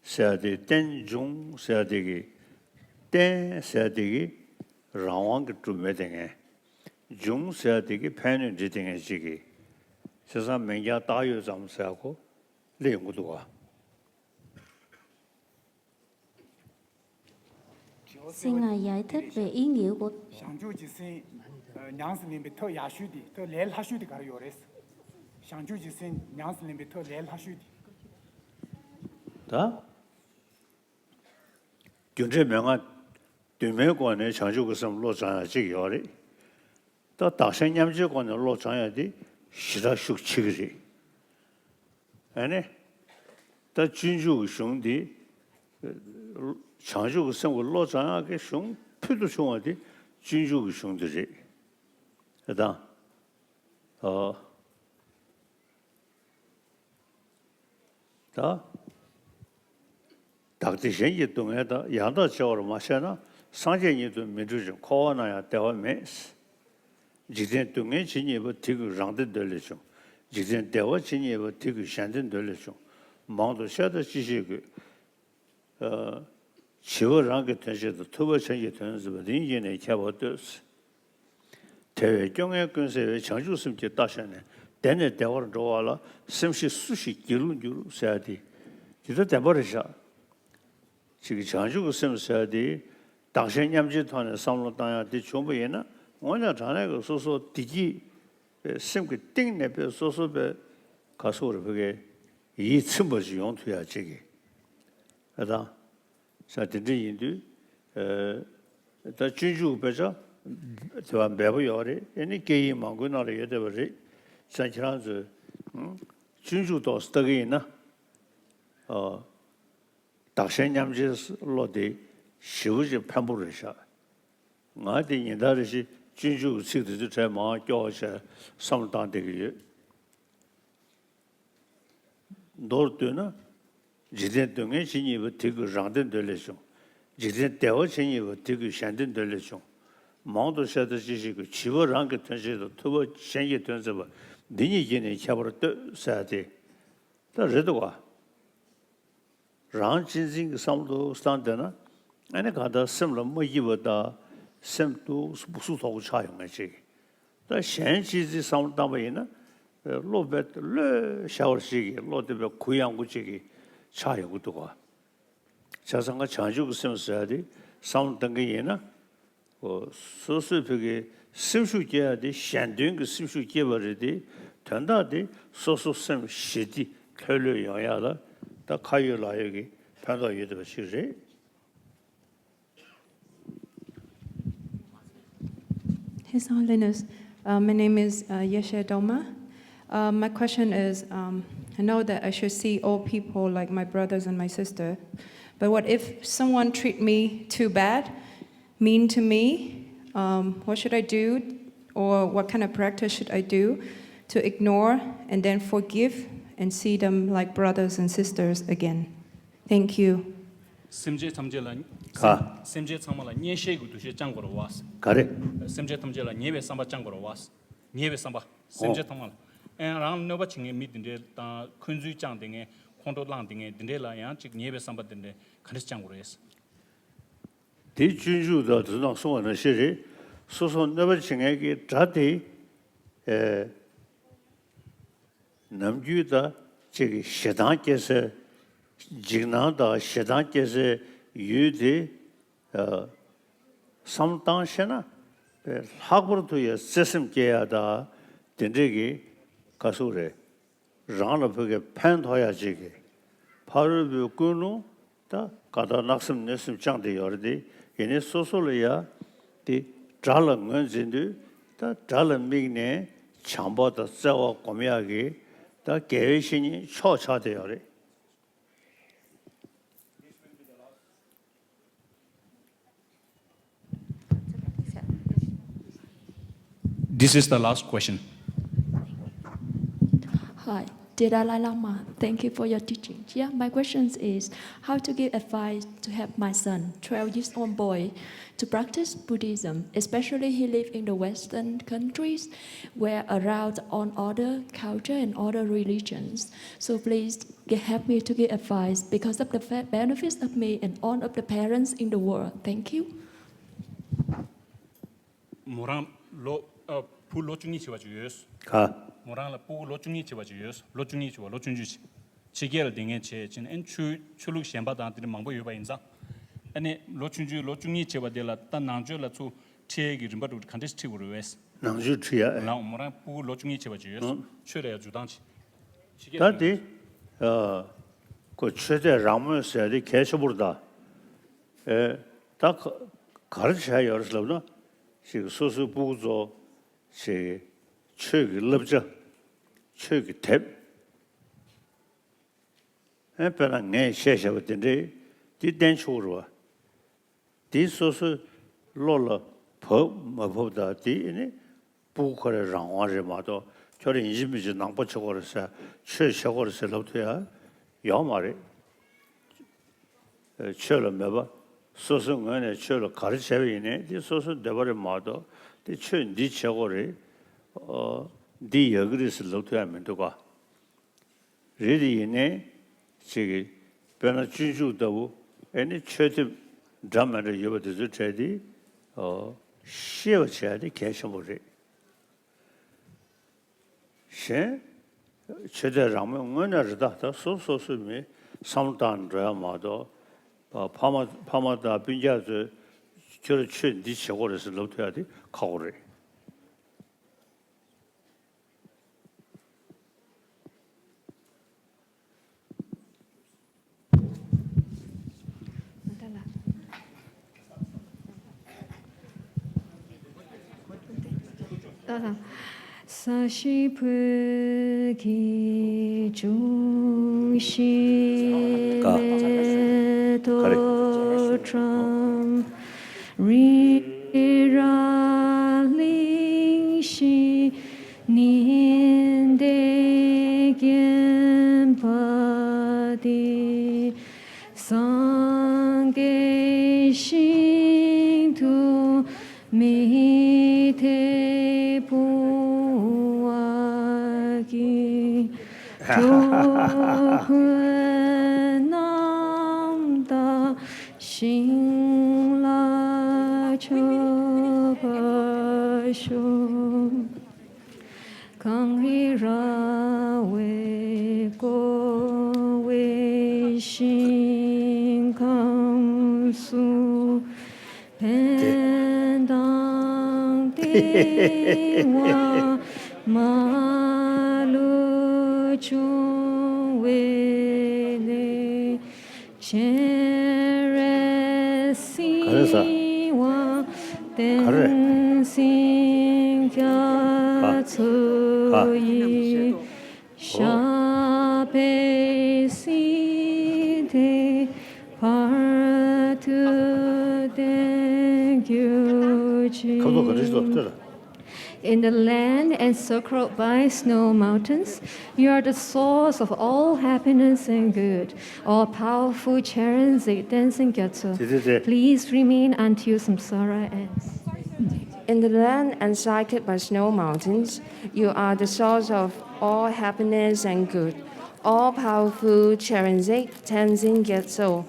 ཟེར་ཡ་དེ་རྟེན་འབྱུང་ཟེར་ཡ་དེ་གི། རྟེན་ཟེར་ཡ་དེ་གི་རང་དབང་གིས་གྲུབ་མེད་དེ་ངས། འབྱུང་ཟེར་ཡ་དེ་གི་ཕན་གནོད་འདྲེས་དེ་ངས་ཅིག་གི། བྱས་ཙང་མིང་རྐྱང་བཏགས་ཡོད་ཙམ་ཟེར་ཡ་ཁོ་སླེབས་ཡོང་གི་འདུག་ག་སེམས་ང་ཡལ་ཐར་པའི་ཨིན་ཡོད་གོ། བྱང་ཆུབ་ཀྱི་སེམས་ཉམས་སུ་ལེན་པའི་ཐབས་ཡག་ཤོས་དེ། ཐབས་ལས་སླ་ཤོས་དེ་ག་རེ་ཡོད་རེད། བྱང་ཆུབ་ཀྱི་སེམས་ཉམས་སུ་ལེན་པའི་ཐབས་ལས་སླ་ཤོས་དེ། ད། རྒྱུ་འབྲས་མན་ངག་བདུན་མའི་སྒོ་ནས་བྱང་ཆུབ་ཀྱི་སེམས་བློ་སྦྱང་ཡ་གཅིག་ཡོད་རེད། ད་བདག་གཞན་མཉམ་བརྗེའི་སྒོ་ནས་བློ་སྦྱང་ཡ་དེ་ཞེ་དྲག་ཤུགས་ཆེ་གི་རེད། ཨ་ནི། ད་སྤྱོད་འཇུག་གི་གཞུང་འདི། བྱང་ཆུབ་ཀྱི་སེམས་ཀྱི་བློ་སྦྱང་ཡག་གི་གཞུང་ཕུལ་དུ་བྱུང་བ་དེ་སྤྱོད་འཇུག་གི་གཞུང་འདི་རེད། ཨ་དང་། ཨ། ད། བདག་བདེ་གཞན་གྱི་སྡུག་བསྔལ་དག །ཡང་དག་བརྗེ་བར་མ་བྱས་ན། སངས་རྒྱས་ཉིད་དུ་མི་འགྲུབ་ཅིང་། །འཁོར་བ་ན་ཡང་བདེ་བ་མེད། །འཇིག་རྟེན་སྡུག་བསྔལ་ཇི་སྙེད་པ། །དེ་ཀུན་རང་བདེ་འདོད་ལས་བྱུང་། །འཇིག་རྟེན་བདེ་བ་ཇི་སྙེད་པ། །དེ་ཀུན་གཞན་བདེ་འདོད་ལས་བྱུང་། །མང་དུ་བཤད་ད་ཅི་ཞིག་དགོས། །བྱིས་པ་རང་གི་དོན་བྱེད་དང་། །ཐུབ་པ་གཞན་གྱི་དོན་མཛད་པ། །འདི་གཉིས་ཀྱིས་ནི་ཁྱད་པར་ལྟོས། དེ་བས་སྐྱོ་ངལ་ཀུན་སེལ་བའི། བྱང་ཆུབ་སེམས་ཀྱིས་བལྟ་ཤེས་ནས། བདེ་ནས་བདེ་བར་འགྲོ་བ་ལ། སེམས་ཤེས་སུ་ཞིག་སྒྱིད་ལུག་འགྱུར། ཟེར་ཡ་དེ། དེ་ད་བདེན་པ་རེད་ཤག་ཅིག་གི་བྱང་ཆུབ་ཀྱི་སེམས་ཟེར་ཡ་དེ། བདག་གཞན་མཉམ་བརྗེའི་ཐོག་ནས་བསམ་བློ་བཏང་ཡ་དེ་བྱུང་པ་ཡིན་ན། དངོས་གནས་དྲང་གནས་ཀྱི་སོ་སོ་བདེ་སྐྱིད་པའི་སེམས་ཀྱི་གཏིང་ནས་པའི་སོ་སོ་པའི་ག་སོག་རེ་བོད་སྐད་ཡིད་ཚིམ་པ་ཞིག་ཡོང་ཐུབ་ཡ་ཅིག་གི་ཨ་དང་། ས་དེ་འདྲ་ཡིན་དུས། ཨ། ད་སྤྱོད་འཇུག་དཔེ་ཆ་དེ་བ་འབེལ་པོ་ཡོད་རེད། ཨེ་ནི་སྐད་ཡིག་མང་པོའི་ནང་ལ་ཡོད་བསྡད་པ་རེད། ས་ཁྱེད་རང་ཚོས་སྤྱོད་འཇུག་ཐོག་ལྟ་གི་ཡིན་ན། ཨ། བདག་གཞན་མཉམ་བརྗེའི་བློ་དེ་ཞེ་པོ་ཅིག་ཕན་པོ་རེད་ཤག་ང་དེ་ཉིན་ལྟར་རེ་བཞིན་སྤྱོད་འཇུག་གི་ཚིག་དེ་ཚོ་དྲན་མང་སྐྱོ་བ་བྱས་བསམ་བློ་བཏང་བསྡད་ཀྱི་ཡོད། མདོར་བསྡུས་ན། འཇིག་རྟེན་སྡུག་བསྔལ་ཇི་སྙེད་པ། དེ་ཀུན་རང་བདེ་འདོད་ལས་བྱུང་། འཇིག་རྟེན་བདེ་བ་ཇི་སྙེད་པ། དེ་ཀུན་གཞན་བདེ་འདོད་ལས་བྱུང་། མང་དུ་བཤད་ལྟ་ཅི་ཞིག་དགོས། བྱིས་པ་རང་གི་དོན་བྱེད་དང་། ཐུབ་པ་གཞན་གྱི་དོན་མཛད་པ། འདི་གཉིས་ཀྱིས་ནི་ཁྱད་པར་ལྟོས། ཟེར་ཡ་དེ་ད་རེད་འདུག་ག་རང་གཅེས་འཛིན་གྱི་བསམ་བློ་བཏང་བསྡད་ན། ཨ་ནི་གང་ལྟར་སེམས་ལ་མ་སྐྱིད་པ་དང་། སེམས་སྡུག་སུ་དོག་པོ་ཆགས་ཡོང་ངེས་ཅིག་ད་གཞན་གཅེས་འཛིན་བསམ་བློ་བཏང་པ་ཡིན་ན། བློ་བེད་གློད་ཤ་བ་ཞིག་གི་བློ་དེ་བས་གུ་ཡངས་པོ་ཅིག་གི་ཆགས་ཡོང་གི་འདུག་ག་བྱས་ཙང་ང་བྱང་ཆུབ་ཀྱི་སེམས་ཟེར་ཡ་དེ་བསམ་བློ་བཏང་གི་ཡིན་ན། སོ་སོའི་ཕ་གིའི་སེམས་ཤུགས་སྐྱེ་ཡ་དེ་གཞན་དོན་གྱི་སེམས་ཤུགས་སྐྱེ་བ་རེད་དེ། དོན་དག་དེ་སོ་སོ་སེམས་ཞི་བདེ་ལྷོད་ལྷོད་ཡོང་ཡ་ལ་ད་ཁ་ཡོད་ལག་ཡོད་ཀྱི་ཕན་ཐོགས་ཡོད་བསྡད་པ་ཞིག་རེད། Hey, Sir Linus. Uh, my name is uh, Yeshe Doma. Uh, my question is, um, I know that I should see all people like my brothers and my sister, but what if someone treat me too bad, mean to me? Um, what should I do, or what kind of practice should I do to ignore and then forgive and see them like brothers and sisters again? Thank you. སེམས་ཅན་ཐམས་ཅད་ལ། ག་སེམས་ཅན་ཚང་མ་ལ་གཉེན་བཤེས་ཀྱི་འདུ་ཤེས་བཅང་དགོས་རེད་བ། ག་རེ། སེམས་ཅན་ཐམས་ཅད་ལ་ཉེ་བའི་བསམ་པ་བཅང་དགོས་རེད་བ། ཉེ་བའི་བསམ་པ། སེམས་ཅན་ཐམས་ཅད་ལ། ཨེ་རང་ལ་གནོད་པ་བྱེད་མཁན་མི་དེ་འདྲའི་དང་འཁོན་འཛིན་བཅངས་བསྡད་མཁན། ཁོང་ཁྲོ་བསླངས་བསྡད་མཁན་དེ་འདྲའི་ལ་ཡང་ཅིག་ཉེ་བའི་བསམ་པ་དེ་འདྲ་ག་འདྲ་བཅང་དགོས་རེད། དེ་སྤྱོད་འཇུག་དང་དེ་ནང་གསུངས་པ་ནང་བཞིན་རེད། སོ་སོ་གནོད་པ་བྱེད་མཁན་གྱི་དགྲ་དེ། ཨེ། ནམ་རྒྱུན་དང་གཅིག་གི་ཞེ་སྡང་སྐྱེ་སའི། འཇིགས་སྣང་དང་ཞེ་སྡང་སྐྱེ་སའི་ཡུལ་དེ། ཨ། བསམ་བཏང་ཤེས་ན། ལྷག་པར་དུ་ཡང་བརྩེ་སེམས་སྐྱེ་ཡ་དང་དེ་འདྲས་ཀྱི་ག་ཟུག་རེད། རང་ལ་ཕ་གིར་ཕན་ཐོགས་ཡ་ཅིག་གི་ཕ་རོལ་པོའི་ཀུན་སློང་ད་ག་ད་བརྣག་སེམས་གནོད་སེམས་བཅངས་བསྡད་ཡོད་རེད་དེ། ཡིན་ནའི་སོ་སོ་ལ་ཡ་དེ་དགྲ་ལ་ངོས་འཛིན་དུས་ད་དགྲ་ལ་དམིགས་ནས་བྱམས་པ་དང་བརྩེ་བ་སྒོམ་ཡག་གི་ད་དགེ་བའི་བཤེས་གཉེན་མཆོག་ཆགས་བསྡད་ཡོད་རེད། This is the last question. Hi, dear Dalai Lama, thank you for your teaching. Yeah, my question is how to give advice to help my son, twelve years old boy, to practice Buddhism, especially he live in the Western countries where around on other culture and other religions. So please g- help me to give advice because of the fa- benefits of me and all of the parents in the world. Thank you. མོ་རང་ལོ། ཨ། བུ་ལོ་བཅུ་གཉིས་བྱས་པ་ཅིག་ཡོད། ག་མོ་རང་ལ་སྤུ་གུ་ལོ་བཅུ་གཉིས་བྱས་པ་ཅིག་ཡོད། ལོ་བཅུ་གཉིས་བྱས་པ་ལོ་ཆུང་ཆུང་ཅིག་ཕྱི་རྒྱལ་ལ་བསྡད་མཁན་བྱས་ཕྱིན་ཨན་ཆོས་ཆོས་ལུགས་གཞན་པ་དང་དེ་འདྲ་མང་པོ་ཡོད་པ་ཡིན་ཙང་། ཨ་ནི་ལོ་ཆུང་ཆུང་ལོ་བཅུ་གཉིས་བྱས་པ་དེ་ལ་ད་ནང་ཆོས་ལ་ཚུར་ཁྲིད་ཀྱི་རིམ་པ་འགྲོ་ག་འདྲས་ཁྲིད་དགོས་རེད་བས། ནང་ཆོས་ཁྲིད་ཡ། ལའང་མོ་རང་སྤུ་གུ་ལོ་བཅུ་གཉིས་བྱས་པ་ཅིག་ཡོད། ཨང་། ཆོས་ལ་ཡ་འཇུག་སྟངས་ཅིག་ཕྱི་རྒྱལ་ད་དེ། ཨ། ཁོ་ཆོས་དད་རང་མོས་ཟེར་དེ་གལ་ཆེན་པོ་རེད་ད། ཨེ། ད་ག་ག་རེ་བྱས་ཡོད་རེད་ལབ་ན། ཅིག་སོ་སོའི་སྤུ་གུ་ཚོ་ཅིག་ཆོས་ཀྱི་བསླབ་བྱ། ཆོས་ཀྱི་དེབ། ཨེ། དཔེར་ན་ངས་བཤད་བཞག་པ་དེ་འདྲའི་དེ་བསྟན་ཆོག་གི་རེད་བ། དེ་སོ་སོའི་བློ་ལ་བབ་མ་བབ་དང་དེ་ནི་སྤུ་གུ་ཁོ་རའི་རང་དབང་རེད་མ་གཏོགས། ཁྱོད་རང་ཡིན་གཅིག་མིན་གཅིག་ནང་པ་བྱེད་དགོས་རེད་ཟེར། ཆོས་བྱེད་དགོས་རེད་ཟེར་ལབ་ཐུབ་ཡ་ཡོད་མ་རེད། ཆོས་ལ་མོས་པ། སོ་སོའི་ངོས་ནས་ཆོས་ལ་ག་རེ་བྱས་པ་ཡིན་ནའི་དེ་སོ་སོའི་འདོད་པ་རེད་མ་གཏོགས། དེ་ཆོས་འདི་བྱེད་དགོས་རེད། འདི་ཡག་གི་རེད་ཟེར་ལབ་ཐུབ་ཡ་མི་འདུག་ག་རེད་དེ་ཡིན་ནའི་ཅིག་གི་དཔེར་ན་སྤྱོད་འཇུག་ལྟ་བུ། ཨེ་ནི་ཆོས་དེབ་འདྲ་མི་འདྲ་ཡོད་པ་དེ་ཚོའི་གྲས་དེ་ཤེས་པ་བྱས་ཏེ་གལ་ཆེན་པོ་རེད། གཞན་ཆོས་དད་རང་མོས་དངོས་གནས་རེད། ད་ད་སོ་སོ་སོའི་མི་བསམ་བློ་བཏང་འགྲོ་ཡ་མ་གཏོགས། ཕ་མ་ཕ་མ་དང་སྤུན་ཀྱག་ཚོས་ཁྱོད་རང་ཆོས་འདི་བྱེད་དགོས་རེད་ཟེར་ལབ་ཐུབ་ཡ་དེ་ཁག་པོ་རེད། ས་གཞི་བོད་ཀྱི་ལྗོངས་ཤིང་མེ་ཏོག་ཁྲོམ། རི་རབ་གླིང་བཞི་ནི་འདེགས་པ་དེ། སངས་རྒྱས་ཞིང་དུ་མི་ཐེ་བུ་བ་གི། འགྲོ་ཀུན་རྣམ་དག་ཞིང་ལ་མཆོད་པར་ཤོག། གངས་རི་ར་བས་བསྐོར་བའི་ཞིང་ཁམས་སུ། ཕན་དང་བདེ་བ་མ་ལུས་འབྱུང་བའི་གནས། སྤྱན་རས་གཟིགས་དབང་བསྟན་འཛིན་རྒྱ་མཚོ་ཡི། ཞབས་པད་སྲིད་མཐའི་བར་དུ་བརྟན་གྱུར་ཅིག། ཁ་ཐོག་ག་རེ་ཞིག་ལ་ལྟོས་ལ། In the land encircled by snow mountains, you are the source of all happiness and good. All powerful Chenrezig Tenzin Gyatso, please remain until samsara ends. In the land encircled by snow mountains, you are the source of all happiness and good. All powerful Chenrezig Tenzin Gyatso,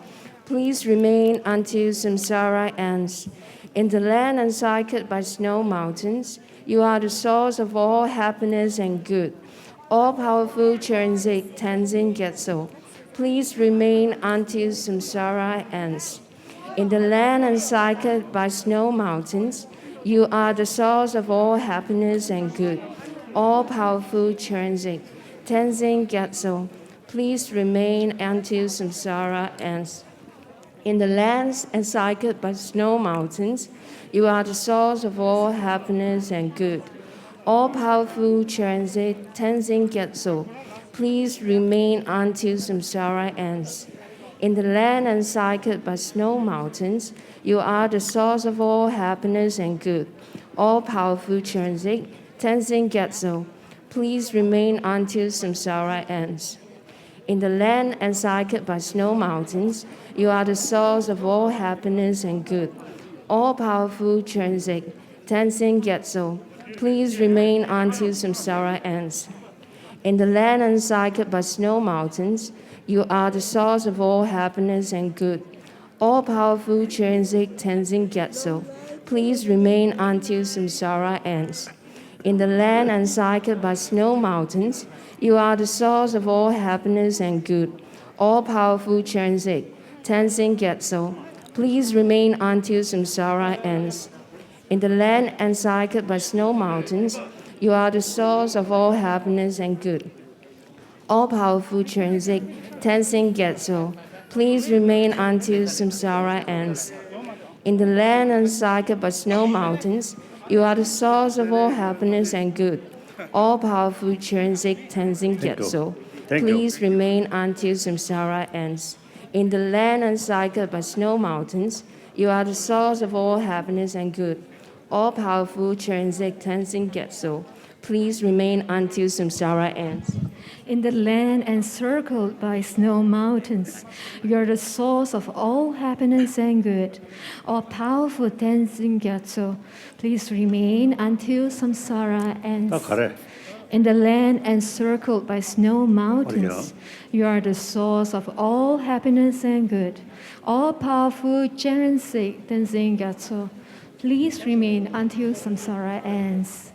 please remain until samsara ends. In the land encircled by snow mountains, you are the source of all happiness and good. All powerful Chenrezig Tenzin Gyatso, please remain until samsara ends. In the land encircled by snow mountains, you are the source of all happiness and good. All powerful Chenrezig Tenzin Gyatso, please remain until samsara ends. In the lands encircled by snow mountains, you are the source of all happiness and good. All powerful Chenrezig Tenzin Gyatso, please remain until samsara ends. In the land encircled by snow mountains, you are the source of all happiness and good. All powerful Chenrezig Tenzin Gyatso, please remain until samsara ends. In the land encircled by snow mountains, you are the source of all happiness and good. All powerful Chenrezig Tenzin Gyatso, please remain until samsara ends. In the land encircled by snow mountains, you are the source of all happiness and good. All powerful Chenrezig Tenzin Gyatso, please remain until samsara ends. In the land encircled by snow mountains, you are the source of all happiness and good. All powerful Chenrezig Tenzin Gyatso, please remain until samsara ends. In the land encircled by snow mountains, you are the source of all happiness and good. All powerful Chenrezig Tenzin Gyatso, please remain until samsara ends. In the land encircled by snow mountains, you are the source of all happiness and good. All powerful Chenrezig Tenzin Gyatso, please remain until samsara ends. In the land encircled by snow mountains, you are the source of all happiness and good. All powerful Chenrezig Tenzin Gyatso, please remain until samsara ends. In the land encircled by snow mountains, you are the source of all happiness and good. All powerful Tenzin Gyatso, please remain until samsara ends. In the land encircled by snow mountains, you are the source of all happiness and good. All powerful Chenrezig Tenzin Gyatso, please remain until samsara ends.